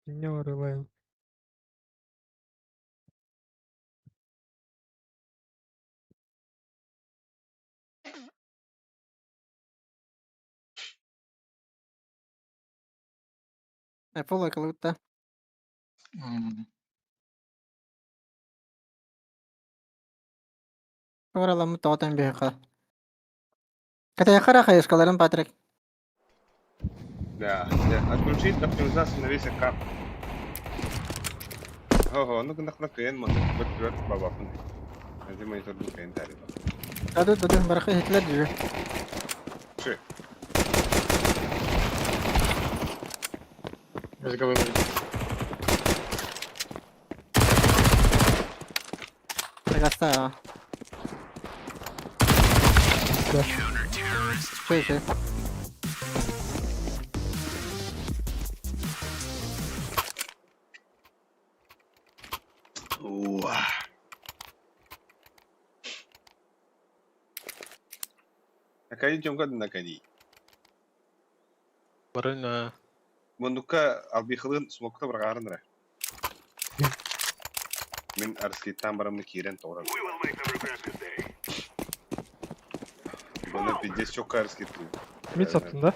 Не арылайын. Apple кылыбытта. Туораламмыт тоҕотон биһиэхэ. Кэтэйэххэ эрэ хайыскаларын Патрик. Да, да. Отключить оптимизацию на весь аккаунт. Ого, ну гынахна кыйын маннык бөттүбэт бабаппын. Эти монитордун кыйын таарыйба. Даду даду барахы иһитлэр дьү. Ши. Без головы. Тагаста. Да. Чэй чэй. Уа. Накади Тёмка накади. Барын Мундукка албихылын смокта баргаарын эрэ. Мин арскиттан барамны киирэн тоҕуран. Бұны пиздец чокка арскиттыы. Мид саттın да?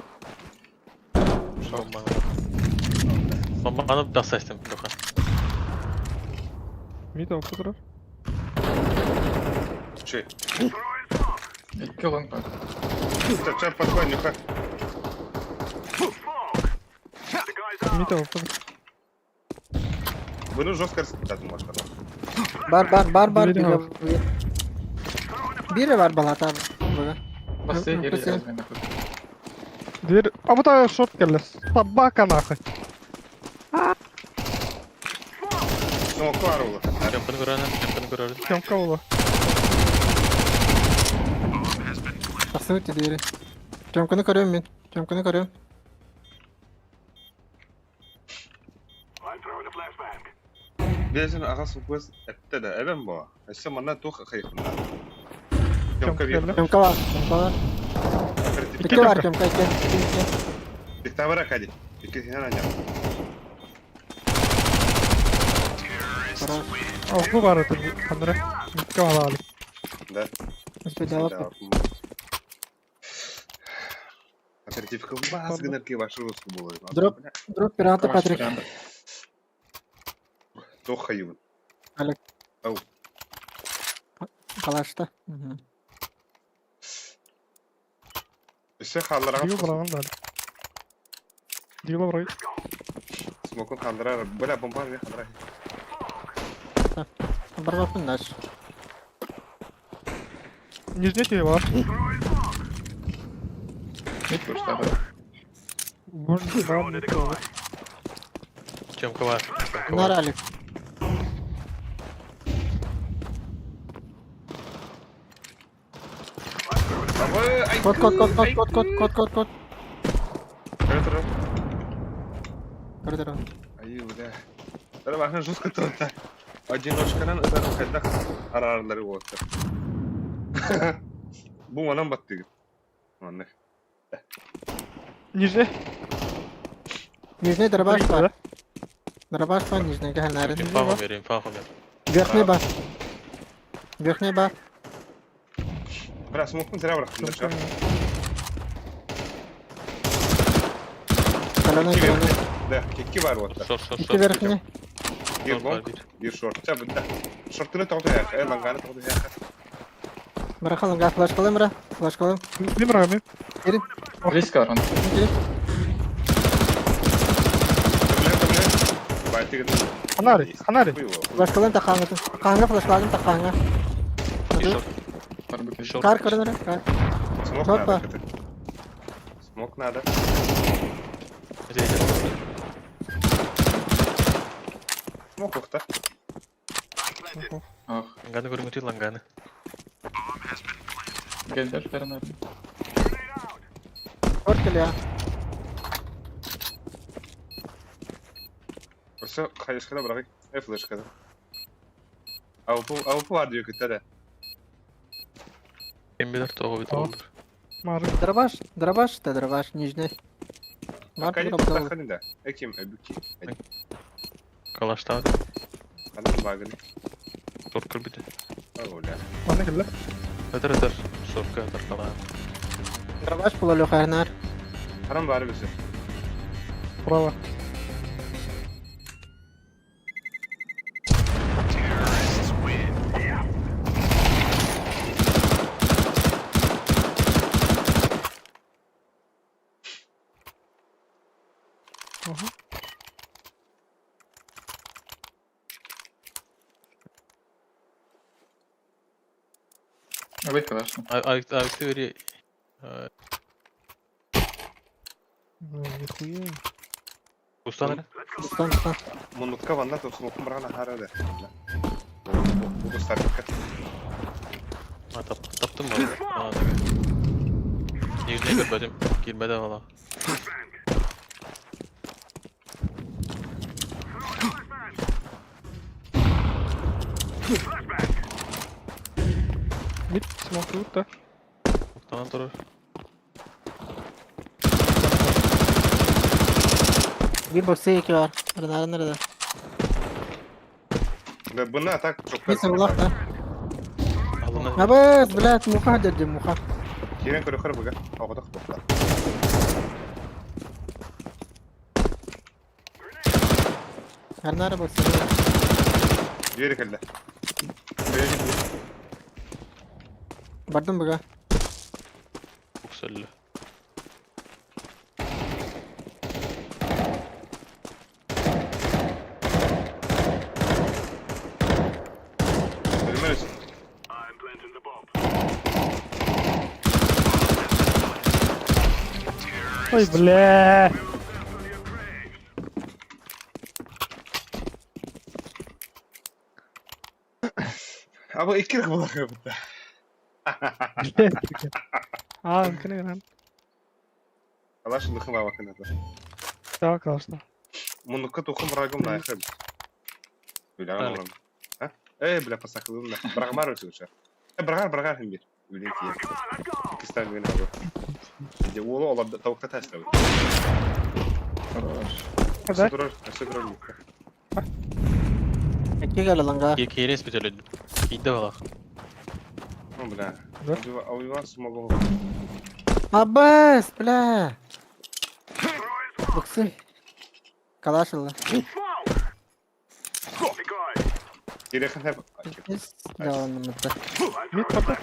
Бомбаны тахсастым Леха. Мид алып турар. Ши. Икки лонг бар. Чап подходи, нюха. Мид алып турар. Бұны жестко арскиттатын может. Бар бар бар бар Бири бире бар. бире бар балата буга. Басты Ну, или пусть я- размен нахуй. Дверь. А вот а шорт келли. Собака нахуй. Смокку арулы. Чемпион көрөнүм, чемпион көрөрүм. Тёмка була. Тахсыбыт дири. Тёмканы көрөм мин. Тёмканы көрөм. Безин аға суквес әтті да, әбен бұ. Әсі мана тух қайқында. Тёмка Тёмка бир. келли. Тёмка бар. Тёмка бар. Икки бар Тёмка икки. Икки, икки. Диктавара кади. Икки синен аня. Хорош. Алгы бар это Андре. Мидке алалы. Да. Успедалап. Оперативка бас гынарки ваши руску было. Дроп. Дроп пирата Калаш Патрик. пирата. Тух хайван. Калашта. Мгм. Үсі қалдыра. Дигл бараган да. Дигл барай. Смокун қалдыра. Бля, бомба не қалдыра. Барбаппын даш. Нижний тебе бар. Мид пушта, да. Можно бар мид бар. Чемка бар. Чемка бар. Наралик. Абы, Кот, кот, кот, кот, кот, кот, кот, кот, кот. Көрө турар. Көрө турар. Айыы, бля. Тара бахан жестко турда. Одиночканан ытар хайдах араараллары уолаттар. Бу манан баттыгыт. Маннык. Ниже. Нижний дробаш бар. Дробаш бар, нижний кәһәннәрен. Инфа бер, инфа бер. Верхний бар. Верхний бар. Бля, смокпун зря бырахтым да, чё? Каленый, Икки каленый. Да, икки бар уолаттар. Шор, шор, Икки шор. верхний. Бир Шор бар, лонг, бир. бир шорт. Ча, бында. Шортыны тоғды яқ, ланганы тоғды яқ. Быраха ланга флешкалым бра. Флешкалым. Не бырагам. Кирин. Близко, Арон. Кирин. Төбле, төбле. Байтыгын. Ханари, ханари. Флешкалым тақаңы. Қаңға флешкалым тақаңы. Bir шор, Барбекю. шор. Кар көрінір. Кар. Смок Шорт надо. бар. это. Смок надо. Смок ухта. Ох, Ланганы көрүңүтүй ланганы. Гелдер Бернард. Шорт келе. Осы хайышкада бырагы. Э, флешкада. Аупу, аупу бар диyor китте де. Кем билер тоҕо бит О. олдур. Мары. Дробаш, дробаш, да дробаш, нижний. Бар Акали дроп дал. таханы да. Эким, эбүки. Калаштаат. Ханын багын. Шор көрбүтэ. Оля. Аны келле. Өтөр өтөр. Шорка өтөр калаан. Дробаш була лөхәрнәр. Харам бары бisi. Право. Ага. Ой, конечно. Авикты бери. Ну, нихуя. Кустан Стан, стан. Муннукка ванна то смокун баргана хара да. Бу старка. А, тап, таптым ба? А, так. Нижний көрбөдүм. Кирбеде бала. Мид смок да. Уктанан турар. Bir боксы екі бар. Рынары nerede? Да буна так çok Bir сыллах да. Алына. Абыз, блядь, муха деді, муха. Кирен көрө хөр буга. Огодох тохта. Рынары боксы. Жери келди. Бери. Бардым буга. Уксөллө. Ölmez. Ой, бля. Аба икки рак була кыбытта. А, кene гран. Алаш лыхын баба кынаты. Так, классно. Муннукка тухум барагым на хыб. Биляган Алик. олам. А? Э, бля, пасакылым да. Барагмар өтү учар. Э, барагар барагар хим бир. Билин тие. Икистан мен абы. Де уолу ола тавыкта тастабы. Хорош. Да? Турар, өсө турар мукка. Екі келі ланга. Кейрес бит өлөдүм. Кийде бала. Ну, бля. Да? Ауива смогу. Абыз, бля. Боксы. Калашылы. Кирехин хеп. Да, он мытты. Мид капы.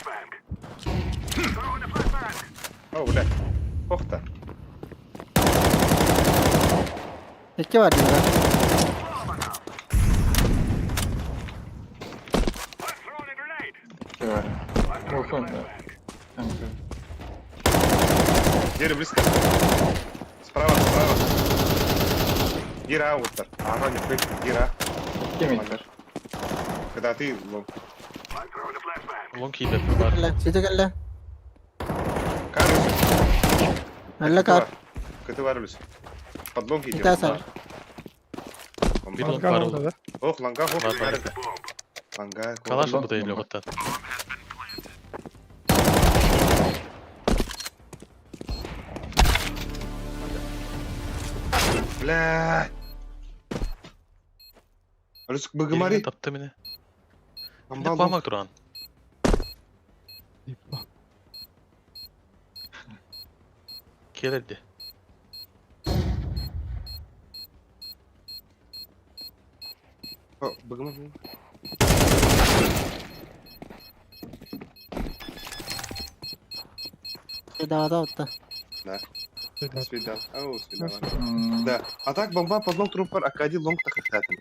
О, бля. Охта. Екі бар дейді. Кивари. Ухун, да. Там же. Дери близко. Справа, справа. Гира уттар. Ага, не хуй. Гира. Кем бар? Когда ты лонг. Лонг кийбеп бар. Келі, сөйте келі. Кар. Алла кар. Кыты бар үлүс. Подлог идет. Итасар. Bir long Ланга var oldu oldu. da. Ох, ланга, ох, Var, var. Ланга. Kalaş Long bu değil bomba. yoktan. Бля. Үлүс быгымари. Taptı mı ne? Ne Амбал. parmak duran. Ипа. Keledi. Быгымари. Да, да, да. Свидан. Ау, свидан. М, Да. А так бомба подлог трупар Акади лонг тахахтатын.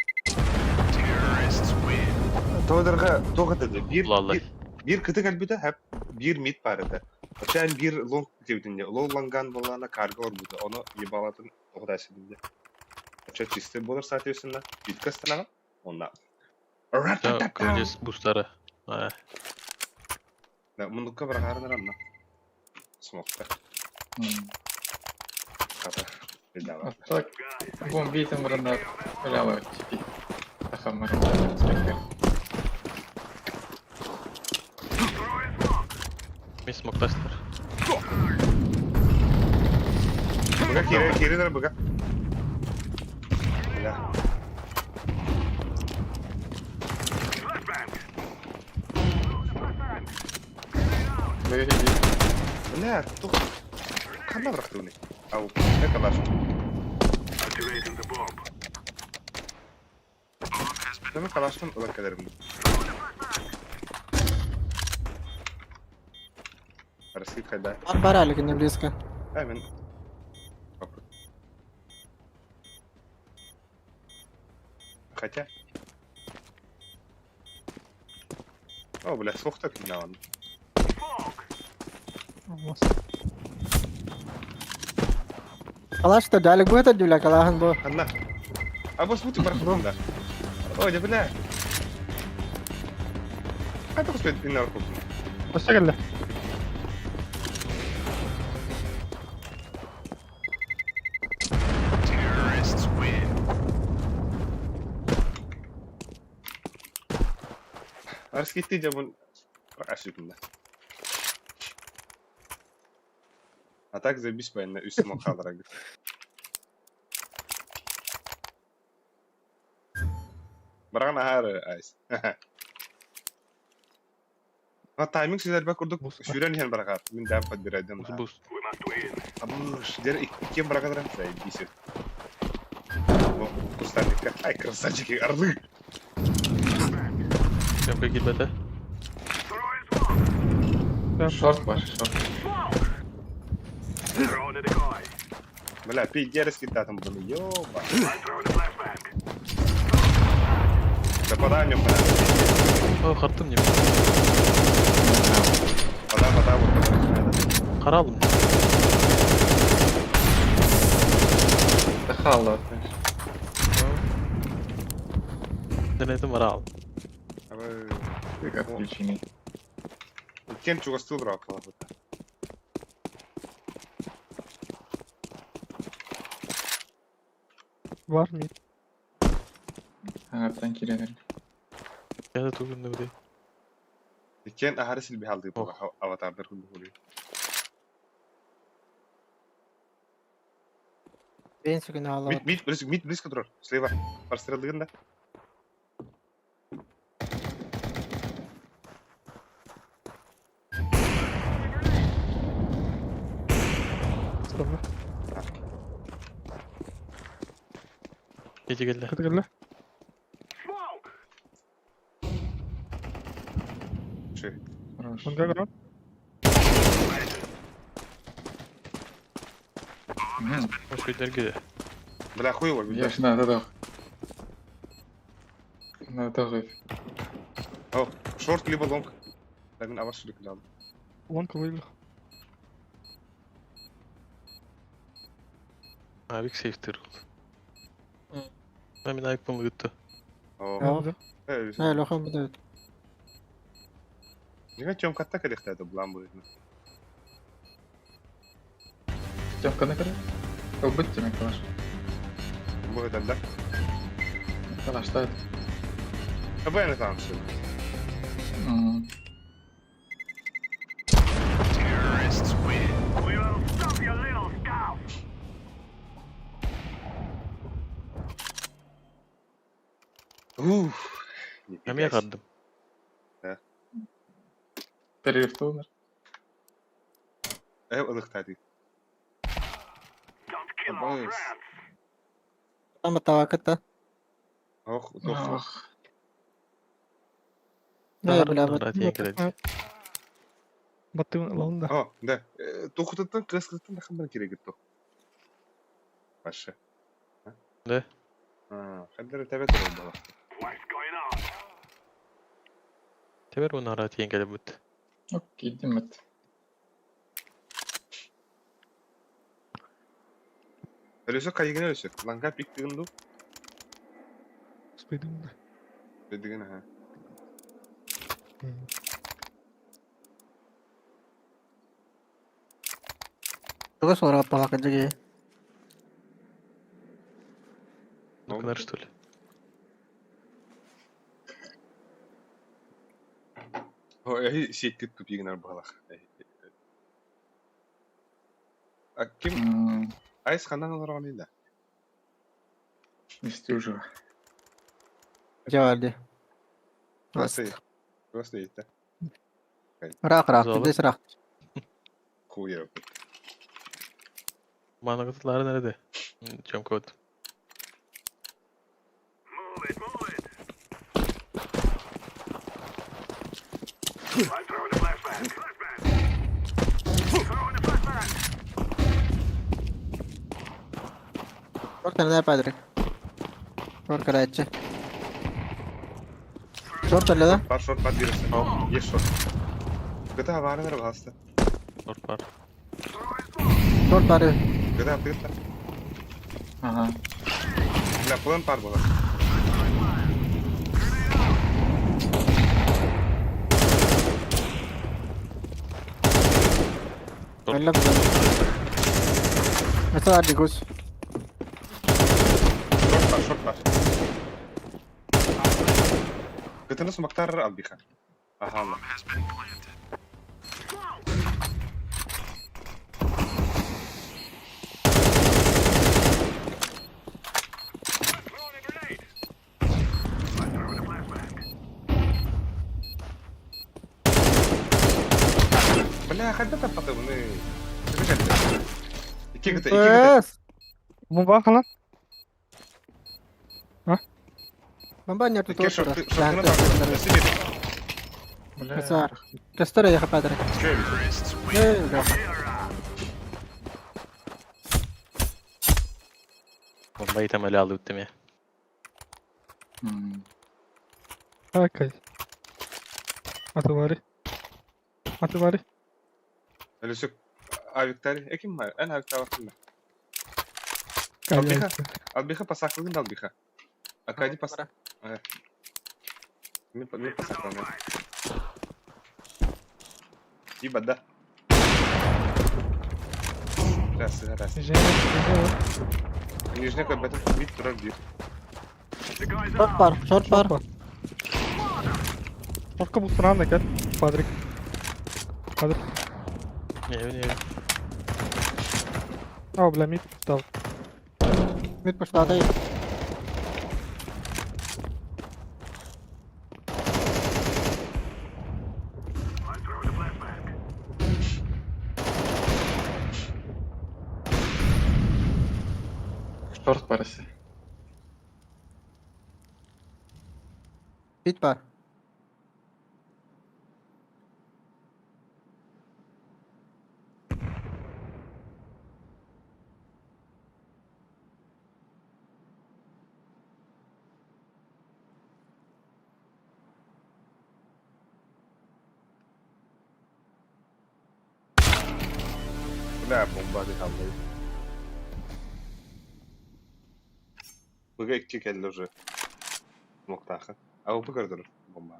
Тодорга тоғытады. Bir, Лалай. bir, bir кыты кальбита хәп bir мид парыды. Очан bir лонг тебдинде. Лол ланган болана карга орбута. Оны ебалатын тоғдасыдынде. Оча чистый болар соответственно. Битка станага. Онна. Ya Kölес boostları. Ha. Да, мундукка бір қарыныр Смокта. м. Ката. А так, бомбитым бұрында білялы типи. Тахамар. Mis smoktaşlar. Бұға кері, кері бұға. Бля. Бля, тух. Қандай бірақ туны? Ау, не калаш. Мен калаштан улан кедерим. Россия қайда? Бар бар әлі не близко. Ай, мен. Хотя. О, бля, слух так не надо. Калаш то далек будет дюля калахан бу. Одна. А бос мути барахлом, да. Ой, да бля. А то успеть и на руку. Hoşça Арскитти жабын ашыкында. А так забись баянна үстүмө калдыра. Барган ахары айс. А тайминг силер бак курдук сүүрэн иһэн барагаат. Мин дам подбирайдым. Boost boost. Абыш, дер иккен барагадырам заебись. Во, кустарникка. Ай, красавчики, орлы. Şemke girmedi. Шорт бар, шорт. Бля, пиздец, кидатым буну, ёба. Да пода, бля. Oh kattım ya. Пода, пода, вот, пода. Kara aldım. Тахалла. Denedim var al. Ты как включенный. Кем чугастыл бра аппала. Var mı? Аңаттан киренер. Ya da tuğun ne bileyim. Кен ахары силби халды бу аватардар күндү болуй. Бен сүгүнө алып. Мид мид близко мид близко турар. Слева. Прострелдыгын да. Sonra. Gece geldi. Hadi gel. Ши. Хорош. Ланга гран. Мгм. Hoş günler gidi. Бля хуево. Я ж на додох. На додох. О, шорт либо лонг. Да мен аваш шүлүк алдым. Лонг вылил. Abi safety rule. Ben bir ayıp gitti. О. О. Э, Э, лохан будет. Неге чөм катта келехтады булан бу. Тёмканы көрө. Ылбыт Тёмик калаш. Бу этэллэр. Калаштаат. Абайны таамсы. Ух. Эмиэ хардым. Перерыв Э, ылыктааты. Абайс. Там табакыта. Ох, ох. Ох. Не, бля, вот. Нара тиийэн кэлэр. Баттым ылан да. О, да. Тухутуттан кыскыттан да хамбан керек то. Паша. Да. А, хаддара табе турар була. Тебер бу нара тиийэн кэлэр бут. Окей, диммет. Өлөсө кайыгын өлөсө. Ланга пиктигин ду. Успейдым да. Дедигин аха. Туга сора палака жиги. Нукнар что ли? О, эһи сиэккит тупигин арбалах. А ким айс ханан олорон да. Нестужева. Жавалди. Просто просто это. Рак рак, Золото. здесь рак. Хуя. Манагытлары nerede? Чем код? Шорт не падре. Шорт карачы. Шорт эле да? Бар шорт бар диресе. Есть шорт. Гыта баарынар басты. Шорт бар. Шорт бар. Гыта тыгыта. Ага. Бля, план пар була. Эле Это Адигус. Шорт бар, шорт бар. Гытаны сумактар албиха. Аха, алла. Бля, хайда таппаты бұны. Икки гыта, икки гыта. Эс. Бомба халан. Бомба не тут Икки шорты, шортына таппаты. Бля. Касар. Кастара я падре. Э, да. Bombayı temeli aldı demeye. Акай. Атылари. Атылари. Өлөсөк авиктар эким бар? Эн авиктар бактым. Кайя. Албиха пасаклыгын албиха. Акади пас. Мен мен пасакланы. Тиба да. Раз, раз. Женя, Женя. Нижний кабет бит турар бир. Шорт бар, шорт бар. Шортка булсуран да кел. Падрик. Падрик. Не, не. А, бля, мид стал. Мид пошла, дай. Шорт барысы. Бит бар. Бля, бомба ди халлай. Быга икки келди уже. Моктаха. А у быгардыр бомба.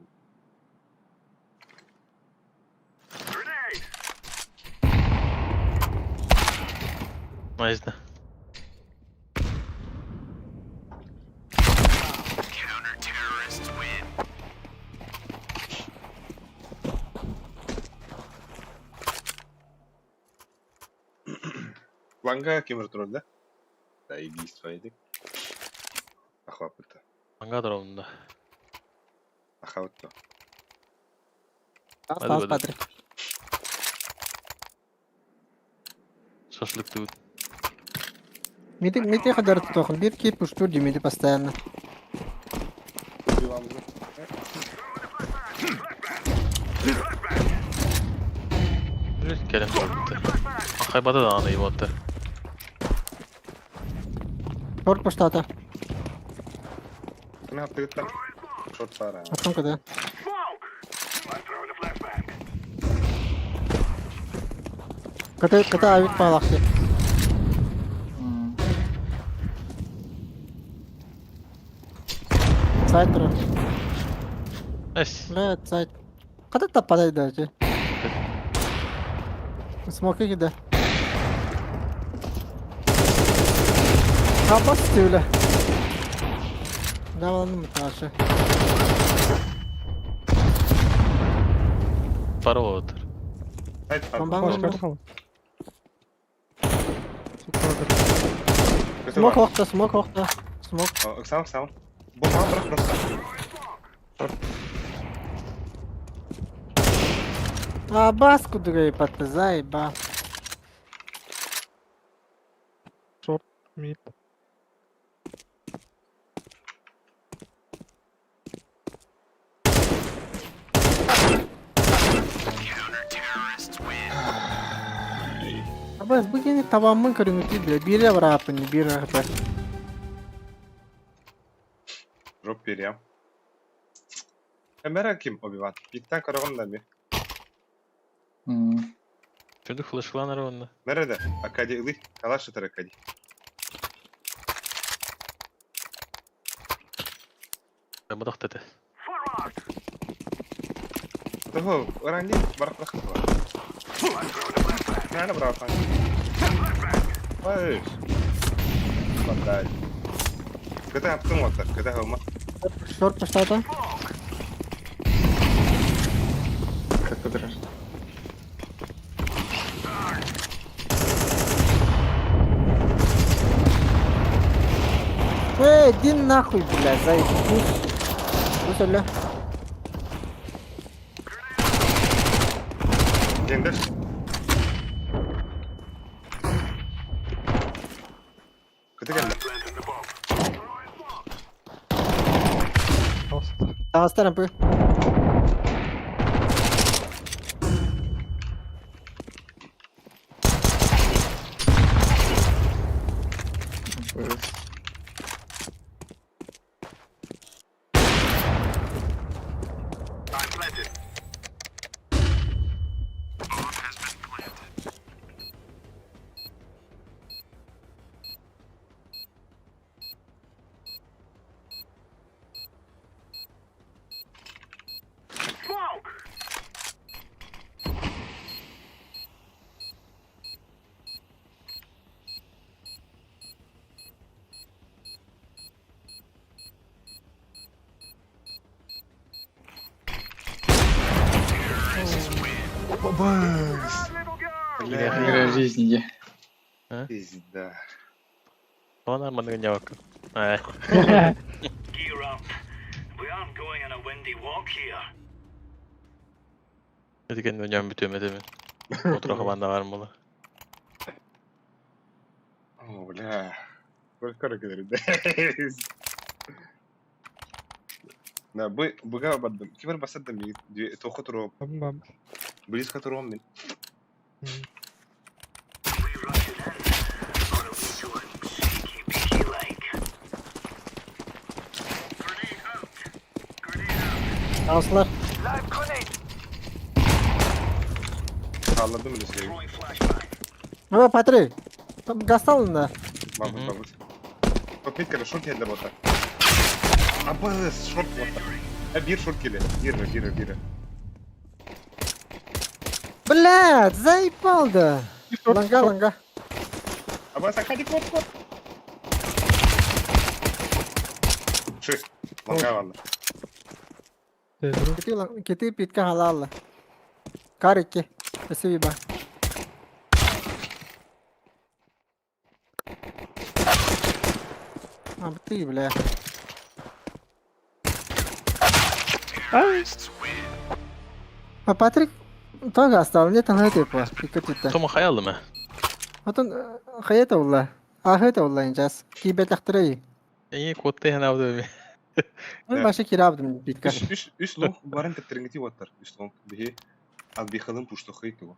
Nice да. Ланга ким турар да? Заебись твои. Ахвапыта. Ланга турабын да. Ахавытта. Таас Hadi таас bakalım. Патрик. Шашлык тут. Миди миди хадар тутуохун. Биир киip уштуур дии миди постоянно. Кэлэн турбуттар. Хайбата даҕаны ебаттар. Шорт пуштаата. Ne yaptık da? Short var ha. Аттан куда? Кыта кыта авик паалахты. Сайт тура. Nice. Блядь, сайт. Кыта таппадай даже. Смоки киде. Капас түүлэ. Даваланым муташы. Пара болуттар. Сайт var. Бомба. Башка хал. Көтө Смок бар. охта, смок охта. Смок. Оксана, Оксана. Бомба bırak просто. А баску дугай патта ба. Шорт, мид. Абас бу кини табаммын көрүҥүтүй бile. Бире бараапын, бире хп. Drop bir ya. Emre kim Obi-Wan? Bitten karavan da mi? Чудо флешланер онна. Nerede? Akadi ılık. Kalaş atar Akadi. Бадах тете. Toho, öğrenci bırak bırak var. Nerede bırak lan? Hayır. Lan daha. Kötü yaptım o Kötü olma. Шорт пуштаата. Как дрожит. Эй, иди нахуй, бля, заебись. Бус өлө. Gender. Kötü geldi. Алста. Таастаран пы. Вырос. Игра жизни. Пизда. Она нормально не вака. Ай. Gear up. We aren't going on a windy walk here. Эдиген дөньям бүтүөм этемен. Отура хабанда бар була. О, бля. Сколько говорит, Да, бы быга бардым. Кимер басадым тоқы туру, Бам. близко туру мен. We rushing in, or are we going shaky beaky like? Grenade out. Grenade out. Таасылар. Live grenade. Sağladım öyle şey. Throwing flashbang. Aba Патрик. Гасталын да. Бабы, бабы. Топ мид шорт geldi bota. Абыз, шорт бота. Ha bir шорт келе. Bir, bir, bir. Блядь, заебал да. Ланга, ланга. Абас, ходи, кот, кот. Ши, лонга ванна. Кити кити питка халалла. Кар икки. Спасибо. А ты, бля. А Патрик тоже остал, нет, он это по. Икки Тома хаялы ма? Отон хайата улла. Ахыта улла инжас. Кибет ахтырай. Эйи котты хана абды. Мен башы кирабдым битка. Үс, үс, үс лонг барын тептерингити ваттар. Үс лонг. Биһи албихалын пуштохый тугу.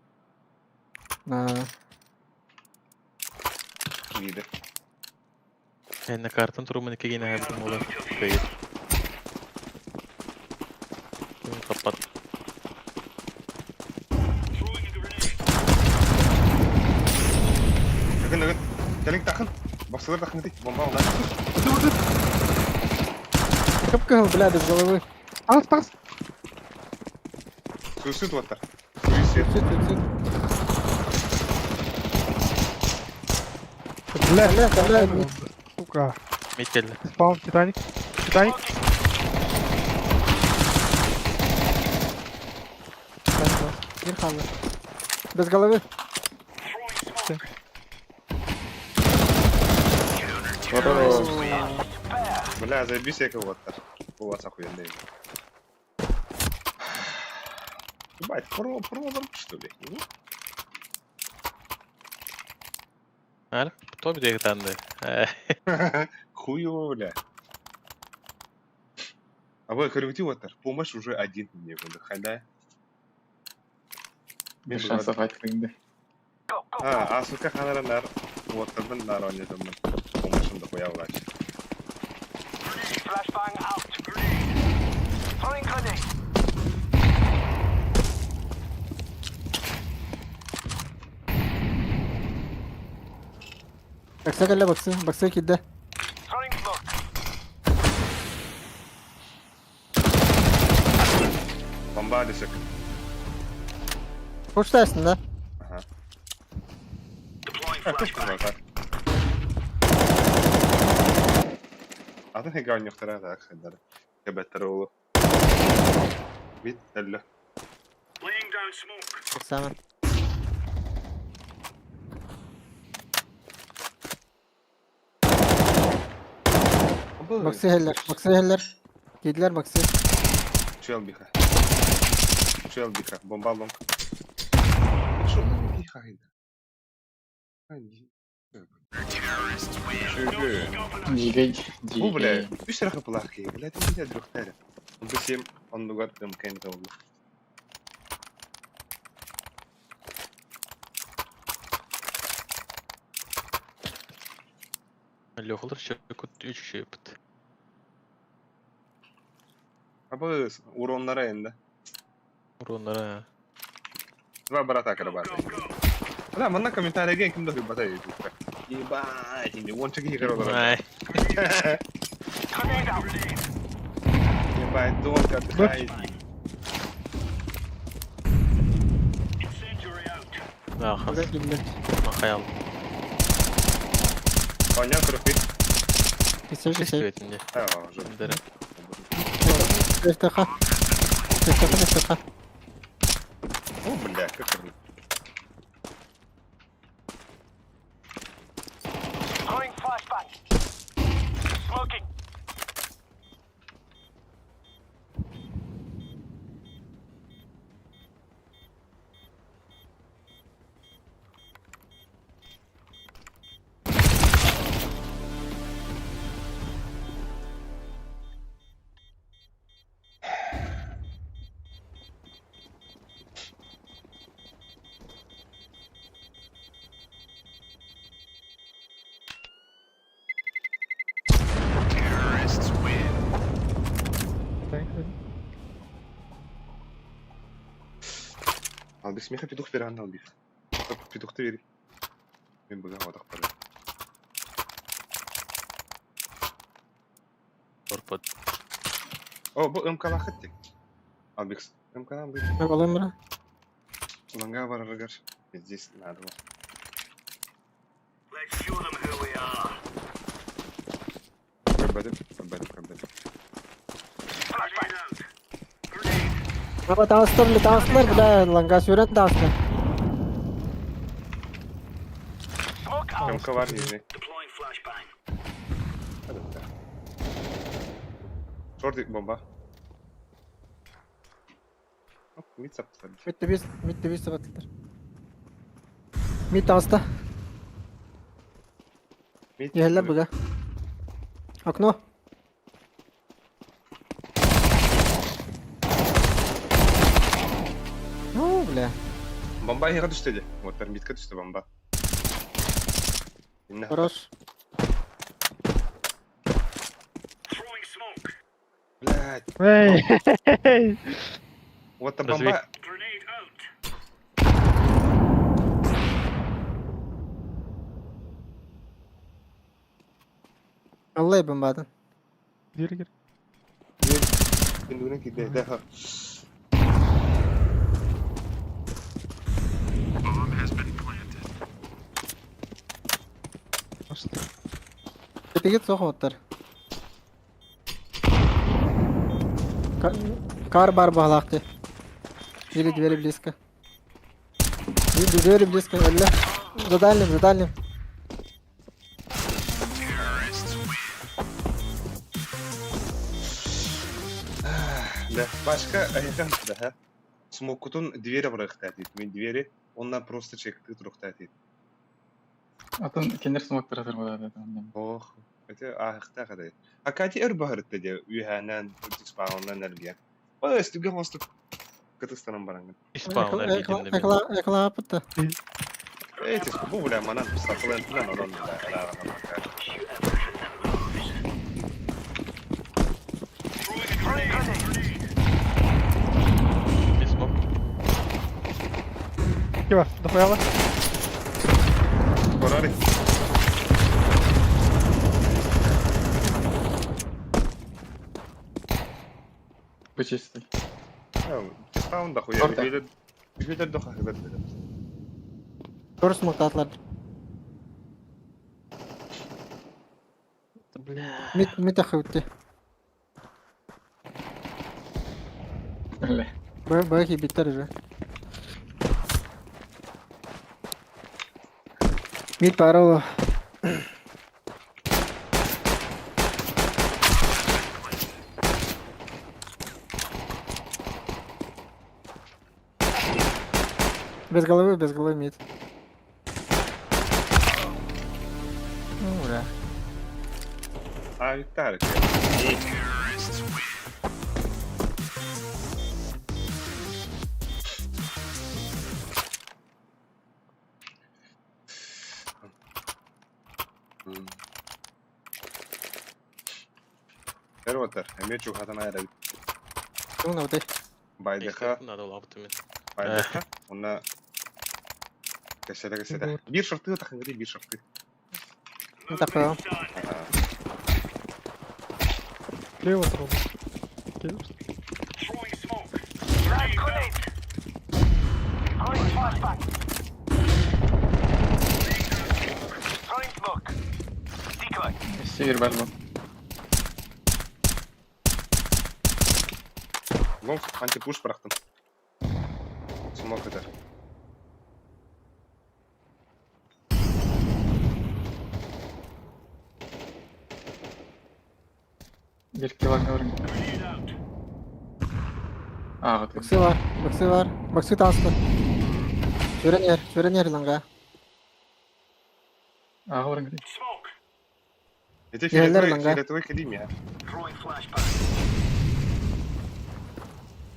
А, Виде. Энне картын турумун икки гине хабдым ола. Кыйыр. Каппат. Throwing a grenade. Yakın yakın. Gelin takın. Баксалар takın ди. Бомба алды. Кып-кыһыл, бля, без головы. Ас, тас. Суицид ваттар. Суицид. Сүт, сүт, сүт. Бля, Бля, бля, бля. Сука. Мид келди. Спаун, Титаник. Титаник. Бир қалды. Без головы. Throwing smoke. Бля, заебись я ваттар. У вас охуенный. Ебать, про, про, что ли? Ар, то бир танды. Хуево, бля. А вы корректив ваттар. Помощь уже один мне халя. Без шансов айтқанды. А, а сука ханара нар. Ваттардан нар ойнадым. Помощьым да хуя врач. Flashbang out. Grenade. Throwing grenade. Бакса кэллэ баксы. Баксы кидде. Throwing smoke. Бомба десек. Почтайсың да? Ага. Deploying А, flashbang. кып кызыл Атын хега ойнохтара так хедер. Кебеттер олу. Бит әлле. Laying down smoke. Баксамын. Баксы хеллер. Баксы хеллер. Киделер баксы. Чуэл биха. Чуэл биха. Бомба лонг. Шо биха хейда? Чүгү. Дигей, Бу бля, дигей. үс рахы плахи, бля, ты меня дрөхтәре. Бу сем ондугар дымкен кылды. Лехолар чөкөт үч шөпт. Абы уроннара енді. Уроннара. Два брата бар. Go, go. Бля, манна комментарийге ким да бата ютубка. Ебать, не онча кихи каралар. Ай. Grenade out. Grenade. Ебать, донка отдыхает. Incendiary out. Да, хас. Баксы киделер. Махаял. Оня крөхи. Кисер кисер. Чувствует А, уже. Дere. Тефтеха. Тефтеха, тефтеха. О, бля, как это? Throwing flashbang. Smoking. Албик смеха петух берген албик. Петухты бери. Мен бүгін одақ бар. Орпот. О, бұл МК лақыт тек. Албик, МК албик. Балым бра. Ланга бараргар. Здесь надо. Let's show Көрбөтүм, көрбөтүм, көрбөтүм. Аба таҕыстар, таҕыстылар, бля, ланга сүүрэн таҕыстылар. МК бар нижний. Шорт бомба. Мид саптылар. Мидте бис, мидте бис сабаттылар. Мид таҕыста. Мид. Иһэллэр быга. Окно. Ну, бля. Бомба иһиҕэ түстэ дии. Вот мидка түстэ бомба. Инна. Хорош. Блядь. Эй! Вот та Разве- бомба. Аллай бомбатын. Gir gir. Түндүгүнэн киирдэ. Да. Тигит суох оттар. Кар бар баҕалаах дии. Или двери близко. Двери близко, өллө. За дальним, за дальним. Да. Башка айхан да. Смокутун двери бырахта дейт. Мен двери онна просто чекти турукта дейт. Атын кинер смоктар атыр да. Ох, это аахта кадай. А Кати өр баһырытта де үйһәнән, спауннан энергия. Ой, стүгә хостук. Кытыстанан баранган. Испаун эргийдим де. Экла апытта. Эти бу бля манан сакылын тынан онон да. Смок. Кива, дохуяла? Феррари. Почисти. Спаун да хуя. Орда. Билер билер доха хыбет. Көр смоктаатылар. Бля. Мид мид ахыбытты. Бля. Б Б хибиттер уже. Мид паролу. Без головы мид. Ну, бля. А, Виталик. Эротер, эмечу хатана эрэ. Ну, на вот Байдыха, Надо лаптами. байдыха. Онна кэсэрэ кэсэрэ. Биир шорты тахынгри биир шорты. Ну, такое. Ага. Лево трубу. Кир. Север бар бу. Лонг антипуш бырахтым. Смок этэр. Бир килограмм. А, вот. Баксы бар, баксы бар. Баксы таасты. Сүрен ер, сүрен ер ланга. А, говорим. Эти Иһэллэр фиолетовый, ланга. фиолетовый кэлиим я.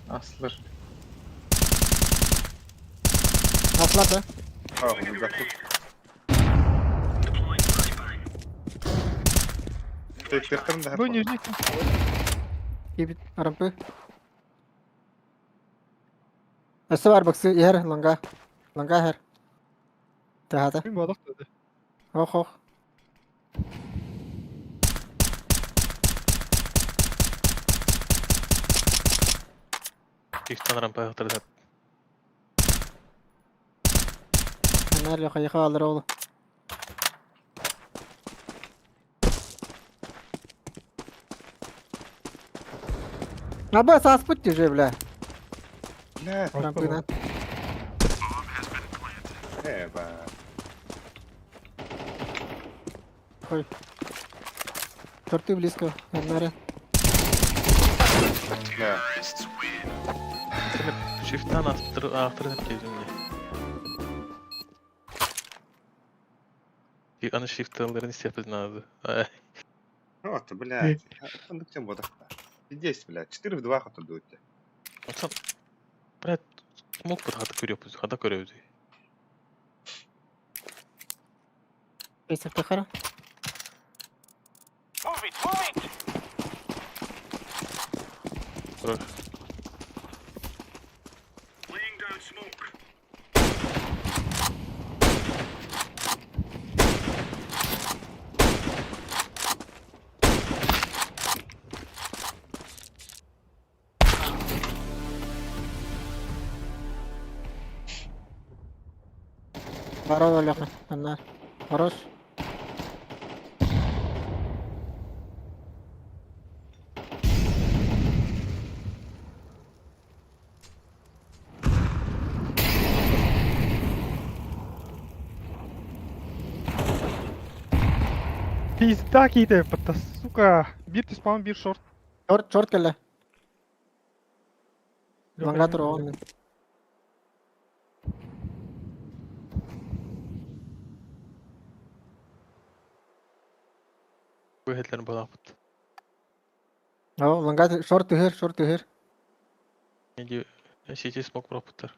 Аслыр. Аслар да. А, угаттым. Тектертим да. Бу нижний. Кибит арампы. Өссө бар баксы ер ланга. Ланга хер. Тахата. Мин бодох dedi. Ох ох. Икстан рампа хатырда. Анар хайха алыр ол. Аба сааспыт уже, бля. Бля, Трамплина. Эба. Ой. Торты близко. Однаре. Бля. Shift'ten астыр деп келдим дии. Аны shift'ларын истеппитин аады. Ай. Вот, блядь. Ханнык тем бодахта. Здесь, блядь, 4 в 2 хоту дуть. Оттон, блядь, смок бут хата көрөпүз, хата көрөбүз. Пейсер Тахара. Move it, move it! Хорош. Laying down smoke. Барон Олеха. Одна. Хорош. Пизда киде, бата, сука. Бир түспам, бир шорт. Шорт, шорт келе. Лангатор оғын. Бу хетлерин балапыт. О, лангатор, шорт түһер, шорт түһер. Неди сити смок пропуттар.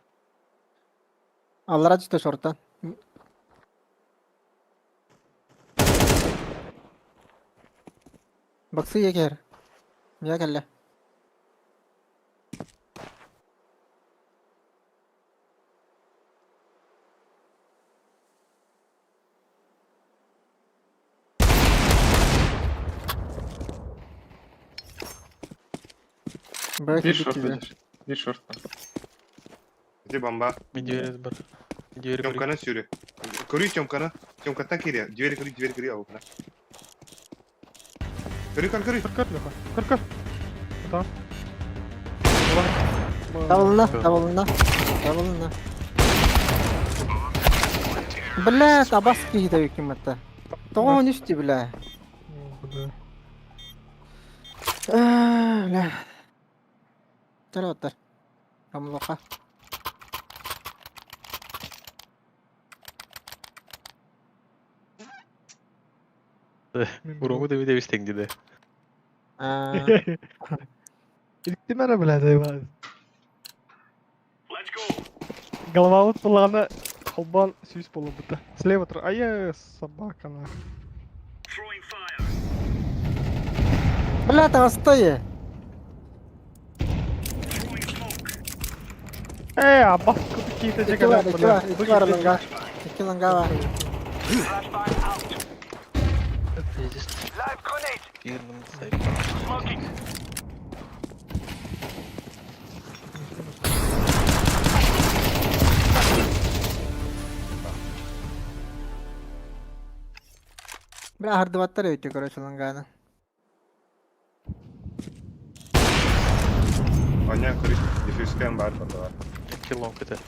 Аллара түсті шорттан. Баксы егер. Я келе. Бир шорт видишь. Бир шорт. Где бомба? Мен двери бар. Двери көрүк. Тёмканы сюрі. Көрүй Тёмканы. Тёмкаттан кире. Двери көрүй, двери көрүй ауына. Көрүй, көр, көрүй. Көр, көр, Леха. Көр, көр. Там. Табылына, табылына, табылына. Бля, табас киһи ким атта. Тоҕо үсти бля. Бля. Аа, Бля. Тар оттар. Амлоха. Уроңу деби дебис теңдиде. Аа, Иликтимere, бля, заебал. Let's go. Голова вот была холбан сүүс болу бұта. Слева тұр. Ай, собака нах. Throwing fire. Бля, таҕыстай. Throwing smoke. Э, абас какие-то Икки бар, икки бар, икки бар ланга. Икки ланга бар. Flashbang out. Live grenade. Бирнин сайт. Smoking. Бля, хардыбаттар өйті, короче, ланганы. Аня көрүй. Диффюзкен бар банда бар. Икки лонг эте.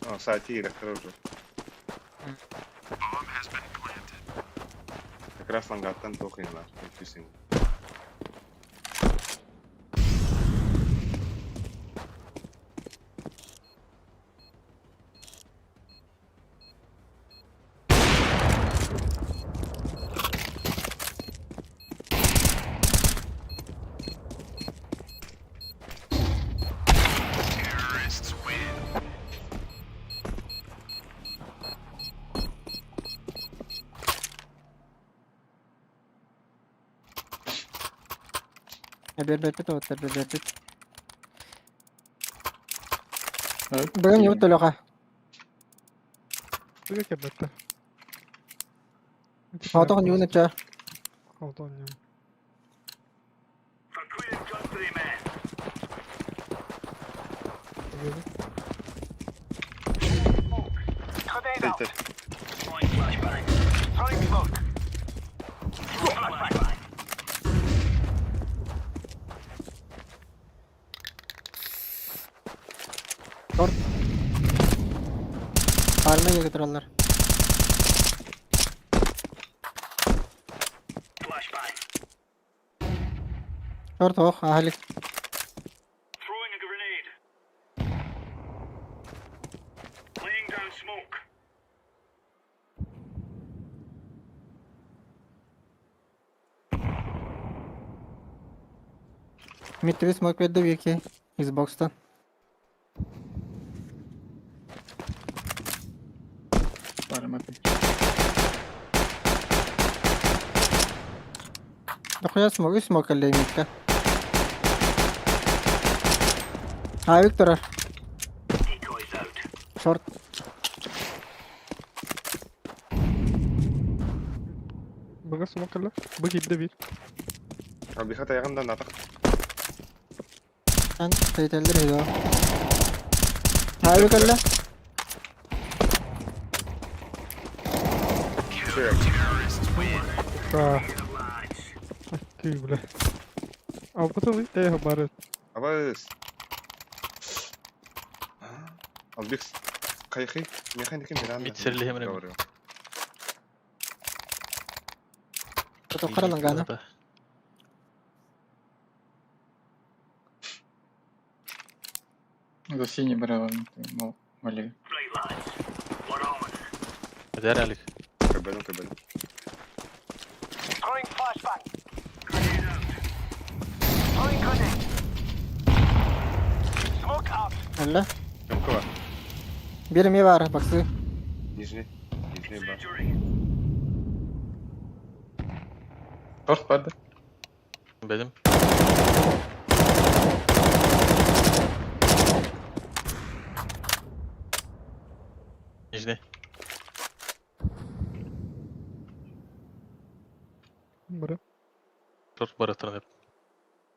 А, сати электро уже. Как раз лангаттан тоқиналар. Диффюзин. Бер бер бер бер бер бер. Бүгін не өтті Леха? Бля, бата. Алтық не өтті? Алтон не. For Queen and Country, man. Grenade out. Сайте. Throwing flashbang. Throwing smoke. Throwing flashbang. Торт. Парма диэки тураллар. Flashbang. Торт ох, аһалик. Throwing a grenade. Laying down smoke. Дмитрий смог берді Вики Xbox'тан. Барым опять. Дохуя смог, и смог әллә мидка. А, Виктор, Decoys out. шорт. Б-га смок кэллэ. Б киирдэ биир. Албиха тайаҕын да натах. Эн тэйтэллэр үһү. А, кэллэ. Да. Ты, бля. А потом и бары. Абас. Албих кайхи механики миран. Мид сэрэлэһэ мин. Тохтор лангана. За синий брал, мол, вали. Right, lads. We're on. Эдэр Алик. Кэбэлэн кэбэлэн. Throwing flashbang. Grenade out. Throwing grenade. Smoke out. Әллә. Ямка бар. Бир эме бар, баксы. Нижний. Нижний бар. Injury. Торт барды. Бедим. Нижний. Бары. Шорт барытырын деп.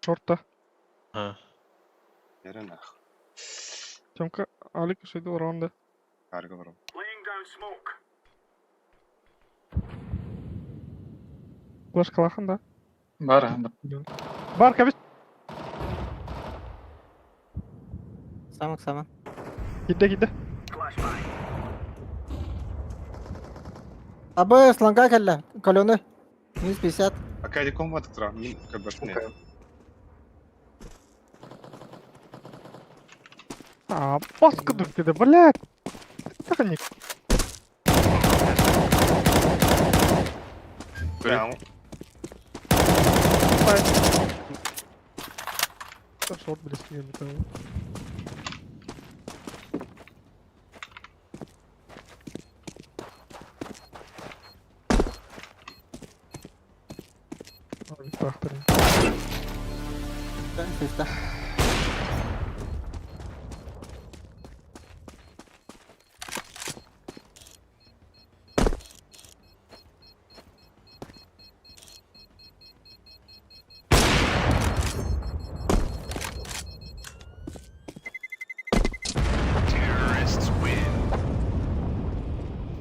Шортта. Ha. Яран ах. Тёмка, Алик шойду раунда. Арга бар. Laying down smoke. Флешка лахан, да? Бар, анда. Бар, кабис. Самак сама. Киирдэ, киирдэ. Flashbang. Абы сланга кэллэ. Каленый. Минус 50. Акади комбат тра. Мин кэбэшне. А, паска да, блядь. Таханик. Прям. Шорт, блядь, я не понял. Алик трактор. Сыста.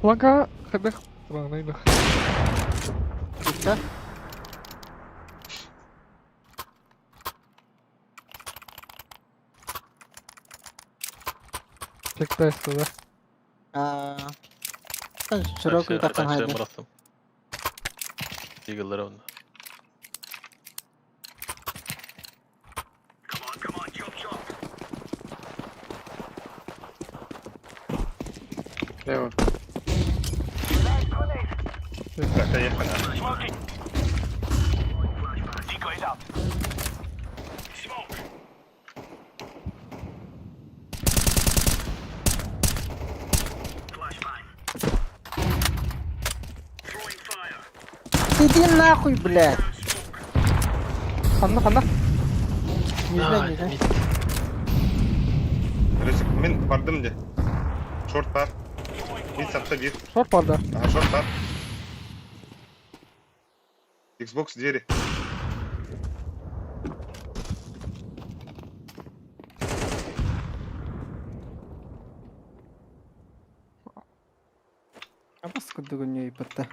Ланга, хадах. Странно, Сыста. Чектайся, да? А. Широкий тахан хайда. Бырахтым. Eagle'lara onda. Come on, come on, chop chop. Лево. Тайахана. Smoking. Flashbang. Decoys out. Smoke. Flashbang. Throwing fire. Иди нахуй, блядь. Ханна, ханна. Нижний, нижний. Короче, мин бардым де. Шорт бар. Мид сапта бир. Шорт бар, да. Ага, шорт бар. Xbox двери. А паскуда не ипотта.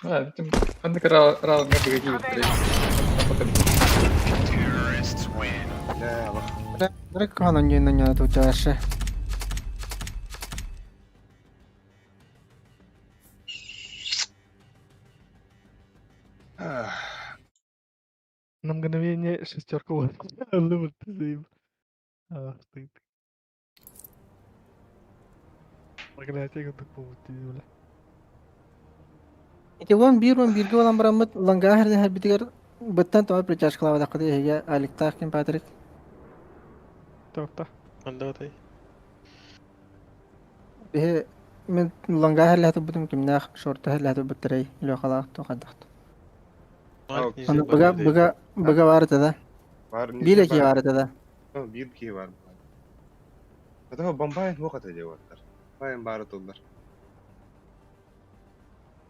А, там, анда раунд не бегает, блядь. А потом. Бля, алах. Бля, кахан тут вообще. На мгновение шестерка вот. Лыбыр ты заеб. Ах ты. Проклятие курдук буолбут дии бля. Ити 11-11 буолан бараммыт лангаа хэрбитигэр быттан тоҕо притяжкалаабатаххыт эһиги Аликтаах ким Патрик? Тоқта. Анда атай. Биһи мин лангаа хэрлэһэ турбутум кимнээх шорта хэрлэһэ турбуттарай Лехалаах туох хайдахт. Аны быга быга быга баар этэ да. Бар Биир киһи баар этэ да. Биир киһи бар. Это бомбайн хуох этэ диэбаттар. Байн баара туллар.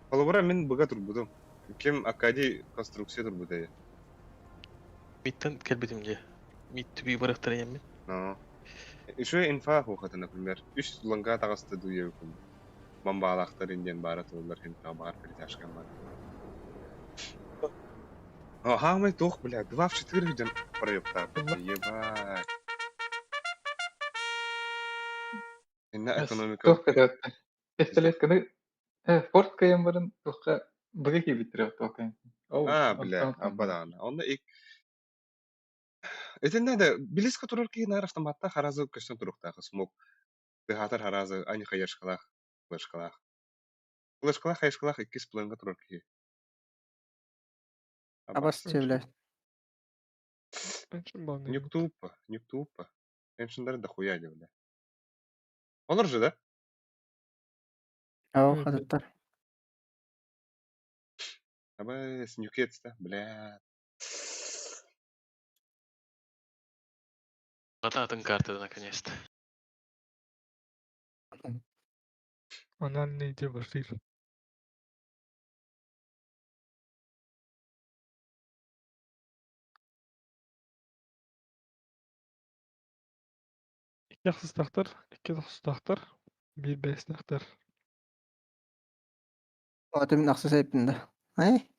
Холобура мин быга турбутум. Ким Акади конструкция турбута. Миттен кэлбитим дии. Мит түбүй барахтар еммин. Но. Еще инфа хуох этэ, например. Үс ланга таҕыста дуйа бомбалаахтар индиан баара туллар хин бар перетяжка бар. Ага, туох, бля, 2 в 4 виден проебта. Ебать. Инна экономика. Туох кытыатта. Пистолет кыны форт кыйын барын туохка быгы киибиттер туохка. А, бля, абадан. Онно ик Этинне да билис турар киһи наар автоматта харазы көстөн туруктаах смок. Тыһаатар харазы ани хаяшкалаах, флешкалаах. Флешкалаах, хаяшкалаах иккис планга турар киһи. Абас бля. Нюктупа, нюктупа. Эншиндар дохуя бля. Олар же, да? Ау, хатыттар. Абас, нюкец, да? Бля. Атын карта наконец-то. Анальный дебошир. Икки ахсыстаахтар, икки тохсустаахтар, биир бэстээхтэр. Аты мин ахсыс эппин да. Ай?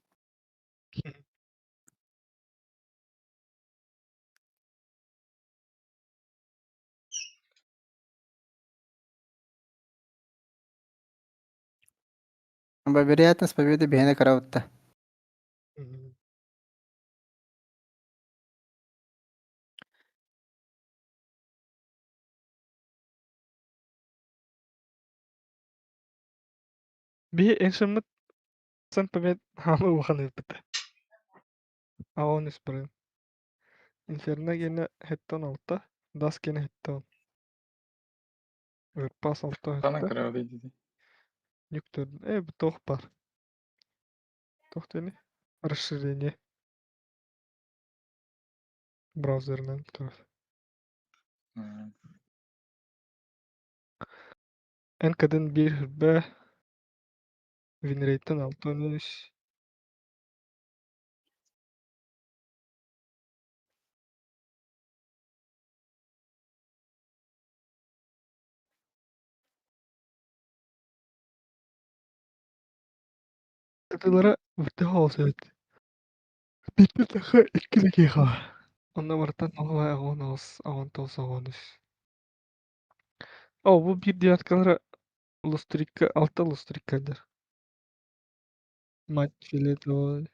Вероятность победы биһиэнэ караутта. Биһи эншиммит сан побед хаамы улахан ыыппыта. Аон үс бырын. Инферно генэ хэттон алта, Дас генэ хэттон. Ырпас алта Ханан хэттэ. кыра дии. Нюктер. Бу туох бар. Туох диэни? Расширение. Браузерынан туох. НКДн биир хүрбэ, Винрейтен алтан үс. Тылара үрдэ хаос эбит. Биирдэ таха икки киһиэхэ. Онно барытын алла аҕыс аҕыс аҕыс тоҕус аҕыс үс. О, бу биир девяткалара лустрикка алта лустриккадар. Мать фиолетовая.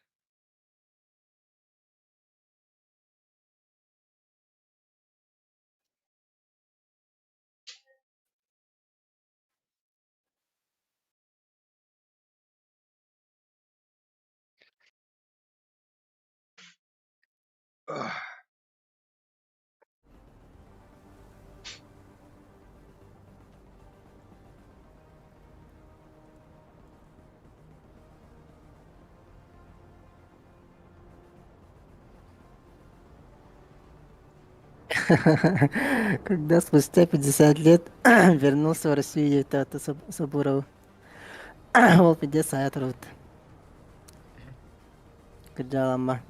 Когда спустя 50 лет вернулся в Россию Тата Сабуров. Ол пиздец аят рут. Кырдьаалама.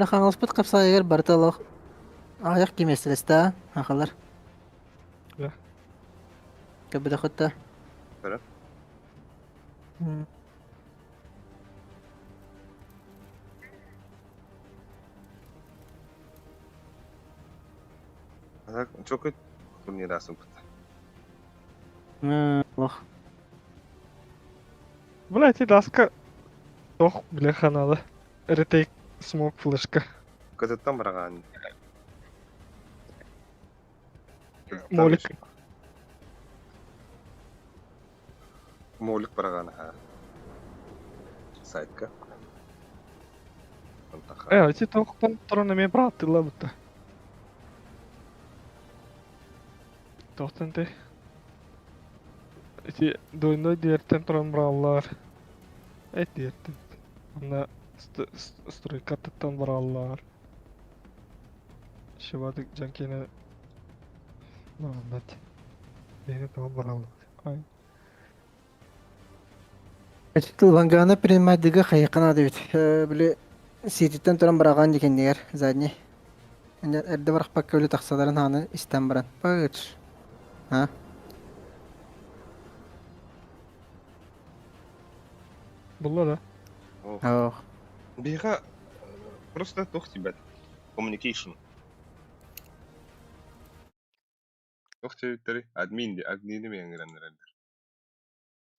Хаҥаласпыт хапсаайыгар барыта олох аҕыйах кимиэстэлэстэ аахалар. Да. Көрбөтөххүт да? Көрө. Чөкөт турнир аасымпыт. Олох. Бля, эти даска Ох, бля, ханала. Ретейк смок флешка. Кытыттан бараҕаан. Молик. Молик бараҕаан аха. Сайтка. Антаха. Эти тохтон туран эмиэ бырааттыылар бутта. Тохтон те. Ити двойной диэртэн туран бырааллар. Эт диэртэн. Онно стройкаттан бараллар. Шибадык дьанкина бараллар. Бэйэ тоҕо бараллар. Ай. Ланганы принимайдыга хайыхха наада эбит. Били сиэтиттэн туран быраҕаан дии задний. Эрдэ барахпакка өлө тахсаларын хааны истэн баран. Пыч. А? Булла да? Ох. Биһиэхэ просто туох тиийбэт. Communication. Туох диэбиттэрий? Админ дии, админи эмиэ ыҥыран эрэллэр.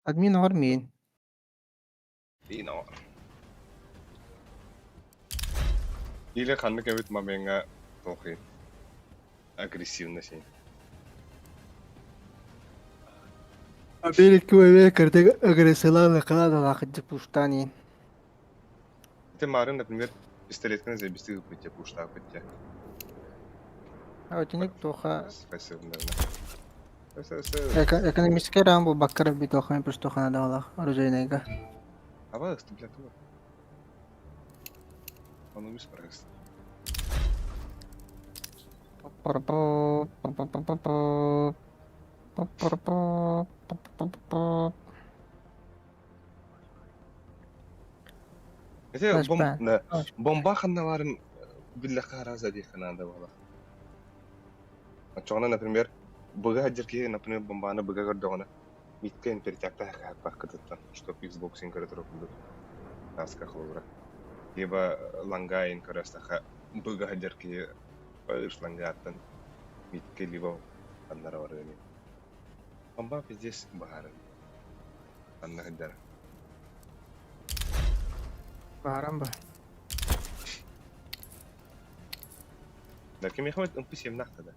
Админ оҕор миин. Миин оҕор. Или ханнык эбит момеҥҥа туохуй агрессивно син. Америка кырдык агрессиялаан канадалаах пуштаан иин. Ты марын, например, пистолетканы забести ыппыт пуштааппыт дии. Отиник туоха Спасибо. экономический раунд бу баккар бит туоха просто канадалаах оружейныйга. Аба, бля, туга. Ону үс барагыс. Ити бом бомба ханналарын биллэххэ араас диэххэ наада буолар. Оччоҕуна, например, быга сылдьар киһи, например, бомбаны быга көрдөҕүнэ, миткэ империтякта хаһааппаккытыттан, чтоб Xbox-ин көрө турар курдук. Таска холобура. Либо лангайын көрө астаха быга сылдьар киһи ыш лангааттан миткэ либо ханнара барыа ини. Бомба пиздец баһаарар. Ханна сылдьара. Бааран ба. Ләкин миэхэ ымпы сиэмнээх да.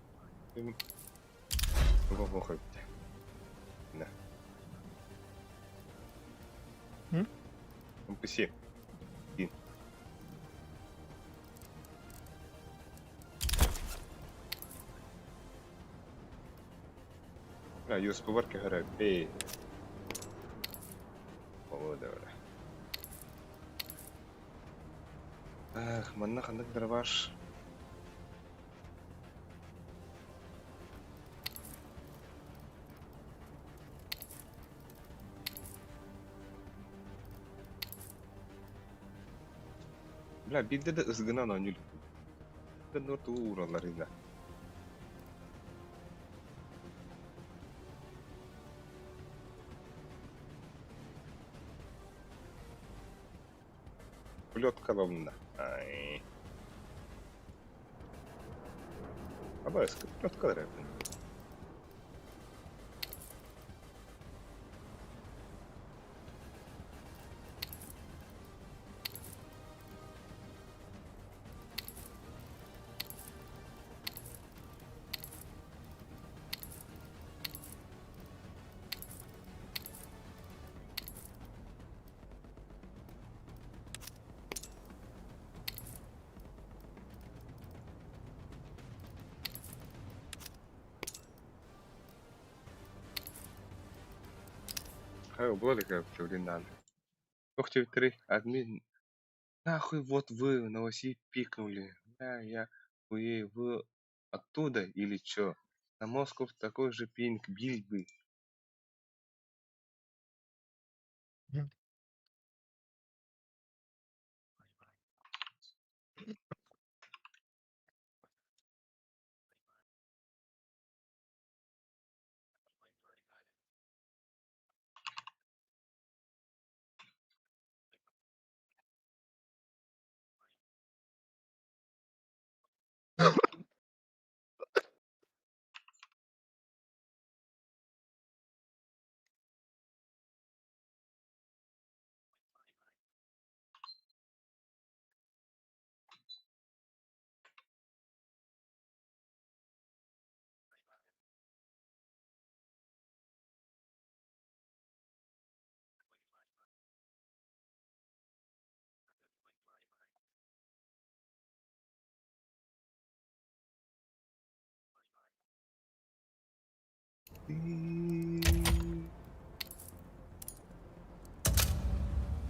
Туга хойбут. На. Ымпы сиэм. Дин. А, USB бар кэһэрэ бэй. О, да. Ах, манна ханнык дробаш. Бля, биирдэ да ызгынан оонньуур. Нор тугу уураллар инна. Пулет коломна. Ай. Абайска, пулет кадры. Хай, было ли как блин, Ох, три, админ. Нахуй вот вы на оси пикнули. Бля, я хуей, вы оттуда или чё? На Москву такой же пинг бил бы.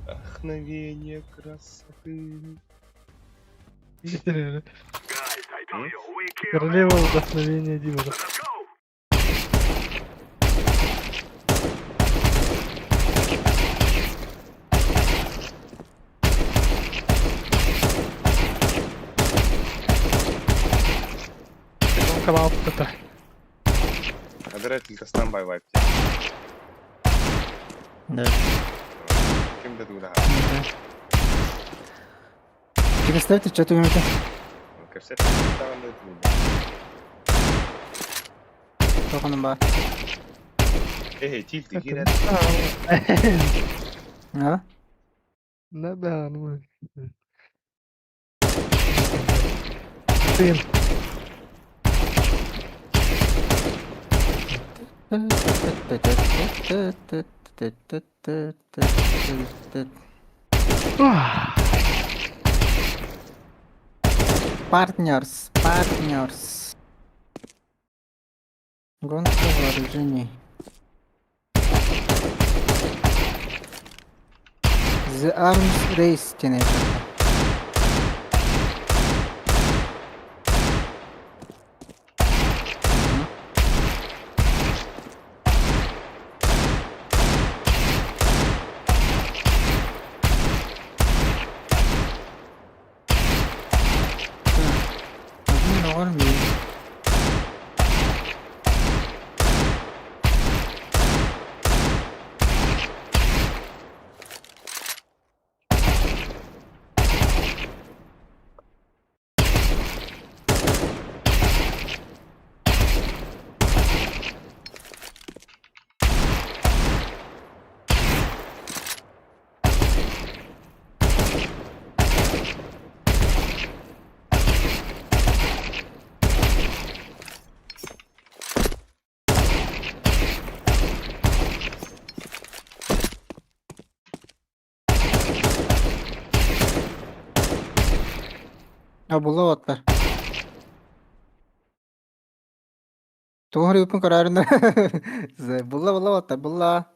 Вдохновение красоты. М? Guys, I told you, we kill. Королева вдохновения Димона. Let's go. Калааппыта. Адара тилтастан бай вайп. Да. Ким да тугуда. Тебе ставьте, что ты умеете? Кепсет таган да тугуда. Тоқының ба. Эй, тилт кирер. А? Да, да, ну. Тын. Партнерс, партнерс. Гонка вооружений. The Arms Race диэн этэ. Один норм. А була оттар. Тугу үпүн көрөрүн. Була була оттар, була.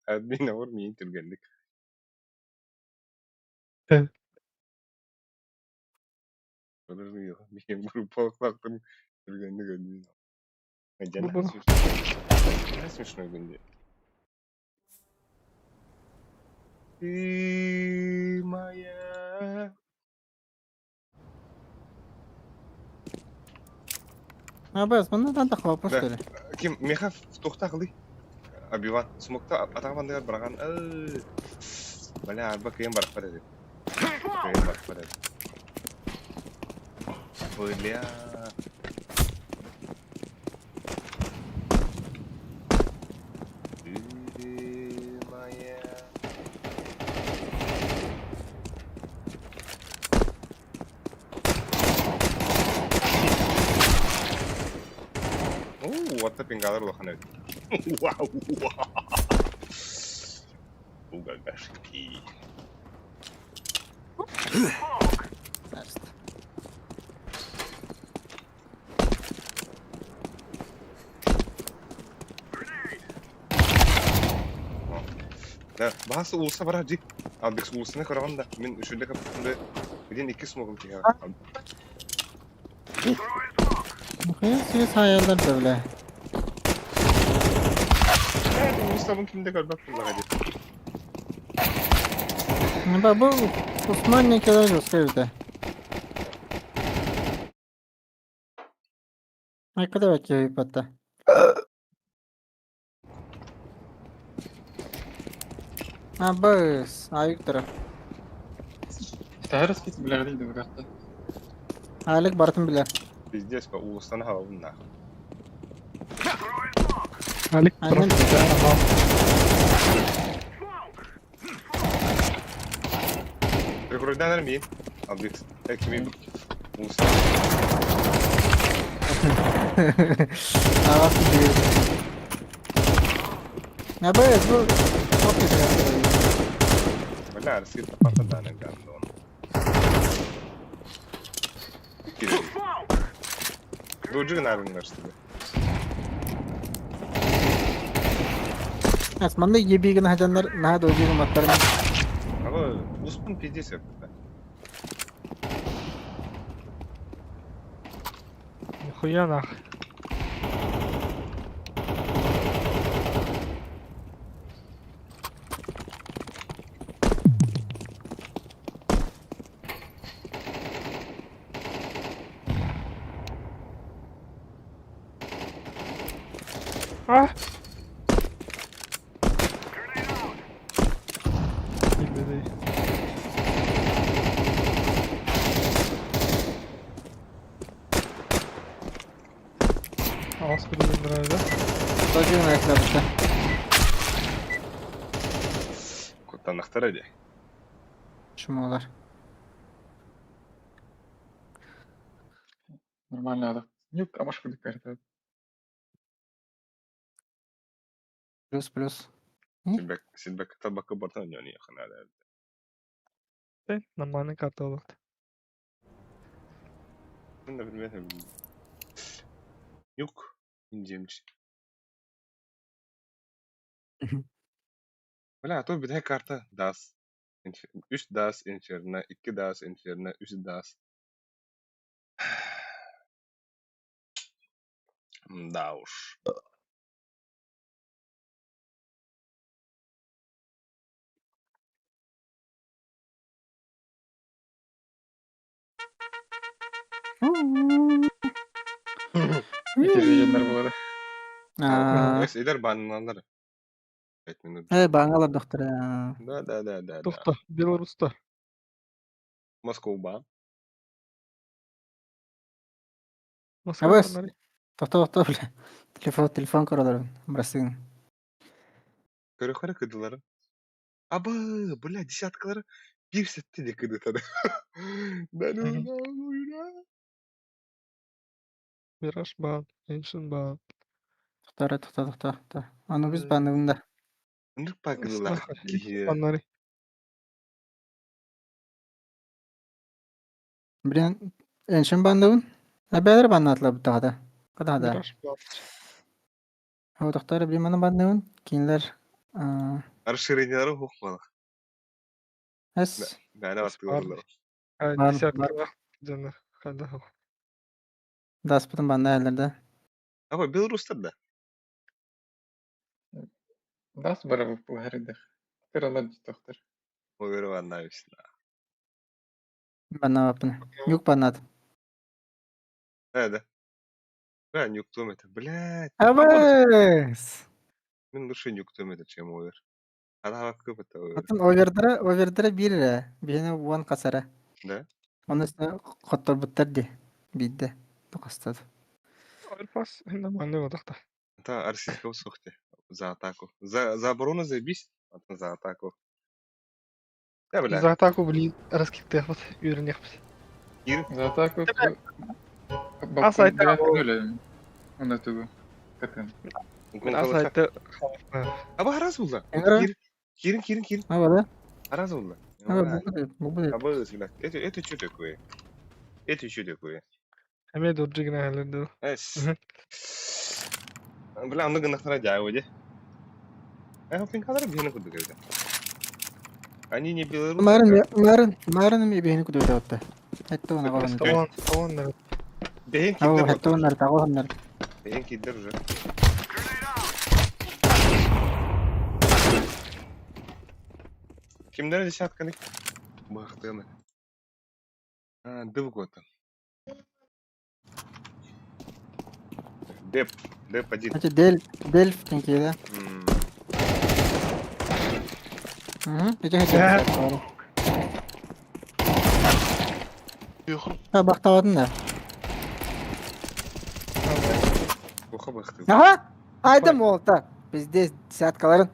Админ ауыр миин түргенлик. Миин группалыктын түргенлик админ. Жана смешной күндө. Ты моя. А бес, мындан да хлопа, Да. что ли? Ким меха тухта кылый. Абиван смокта атаган барган. Бля, арба кыйын барып барады. Кыйын барып барады. Бля. Ты моя. Оо, what the пингалар улахан эбит. Вау. Угагашки. Best. Да, басы улуса бар жи. Албекс улусuna көрөгөн да. Мен үшүндө капытымды один эки смогум тиге. Нахуя себе саялар да, бля. Улустабын кимде көрбөк буллага ди. Ба бу Усман некелер gösterdi. Ne kadar acayip hatta. Ha bas, ayıktır. Таһарас кит билэр дии дыбыгатта. Айлык бартын билер. Пиздец, по улустан халабын нах. Алик Aynen. Прикройдан мин. Албекс. Экими улустан. Ağası değil. Ya bas bu çok güzel. Бля, арскит тапата гандон. Кири. Дожи гынаарыннар сиби. Ас манна ебигин хадьаннар наһаа дожи гымматтарын. Aba успун пиздец yaptı. Нихуя нах. Ah! Bilmedi. Аас билиннэрээдэ. Дожи гынаарбыта. Куттанахтара дии. Шумолар. Нормально да. Нюк, а может куда карта. Плюс плюс. Силбэк силбэк табакка бартан ньони ханаа. Нормальный карта олорт. Мен да билбэтим. Юк индиемч. Бля, а то бүтэһик карта дас. Үс дас инферно, икки дас инферно, үс дас. Да уж. Ити буолар. Аа, Эдэр баанналар. 5 минут. э баангалар доктора. Да, да, да, да, да. Тухта, Беларуста. Москва баан. Москва Абас. фонари. Тохто тохто бля. Телефон телефон көрөлөрүн. Бырастыгын. Көрөхөрө кыдыларын. Абы, бля, десяткалары бир сетте де кыдытады. Мен ойна. Мираж баан, Эншин баан. Тохто тохто тохто тохто. Аны биз бааныбын да. Ындык па кыдылар. Киһи. Фонари. Блин, эншин бааныбын. Әбәлер бааннаатылар буттаҕата. Кытаада. Мираж баан. О, тохтор блин маны бааныбын. Кинилер Расширениялары хук балах. эс Бәне аттылар. Баан, Десятка дьоннор. Хада. даспытын баанна эллер да. Аба, Беларустар да. Дас бара бу хэрдэх. Кыралар доктор. Оверу аннабис. Бааннаабаппын. Юк бааннаат. Да, да. Бля, нюктум это. Блядь. Абас! Мен лучше нюктум это, чем овер. Ана көп это овер. Атын овердера, овердера бир эрэ. Биһине уон хасара. Да? Оны хотторбуттар ди. Бидде. Токастад. Альпас нормальный бодохта. Это российского сухте. За атаку. За оборону заебись. А за атаку. Да, бля. За атаку, блин, раскиттыахпыт, үөрэнехпит. За атаку Ас айта- Онда тугу. Катын. Ас айтты Аба раз булла. Эңгер? Кирин, кирин, кирин. Аба да? Раз булла. Аба бу бу бу. Аба, бля. Это что такое? Это что такое? Эмиэ дурджигина хэлэрдэ. Эс. Бля, онно гынахтара дьаа де. Э, пинкалар биһини курдук эбит. Они не белорусы. Марын марын марын ми биһини кудуйда отта. Хетте она калан. Тоон, тоон Бэйэн Аба киддер. хетте оннар тагы оннар. Бэйэн киддер уже. Кимдер десятканы? Бахтыны. А, дыбгота. Деп, деп один. Ачы дел дельф тенкеде. Мгм. Эже хетте. Ha бактабадын да. Оха бахты. Аха! Айдым олта. Бизде десяткаларын.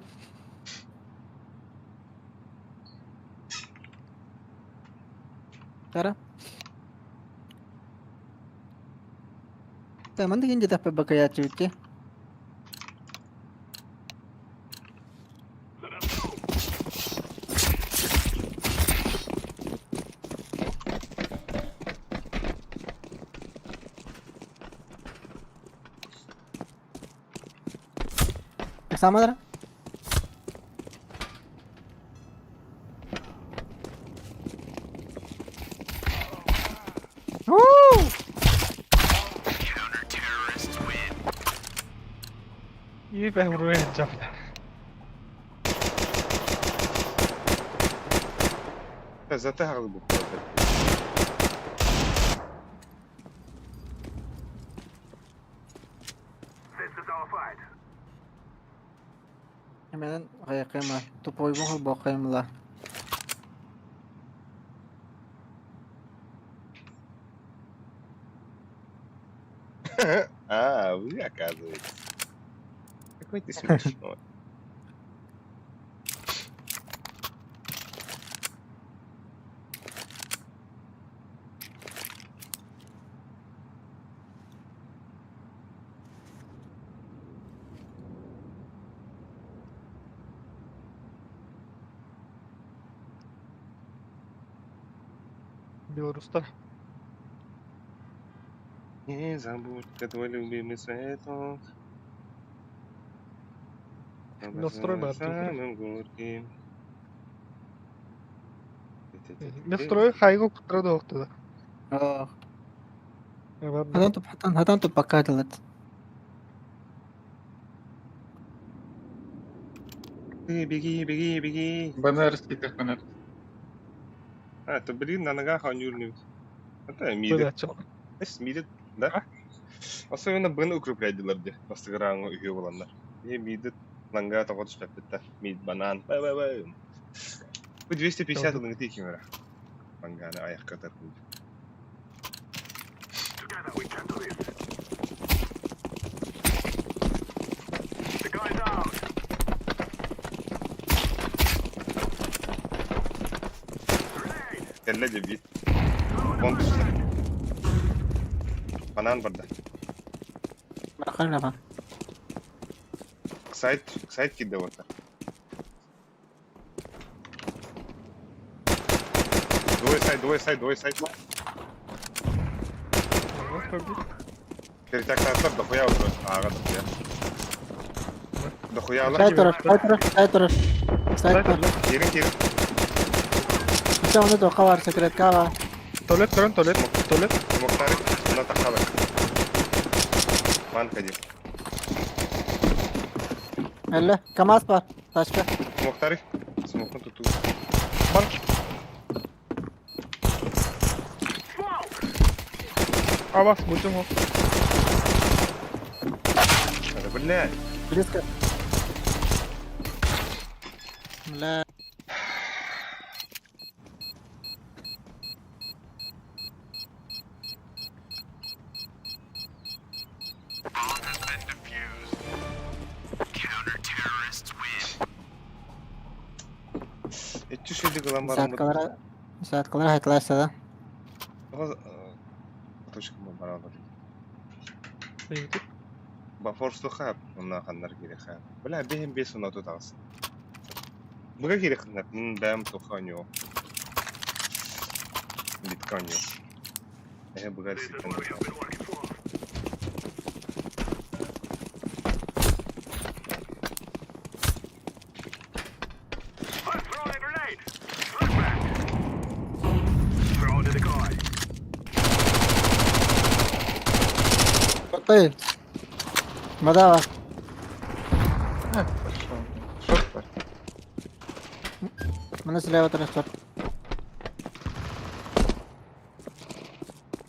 Кара. Таман деген де таппай бакаячы битти. Самалара. İyi ben vurmaya gideceğim. Зата хаҕылбыт. This is our fight. Hemen kayakayım var. Тупой бухал бокайым ла. А, вы, оказывается. Какой ты смешной. Белорустар. Не забудь, твой любимый цветок. Настрой бар, Самым горьким. Метрой хайгу кутра да. Хатан туп хатан хатан туп бакадылат. Ты беги, беги, беги. Банар скитер банар. А, это блин, на ногах он юрнет. Это мидит. Мидит, да? Особенно быны укреплять деларди. Бастыгыраңы үйе боландар. Е мидит ланга тоғыт түспәппітті. Мид банан. Бай бай бай. Бу 250 ылыңы тейкемері. Ланганы аяққа тарпылды. Together we can do this. The guy's out. Grenade! Кәллә деп бит. Бомб түсті. Банан барда. Бакар ба. Сайт, сайт кидде отыр. Двое сайт, двое сайт, двое сайт. Перетактаттар дохуя уже. Ага, дохуя. Дохуя алар. Сайт турар, сайт турар, сайт турар. Сайт турар. Кирин, кирин. Ича оны тоқа бар, секретка бар. Туалет көрөн, туалет, туалет. Мохтарик, мына таққалы. Манка деп. Әлі, КамАЗ бар. Тачка. Мохтарик, смокын туту. Бар. Абас, будем го. Бля. Близко. Бля. Этчү шөйді кылан барым. Сааткалара, сааткалара хайтылайса да. Точка бар алар. Бафорсту хап, онна ханнар керек хап. Бля, бехем бес онна тутағыз. Бұға керек ханнар, м бәм туханё. Битканё. Эхе, бұға This is what we have been working for. I'm throwing a grenade! Flashbang! Throw to the guy. Тоқтай. Мада бар. А, пошел. Шорт бар. Мына слева тұрар тұр.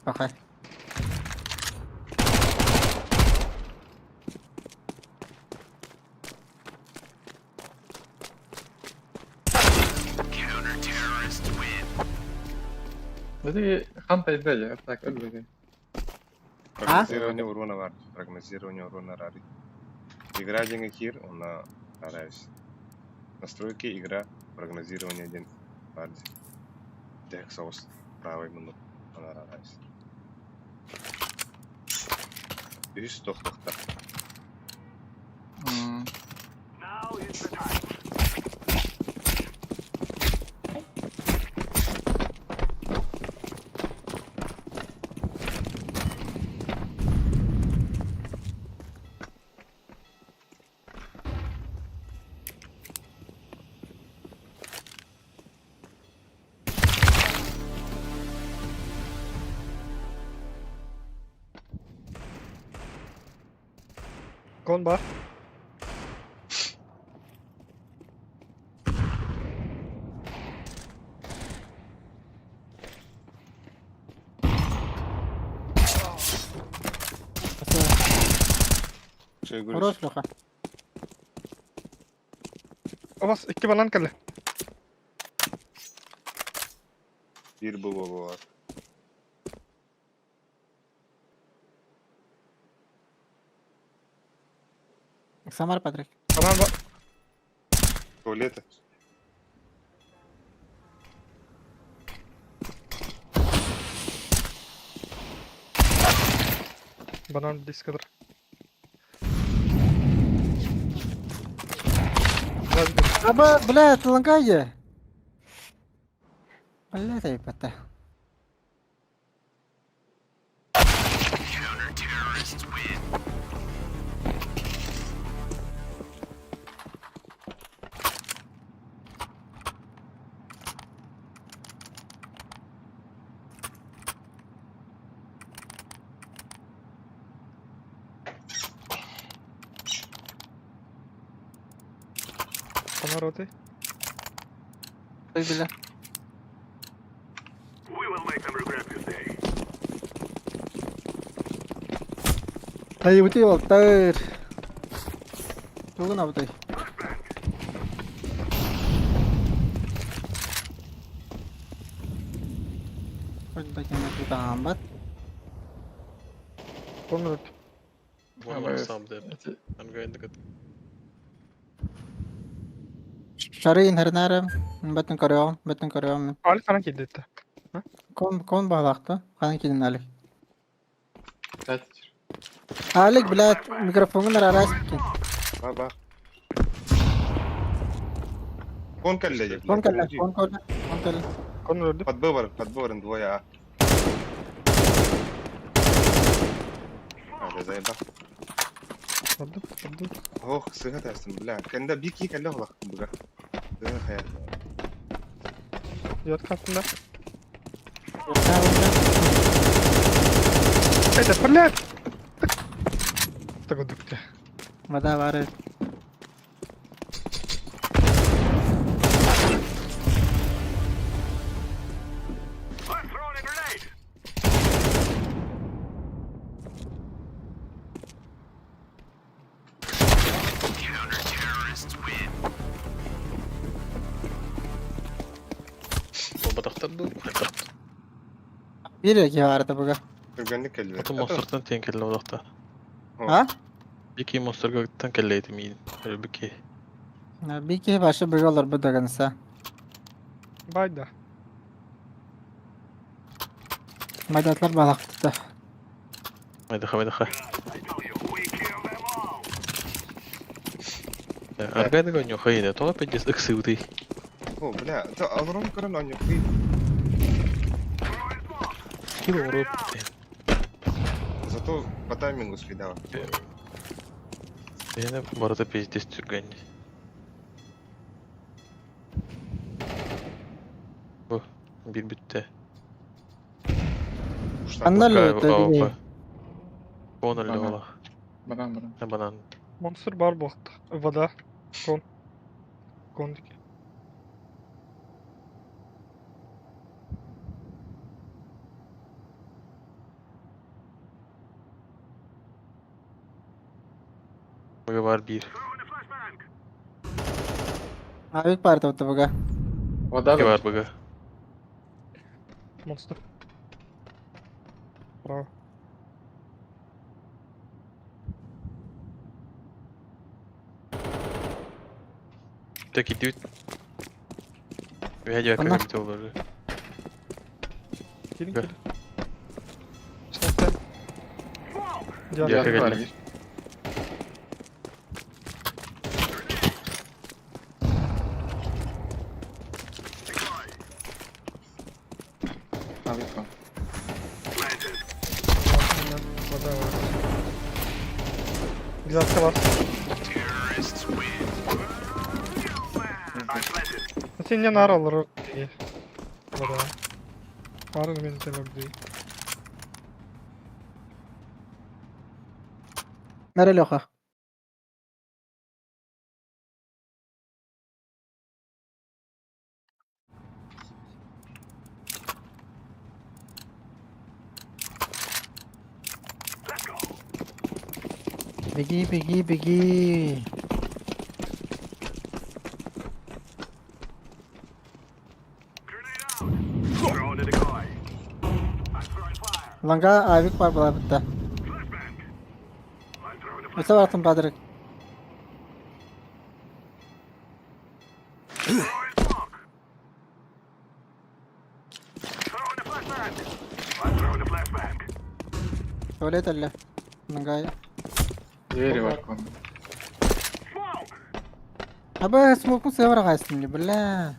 Бақай. Били хан тайда я, так өлбеге. Прогнозирование урона бар. Прогнозирование урона рары. Игра деген кир, онна арайс. Настройки игра, прогнозирование один бар. Дек соус правый минут она арайс. Үс тоқтақта. Now is the time. Кон бар. Хорош, Леха. Абас икки банан кэллэ. Биир бу буолуо. Самар Патрик. Банан бар. Туалета. Банан дискадыр. Аба, бля, тылынкайы. Бля, тайпата. Банан роты. Ой, бля. We will make them regret this day. Тайбыты балтыр. Тугун абытай. Бат. Кон роты. One Ой, сам dead. Эти I'm going to get Шарын хернәрем. Бөтен көрөм, бөтен көрөм. Али канан килди этте. Кон кон баглакты. Канан килин Алик. пять. Алик, блядь, микрофонун арас ки. Ба ба. Кон кэллэ. Кон кэллэ, кон кэллэ, кон кэллэ. Кон өлдү. Подбывар, подбывар двое А. А, заебал. Öldü. Öldü. Ох, сыга тастым, бля. Кэнда бики кэллэ булах буга. Сыга хая. Yat каттында. Это, блядь! Так вот, Вода варит. I'm throwing a grenade. Bomba tahtırdı. Bir iki vardı buga. Түргэнник кэллэ. Атын монстртан тиэн кэллэ одохта. А? Бики монстргаттан кэллэйди миин. Бики. Бики башы бугалар бу даганса. Байда. Майдатлар балакты. Майдаха майдаха. I tell you, we kill them all. Аргайдага нюхайда. Тола педес ыксыуты. О, бля, то алрон көрөн оньюкуй. Throwing smoke. Кило урок. Зато по таймингу съедала. Эне барыта пиздец түргэн. Бу бир бүтте. Аннал өтө. Кон эле Банан. ола. Банан, банан. Банан. Монстр бар буакта. Вода. Кон. Кондики. Бага бар бир. Throwing a flashbang. Авик барды бу буга. Вода Ки да. бар бага. Монстр. Браво. Так идут. Ведя Анна. как олар. Келин Да. келин. Снайпер. Smoke. Диана. Я Я как бар это. бир. Авик кон. Planted. Вода бар. Девятка бар. I'm planted. Сен не нар алыр. Вода. Барын мен темемди. Мере Леха. Беги, беги, беги. Ланга авик бар буолбутта. Өссө баратын баадырык. Туалет эллэ. Лангая. Двери бар кон. Аба смокун север аҕайсын бля.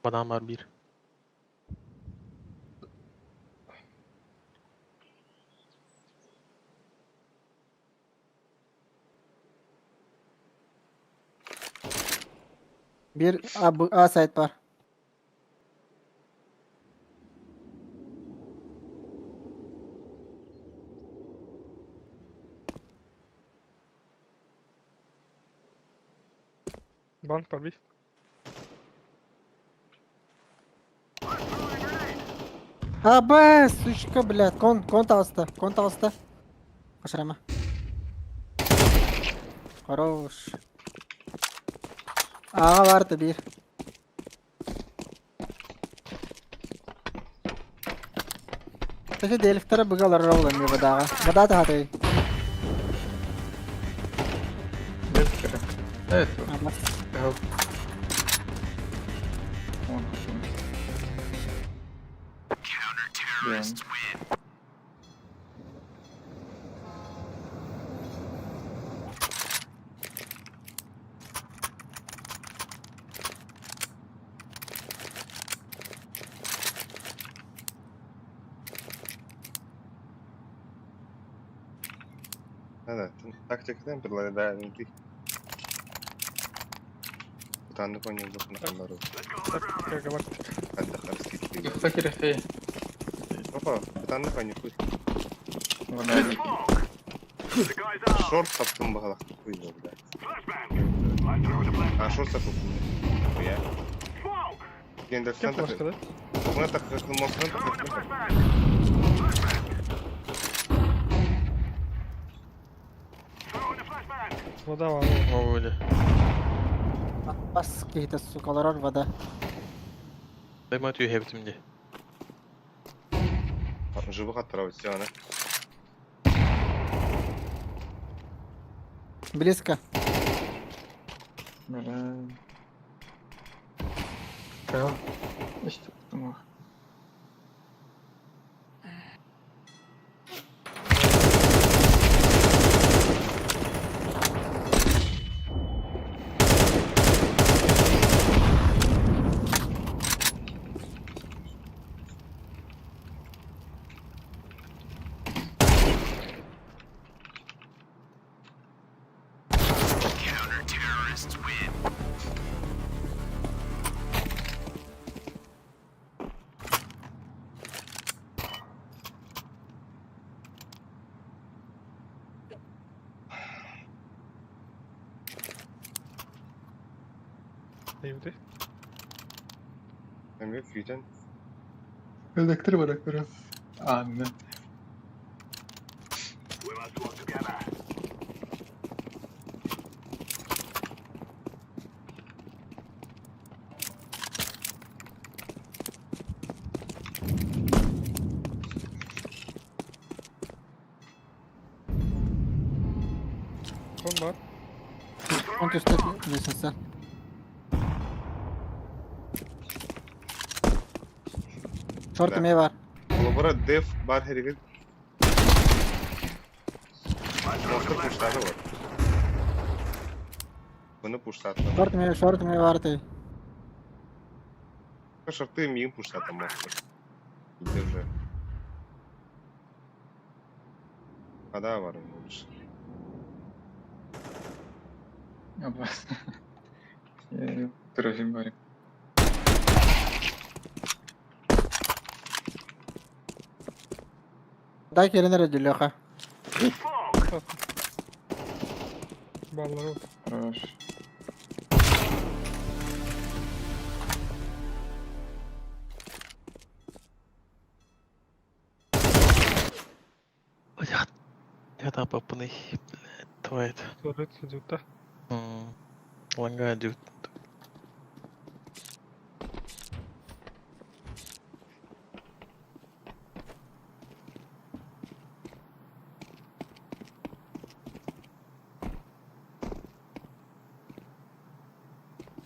Банан var bir. Биир А, Б, А сайт бар. Банк бар бир. А, Б, сучка, блядь. Кон, кон таҕыста, кон таҕыста. Хашарама. Хорош. Аҕа баарта биир. Кстати, делифтара быга олорор буолан бадааҕа. Бадаа таһатай. Evet. Help. Counter-terrorists Да, тактикадан предлагаю ты. Тутанды понял, на Тактика галактика. Факер хей. Опа, тутанды понял. Вона Шорт саптым бағалақ хуй бля. А шорт саптым. Я. Кем флешка, да? Мына так монстрын Вода var. О, öyle. Бас киһитэ сука олорор вода. Дайма түйе хебитим де. Живы қаттыра өтсе аны. Близко. Бля. Кал. İşte tuttum Neydi? Эмне күйден. Elektrik bırakıyorum. Anne. Кон бар. Он түстэ лестница. Шорт Да. эмиэ бар. Олобора деф бар херигит. Монстр пуштады бар. Бұны пуштады. Шорт эмиэ бар ты. Шорты миын пуштады монстр. Иде уже. Ада бар лучше. Абас. Турожим барим. Дай кэлэн эрэ Леха. Баллар ол. Хорош. Блядь. Я там попны. Блядь, твоя это. Туалет сидит, Лагает, дют.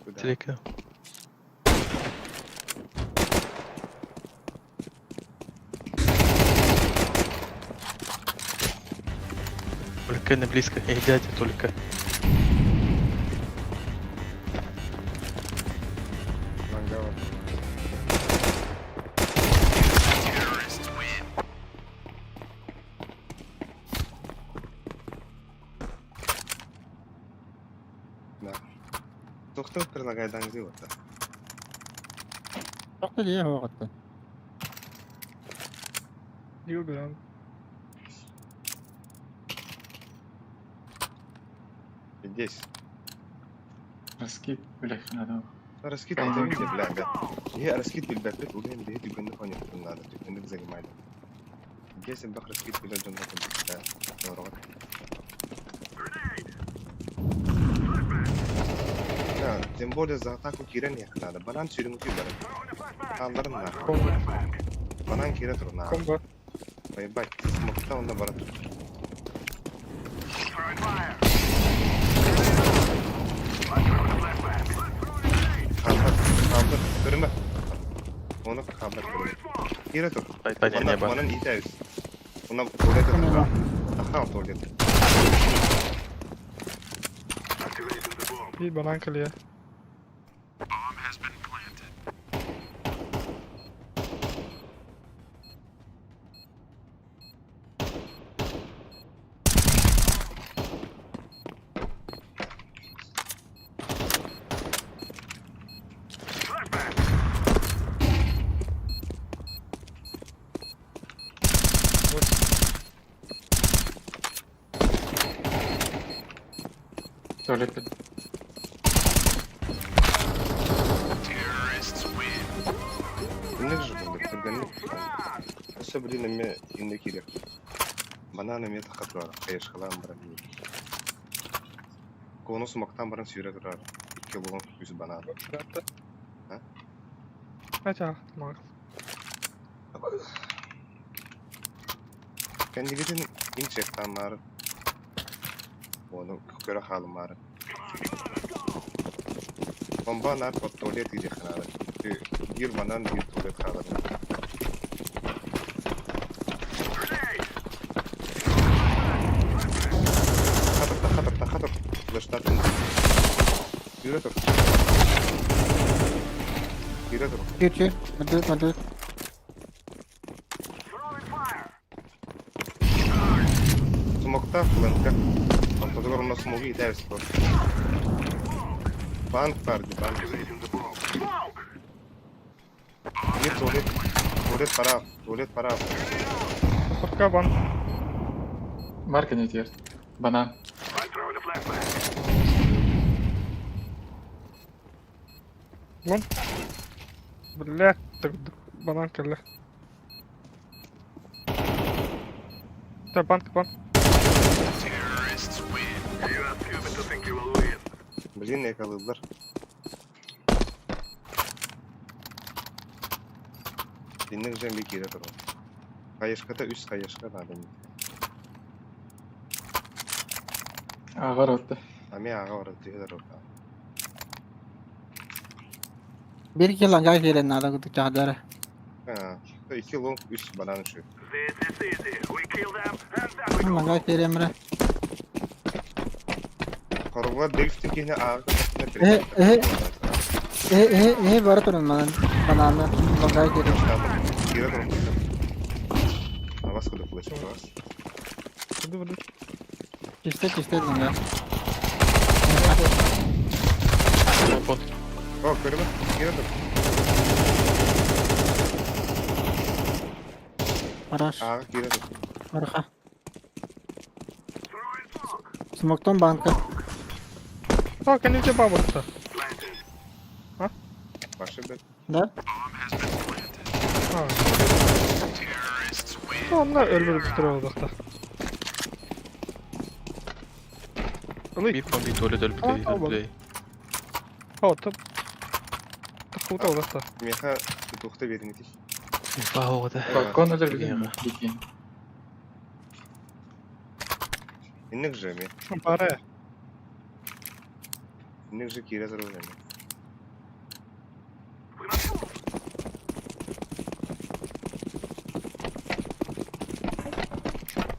Куда? Телека. Только не близко. Эй, дядя, только. Лангава. Да. Доктор предлагает делать-то. Тохто дии хоҕотто. Юберан. Здесь. Раскид, блядь, надо. Раскид это виде, бля, бля. Я раскид билбэппит, улен биһи түгэнни хоньоттун надо, түгэнник занимали. Здесь бах раскид билер дьон да, здорово. Да, тем более за атаку кирен ехать надо. Банан сюрин баран. Алларын на. Комбо. Банан кире тур на. Комбо. Поебать, смокта он на баран. Kaldır, kaldır. Görünme. Onu kaldır, görünme. Кире тур. Пойди, Манан, небо. манан итэбис. Онна туалет тур. Аха, туалет. Bir банан кэлиэ. Туалет. Инник же был, түргэнник. Өссө блин эме инне кирек. Банан эме таха турар, кайышкалаан баран. Кону сумактан баран сүүрэ турар. Икки болгон үс банан. А? Хотя, Макс. Кендигитин инчектан Оны көрө хаалымаары. Бомба нар под туалет иде ханары. Бир банан, бир туалет хаалар. Хатыр, хатыр, хатыр. Флештатын. Yürü dur. Yürü dur. Кир кир. Мадыр мадыр. Смокта фленка. Ортодогор онно смоги итәбис бар. Банк бар ди, банк. Бир туалет, туалет пара, туалет пара. Сорка бан. Марка не терт. Банан. Лон. Бля, так банан кэллэ. Да, банк, банк. Блин, yakaladılar. Dinleyeceğim bir kere durun. Kayışkada üst kayışka надо. Аҕар отта. Ами аға бар, түйелер орда. Бир килл аңга киирэн наада курдук чаҕдара. Ha, iki long üst banан şu. Ланга киириэмрэ. Koruvlar дельфти кихне аға Э, э. Э э э бара турун манан бананы ланга киирэн. Кире durun. Авас куда флеш вас. Иди, блядь. Чисте чисте ланга. Вот. О, көрме. Кире dur. Хорош. Аға кире dur. Барха. Смоктон банка. А, кэнники баабытта. Маша, блядь. Да? А. Онно өлбүт бүтүрэ буолбахта. Ылый. Bir kombi tuvalet өлбүтэ А, өлбүтэ. О, топ. Тахута олохто. Меха тутуохта биэрин ити. Баҕа Балкон өлөрбүтүн дикин. Инник же ми. Бары. Инник же киирэ турар эми.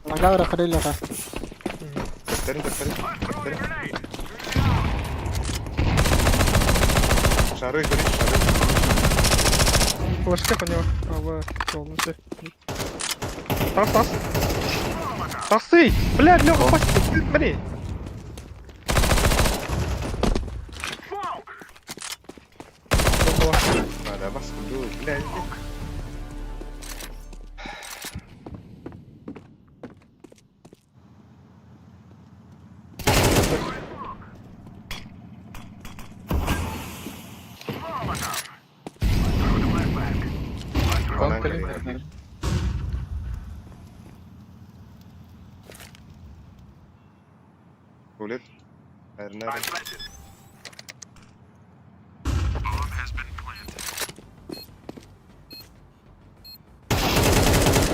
Ланга бырахтар илиэхэ. Төттөрүн төттөрүн төттөрүн. Шары көрүн шары. Флешка по него. А, солнце. Тас, тас. Тасы! Блядь, Леха, пасть, смотри. Надо бас куду, блядь. Балкон кэлин. Туалет. Эрнер.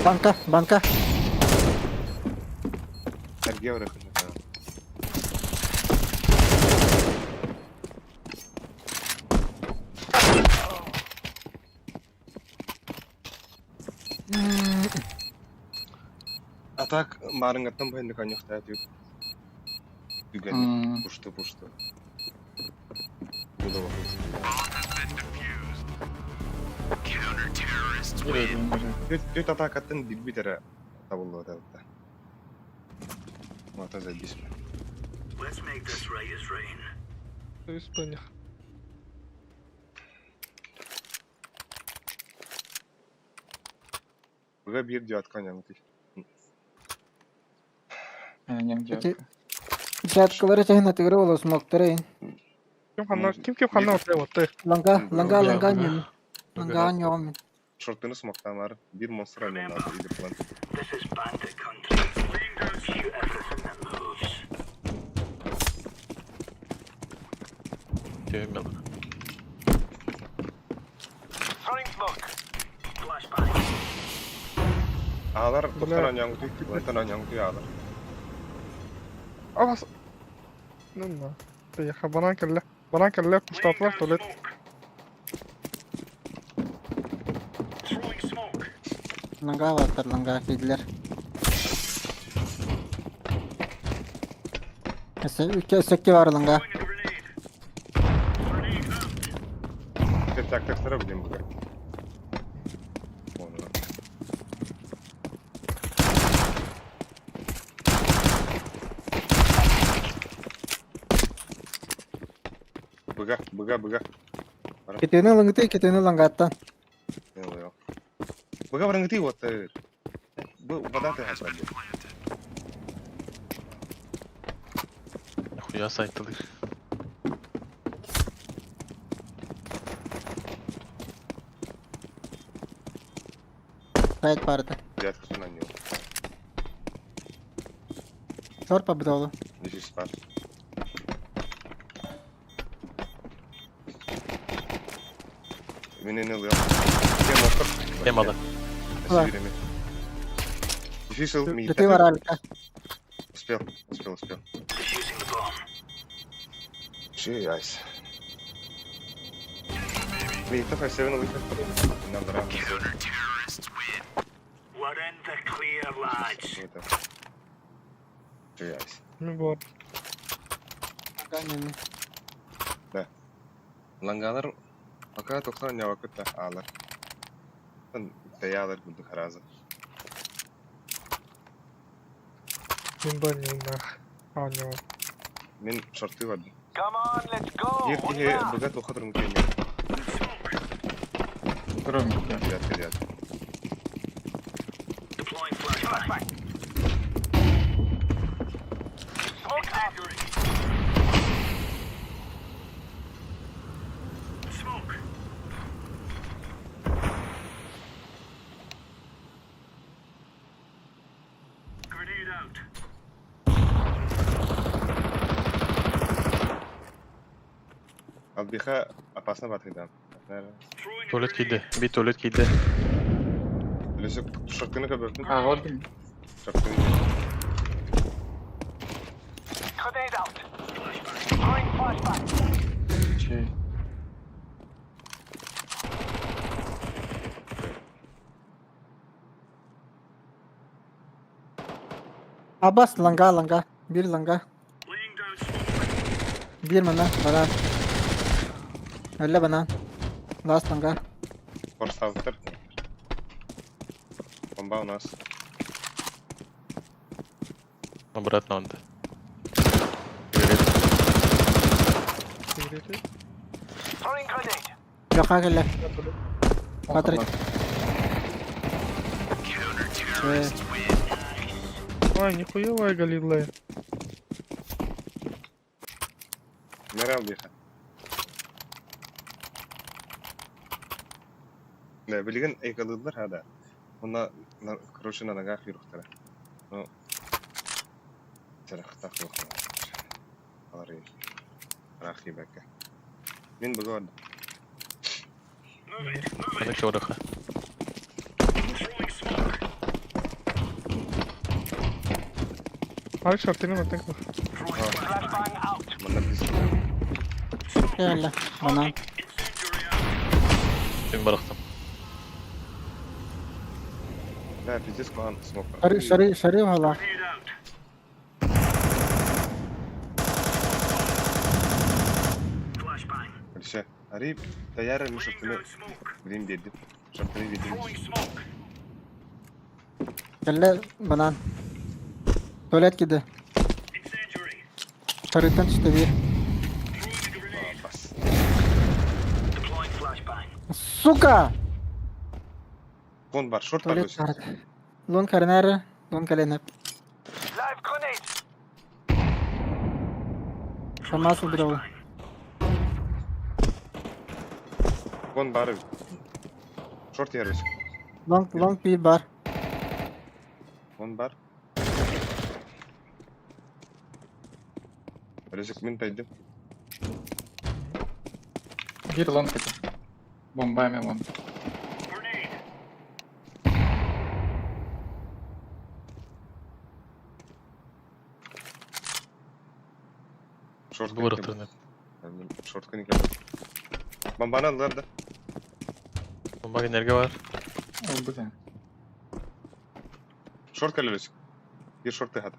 Банка, банка. Эрге бырахын. А так марыңаттан байында конюхта түйүк. Түгэн. Пушты пушты. Буда Түт атакаттан билбит эрэ табыллы табылда. Мата заебись. Let's make this right as rain. То есть по них. Быга бир девятка няңты. Эти Десяткалары чаһын атыгыры боло смоктары. Ким ханна, ким ким ханна оттай оттай. Ланга, ланга, ланга Бля. ньем. Ланга ньем. Шортыны смоктамар. Бир монстр аннан иди план. This is bandit country. Shoot everything that moves. Түймел. Flashbang. Алар Бля. тоқтан аняңты, тоқтан аняңты алар. А вас. Ну на. Поехал. Банан кэллэ. Банан кэллэ, пуштатлар туалет. Throwing smoke. Ланга баттар, ланга кийдилер. Эсе үкке сөкке бар ланга. Throwing a grenade. Grenade out. Так так так будем быга. Оны. Быга, быга, быга. Кетени лангты, кетени лангаттан. Не ой. Быга барыңгы вот. Бу вода ты хасрады. Хуя сайтылыр. Сайт барды. Девятка на него. Шор победолу. Здесь спар. Меня не лел. Я монстр. Темада. Да. Дефисил ми. Ты бар алка. Успел, успел, успел. Defusing the bomb. Чей айс. Ми это 5-7 выход. Нам дра. We're in the clear, lads. Чей айс. Ну вот. Ланга ньем. Лангалар пока тоқтан не вакытта алар. Таялар буду хараза. Мин ба не нах. А, не. Мен шорты барды. Come on, let's go. Ертеге быга тоқтар мүмкін. Кроме. Девятка, девятка. Deploying flashbang. Smoke out. Албиха опасно батыйдан. Туалет киирдэ. Биир туалет киирдэ. Өлөсө шортканы көбөрдүн. Ааҕар дим. Шортканы. Чэй. Абас ланга ланга. Биир ланга. Биир манна банан. Өллө банан. Лаас ланга. Форставтар. Бомба у нас. Обратно онда. Сигареты. Леха кэллэ. Патрик. Э, Ай, нихуевая галилая. Нера албиха. Да, билигин эйкалыыллар хада. Онна, короче, на ногах юрухтара. Ну, сарахтах Алары. Рахи бәкке. Мин бүгін Аны чорыха. Ай, шартыны мантан кыл. Манна біз кэллэ. Банан. Мин барахтым. Да, пиздец кухан смок. Шары шары шары баһалаах. Короче, Ари, таяра ми шортыны билим дедим. Шортыны дедим. Кэллэ банан. Туалет киирдэ. Шарыттан түстэ биир. Бас. Сука! Кон бар, шорт бар. Туалет өсө. карат. Лон карнары, лон каленеп. Шамас убрал. Кон бар. Шорт яр өсө. Лонг лонг пир бар. Кон бар. Режик мин тайдым. Биир лонг этэ. Бомба эмэ лонг. Шорт Бу барахтырын. Шорт кын екен. Бомбаны алдылар да. Бомба энергия бар. Ол бу Шорт кэлэр өсө. Биир шорты хата.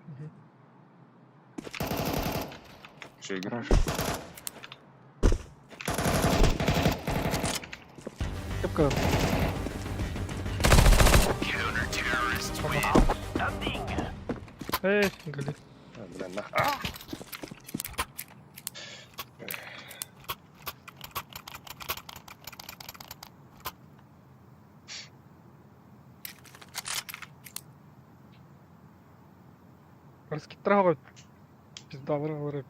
Шөйгү. Хорошо. Кыпкы. Эй, гали. Бля, нах. Раскиттара Пизда бар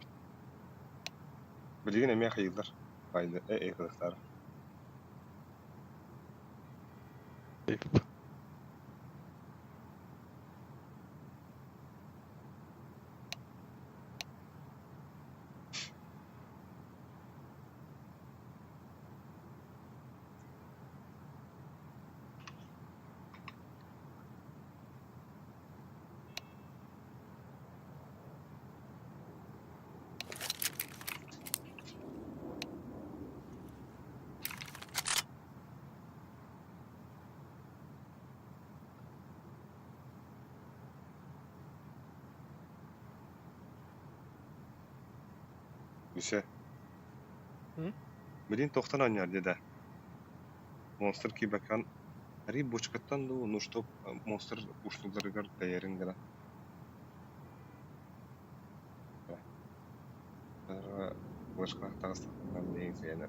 Билигин эмиэ хайыыллар. Байды, э, э, кылыктар. Үсэ. М? Билин тохтан анньар деді. Монстр кибакан Ари бочкаттан ду, ну чтоб монстр ушлударыгар таярын гына. Башка тагыстан деген саяны.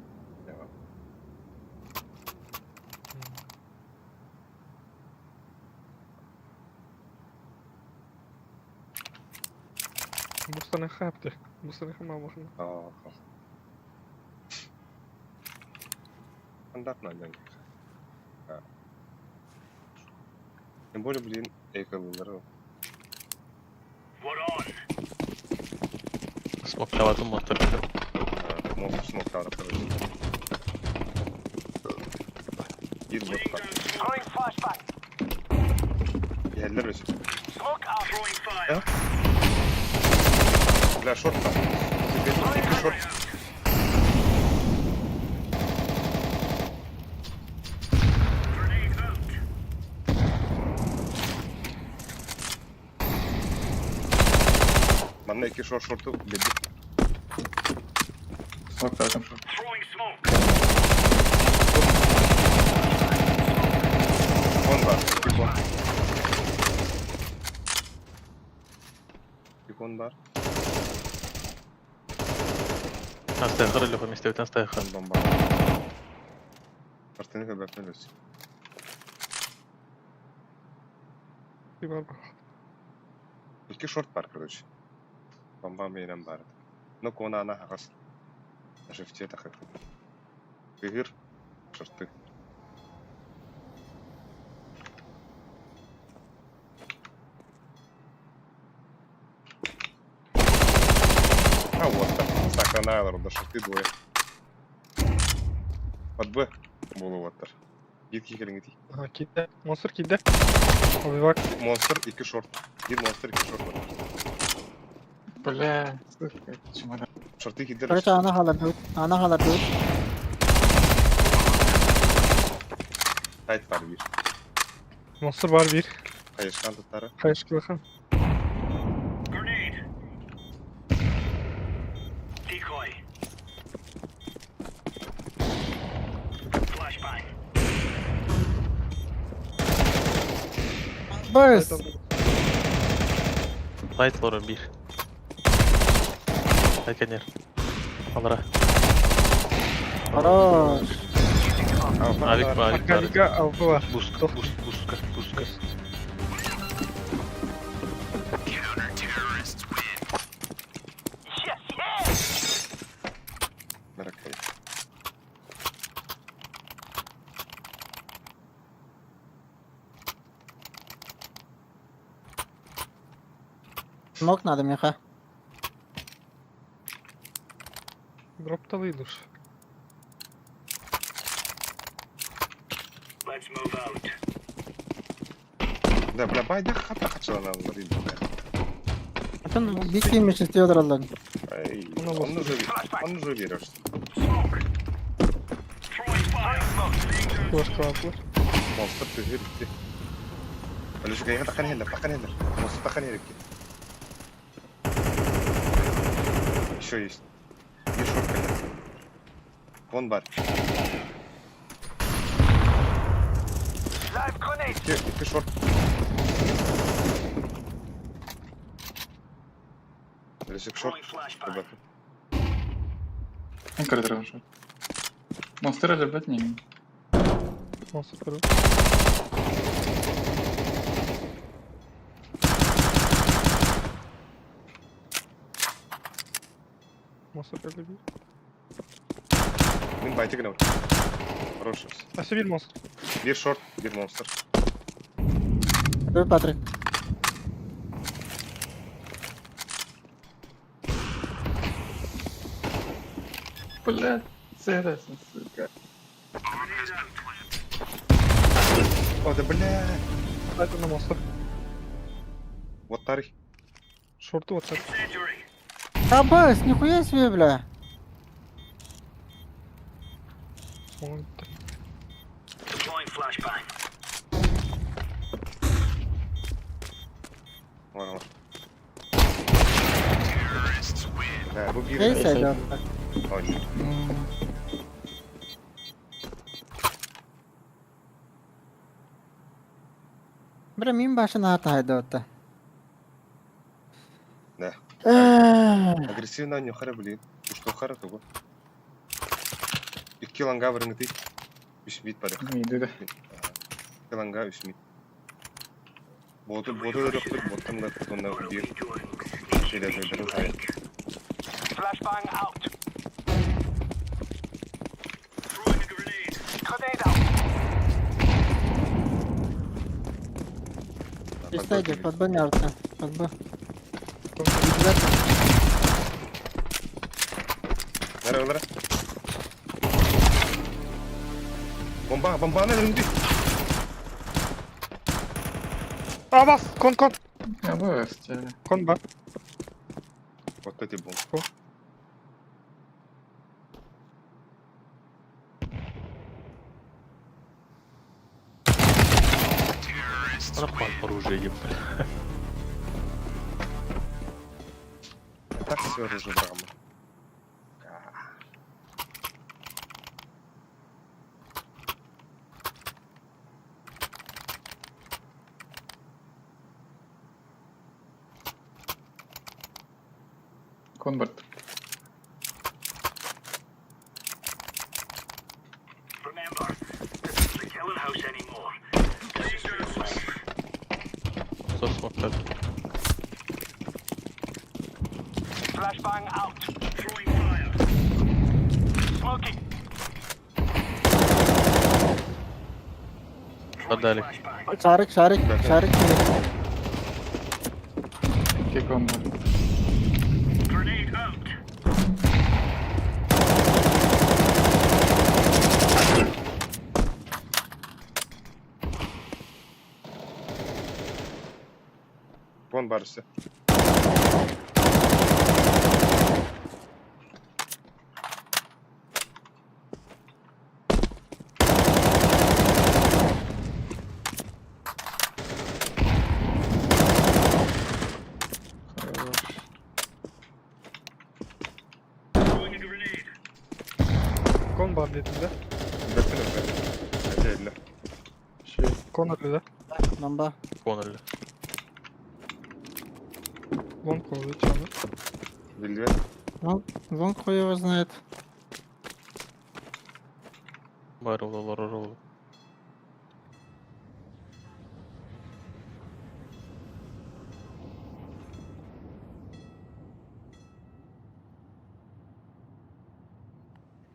Бустаны хапты. Бустаны хама бахна. Аа. Стандартно анньан. Тем более, блин, эколар. We're on. Смоктаабатым монстр. Монстр смоктаабат короче. Биир бот баар. Throwing flashbang. Иһэллэр өссө. Smoke out. Throwing fire. Бля, шорт баар. Икки шорт. Grenade out. Манна икки шорт шорту биэрдим. Смоктаатым шорт. Throwing smoke. Кон баар, икки кон. Икки кон баар. Астайхар или поместил, астайхар. Кон бомба. Картины көрбөппүн өссө. Bir var. Икки шорт баар, короче. Бомба мейрен баар. Ну, кона ана хаҕас. На шифте тахыр. Кыһыр. Шорты. А вот так. Сакана да шорты двое. Под Б буолуоттар. Биир киһи кэлиҥҥитий. Aha киирдэ. Монстр киирдэ. Обивак. Монстр, икки шорт. Биир монстр, икки шорт бар. Бля, сука, чемодан. Шорты киирдилэр. Короче, ана хаалардыбыт. Ана хаалардыбыт. Сайт бар биир. Монстр бар биир. Хайышкан туттары. Хайышкылахан. Grenade. Decoy. Flashbang. Быс! Light var bir. Айканер. Алара. Хорош. Авик бар, авик бар. Аркадика алпы бар. Буска, буст, буска, буска. Yes, yes! Баракай. Смок надо, меха. Дропталый душ. Let's move out. Да, бля, байда хата хачаланаллар бля. Атын биир киһи олороллор. Ай, Оно он уже, он уже веришь. Smoke. Throwing fire. Smoke. Флешкалаатылар. Монстр тыгыр икки. Алеша, кайга таххан иһэллэр, таххан иһэллэр. Монстр таххан иһэр икки. Еще есть. Биир шорт кэллэ. Вон бар. Live grenade. Икки, икки шорт. Алеша, шорт. Throwing flashbang. Ребята. Мен көрдөрөм шорт. Монстр өлөрбөт не? Монстр көрүп. Монстр өлдү бир. Мин байтик гына. Хороший. Өссө биир монстр. Биир шорт, биир монстр. Ой, Патрик. Бля, серьезно, сука. О, да бля. Это на монстр. Вот тарих. Шорту вот так. Incendiary. А, быс, нихуя себе, бля. Оҥон Deploying flashbang. Бар, бар. Бля, бу биир. Эй, сайдан. Ой, Бля, мин башын аата хайда. Да. Агрессивно нюхара, блин. Уштухара того. Икки ланга вырыңыты. Үс мид бар. Иди да. Икки ланга үс мид. Боту, боту да доктор, боттан да тонна What are биир. we doing? Şeyler söylerim hayır. Flashbang out. Throwing a grenade. Grenade out. Чисто идет, под Б мертво. Под Б. Нары ылара. Бомба, бомбаны өлүндү. Абас, кон кон. Абас, Кон бар. Вот эти бомбы. Рапан оружие ебать. Так все оружие брама. Конварт. Remember, this isn't the killing house anymore. This is real life. Сос смоктар. Flashbang out. Throwing fire. Smoking. Отдали. Flashbang. Шарик, шарик, шарик. Икки кон бар. Grenade out. Вон барысы. Хорош. Throwing a grenade. Кон бар дедим да. Бөттен өтті. Әте Шесть. Кон өлді да. Бомба. Кон өлді. Лонг өлді чаны. Билбет. Вон хуй его знает. Бар олар олар.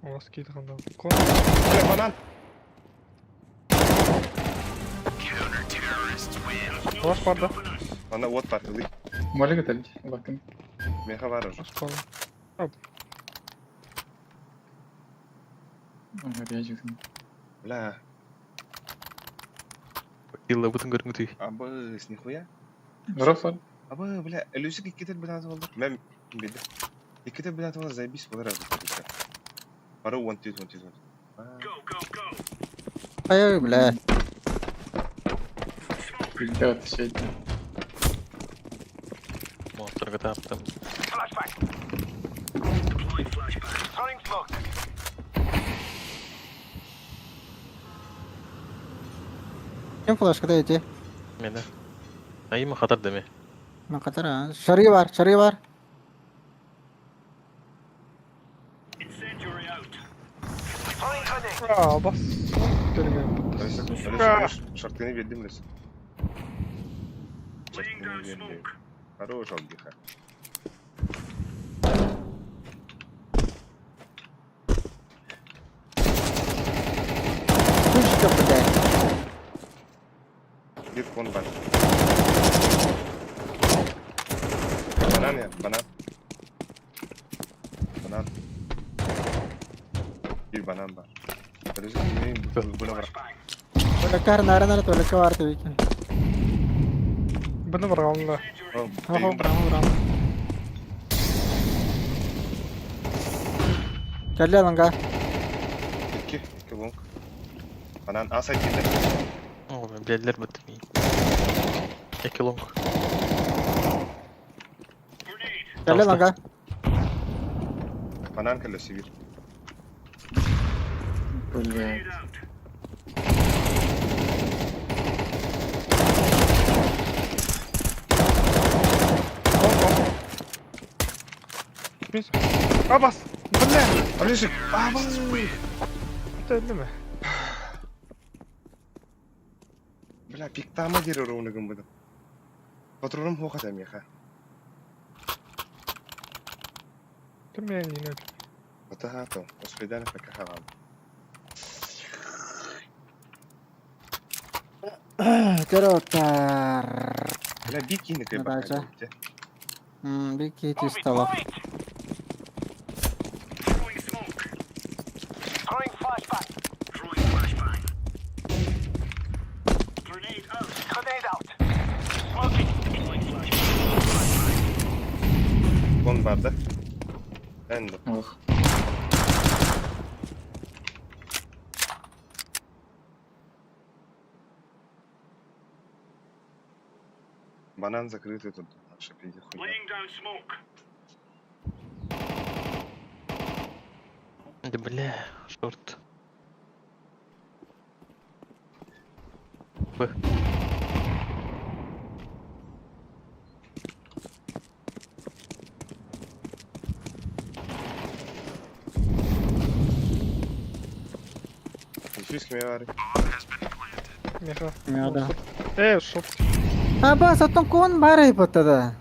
Олас кейді қанда. Кон. Бля, банан! Олас бар да. Ана от бар, ылый. Молик это ведь, Лакин. Меха бар уже. Олас бар. Ага, я жигин. Бля, Илла бүтін көріңді. абыс, нихуя. Рофар. Абы, бля, Люсик иккитер билет болду. Мен билди. Иккитер билет болду, заебись болар азыр. Бары 1 2 1 2 1. Go, go, go. Ай, бля. Ребят, шесть. Монстрға таптым. Flashbang. Deploying flashbang. Throwing smoke. Ким флешка дайте? Мені. Айым хатар деме. Мен катар, а. Шары бар, шары бар. Incendiary out. Throwing grenade. А, бас. Төлеген бұтты. Шартыны бердим Люсик. Laying Шартыны down бердим. smoke. Хорош, Албиха. Пушка, бля. Бир кон бар. Банан я, банан. Банан. Bir банан бар. Люсик, буна бар. Flashbang. Толокар, нара, нара, толока бар табики. Бұны бар алында. Ого, браво, браво. Кәлле аланга. Икки, икки лонг. Банан аса килде. О, мен білелер бітті. Екі лонг. Grenade. Кәлле аланга. Банан кәлле бир. Бля. Grenade out. Кон, кон. Мен. А, бас. Бля. Алисик, абы. Өлді ме? Бля, пиктама дер ровно гымбыды. Патроным хоха тамеха. Кім мен өлді? Ата Успедан факахавам. Коротар. Бля, бикини кай Задача. баха. Биир киһи чисталах. Кон бар да? Эн Ох. Банан закрытый тут. Наша пиздец хуйня. Да бля, шорт. Б. Дефьюз кимиэ баарый? Меха. Да. Шорт. Абас, оттон кон баар айбата да.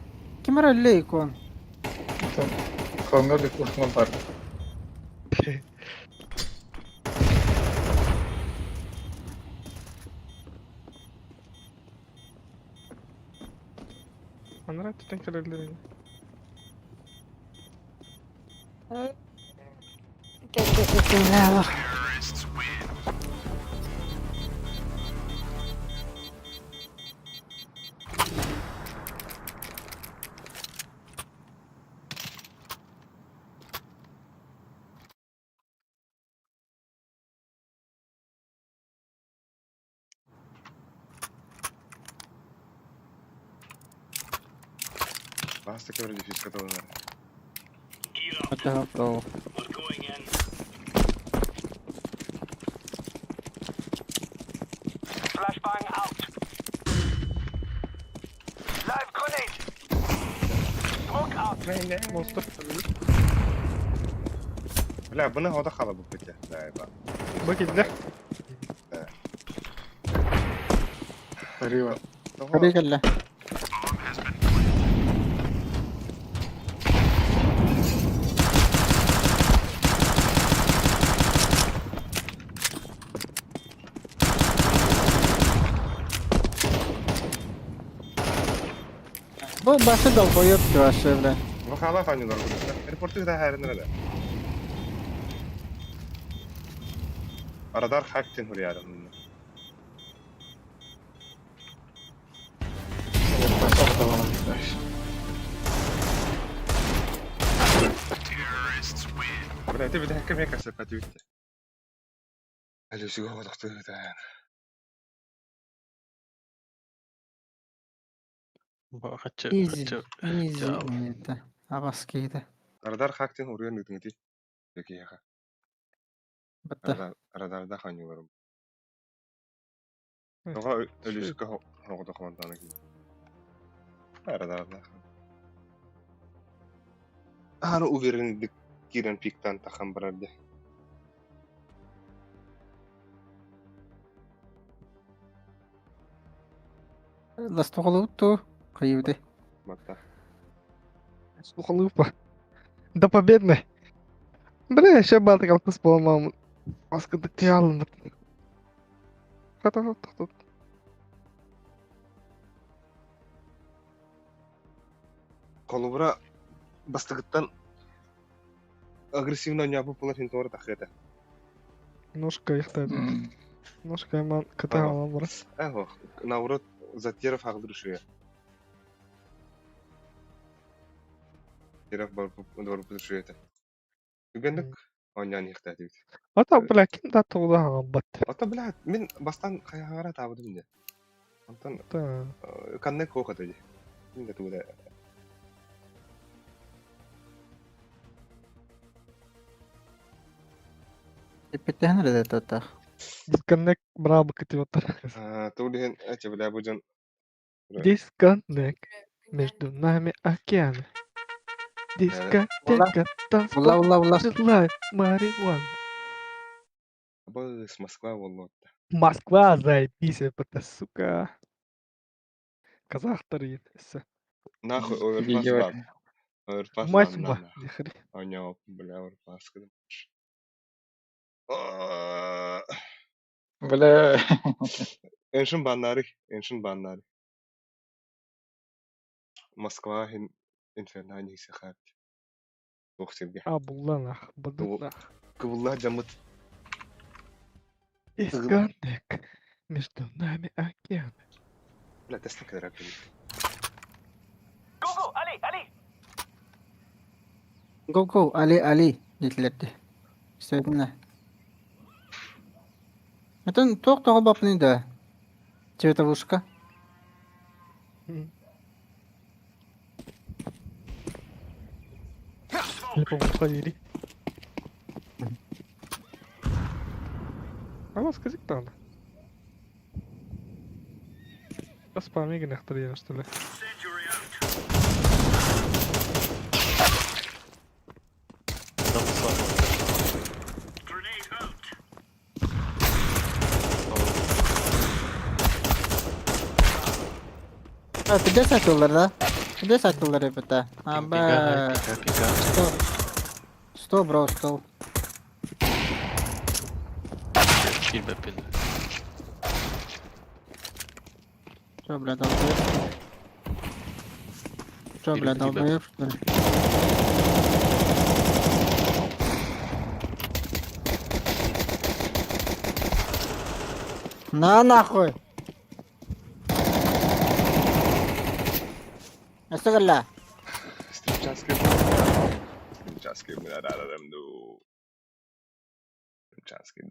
Ким эрэ өллө икон. Конго бик бар. Анара түтен кэлэллэр ини. Бааста кемер дефьюз каталанар. Это готово. Монстр. Бля, быны ода хала бу пете. Да, ба. Б киллер. Рива. Хабы кэллэ. Бу башы долбоёб вообще, бля. Бу хала фанилар бу. Репорты да хәренер әле. Радар хактин хуриярым. Бля, это бит хаккем яка сепати бит. Әле сүгә бодохты да. Хачы, Easy. хачы. Easy. Это. Абас кейді. Радар хактин хуриярын үтүңти. Яки яка. Бітті. Радарда ханилар. Тога өлүсүккэ хоҕото команданы кии. Радарда. Аны уверен кирен пиктан тахан барарды. Ластоғылы Қайыбды. Матта. Сухолупа. До победной. Бля, еще батый калпыс поломал. Маска тиалын. Хата-хата-хата. Колубра бастыгыттан агрессивно нябы пулар хин тора тахыта. Ножка ихта. Ножка ман ката алам бар. Эхо, наоборот, Затеров агдырышуя. Теров бар бар это. Түгендик онян ихта дейт. Ата, бля, ким да тугда бат. Ата, бля, мен бастан кайгара табыдым инде. Онтон Та. канны кохата ди. Инде тугда. Эппеттehen эрэ тата. Дисконнект браво кытып отыр. Тугден эти, бля, будем Дисконнект. Между нами океан. Дискотека, Ула танцпол, ула ула. желает марихуану. Быс Москва боллотта. Москва, заебись, это, сука. Казахтар еді. Нахуй оверпас Видео. бар. Оверпас Мать бар. ма, дихри. Оня, бля, оверпас. Бля. Эншин баннары, эншин баннары. Москва хин Инферно нихсихат. Туох сиргэ. А булла нах, бадыт нах. Кыбыллаах дьаммыт. Искандек. Между нами океан. Бля, Тесла кыдара кэлбит. Go, go, allez, allez. Go go, Али Али диэтилэр дии. Сөбүнэ. Оттон туох тоҕо баппыный да? Цветовушка. Липовуха дири. Ама сказик даҕаны. Спамигин гынахтар что ли. Incendiary out. Double slap. Grenade out. А, 50 сатылар да? 50 сатылар ребята. Аба. Пика, пика. 100. 100 бро, 100. Киирбэппин. Что, бля, долбоёб? Что, бля, Или долбоёб, что ли? На нахуй! Астагalla. Стримчанский. Стримчанский. Стримчанский.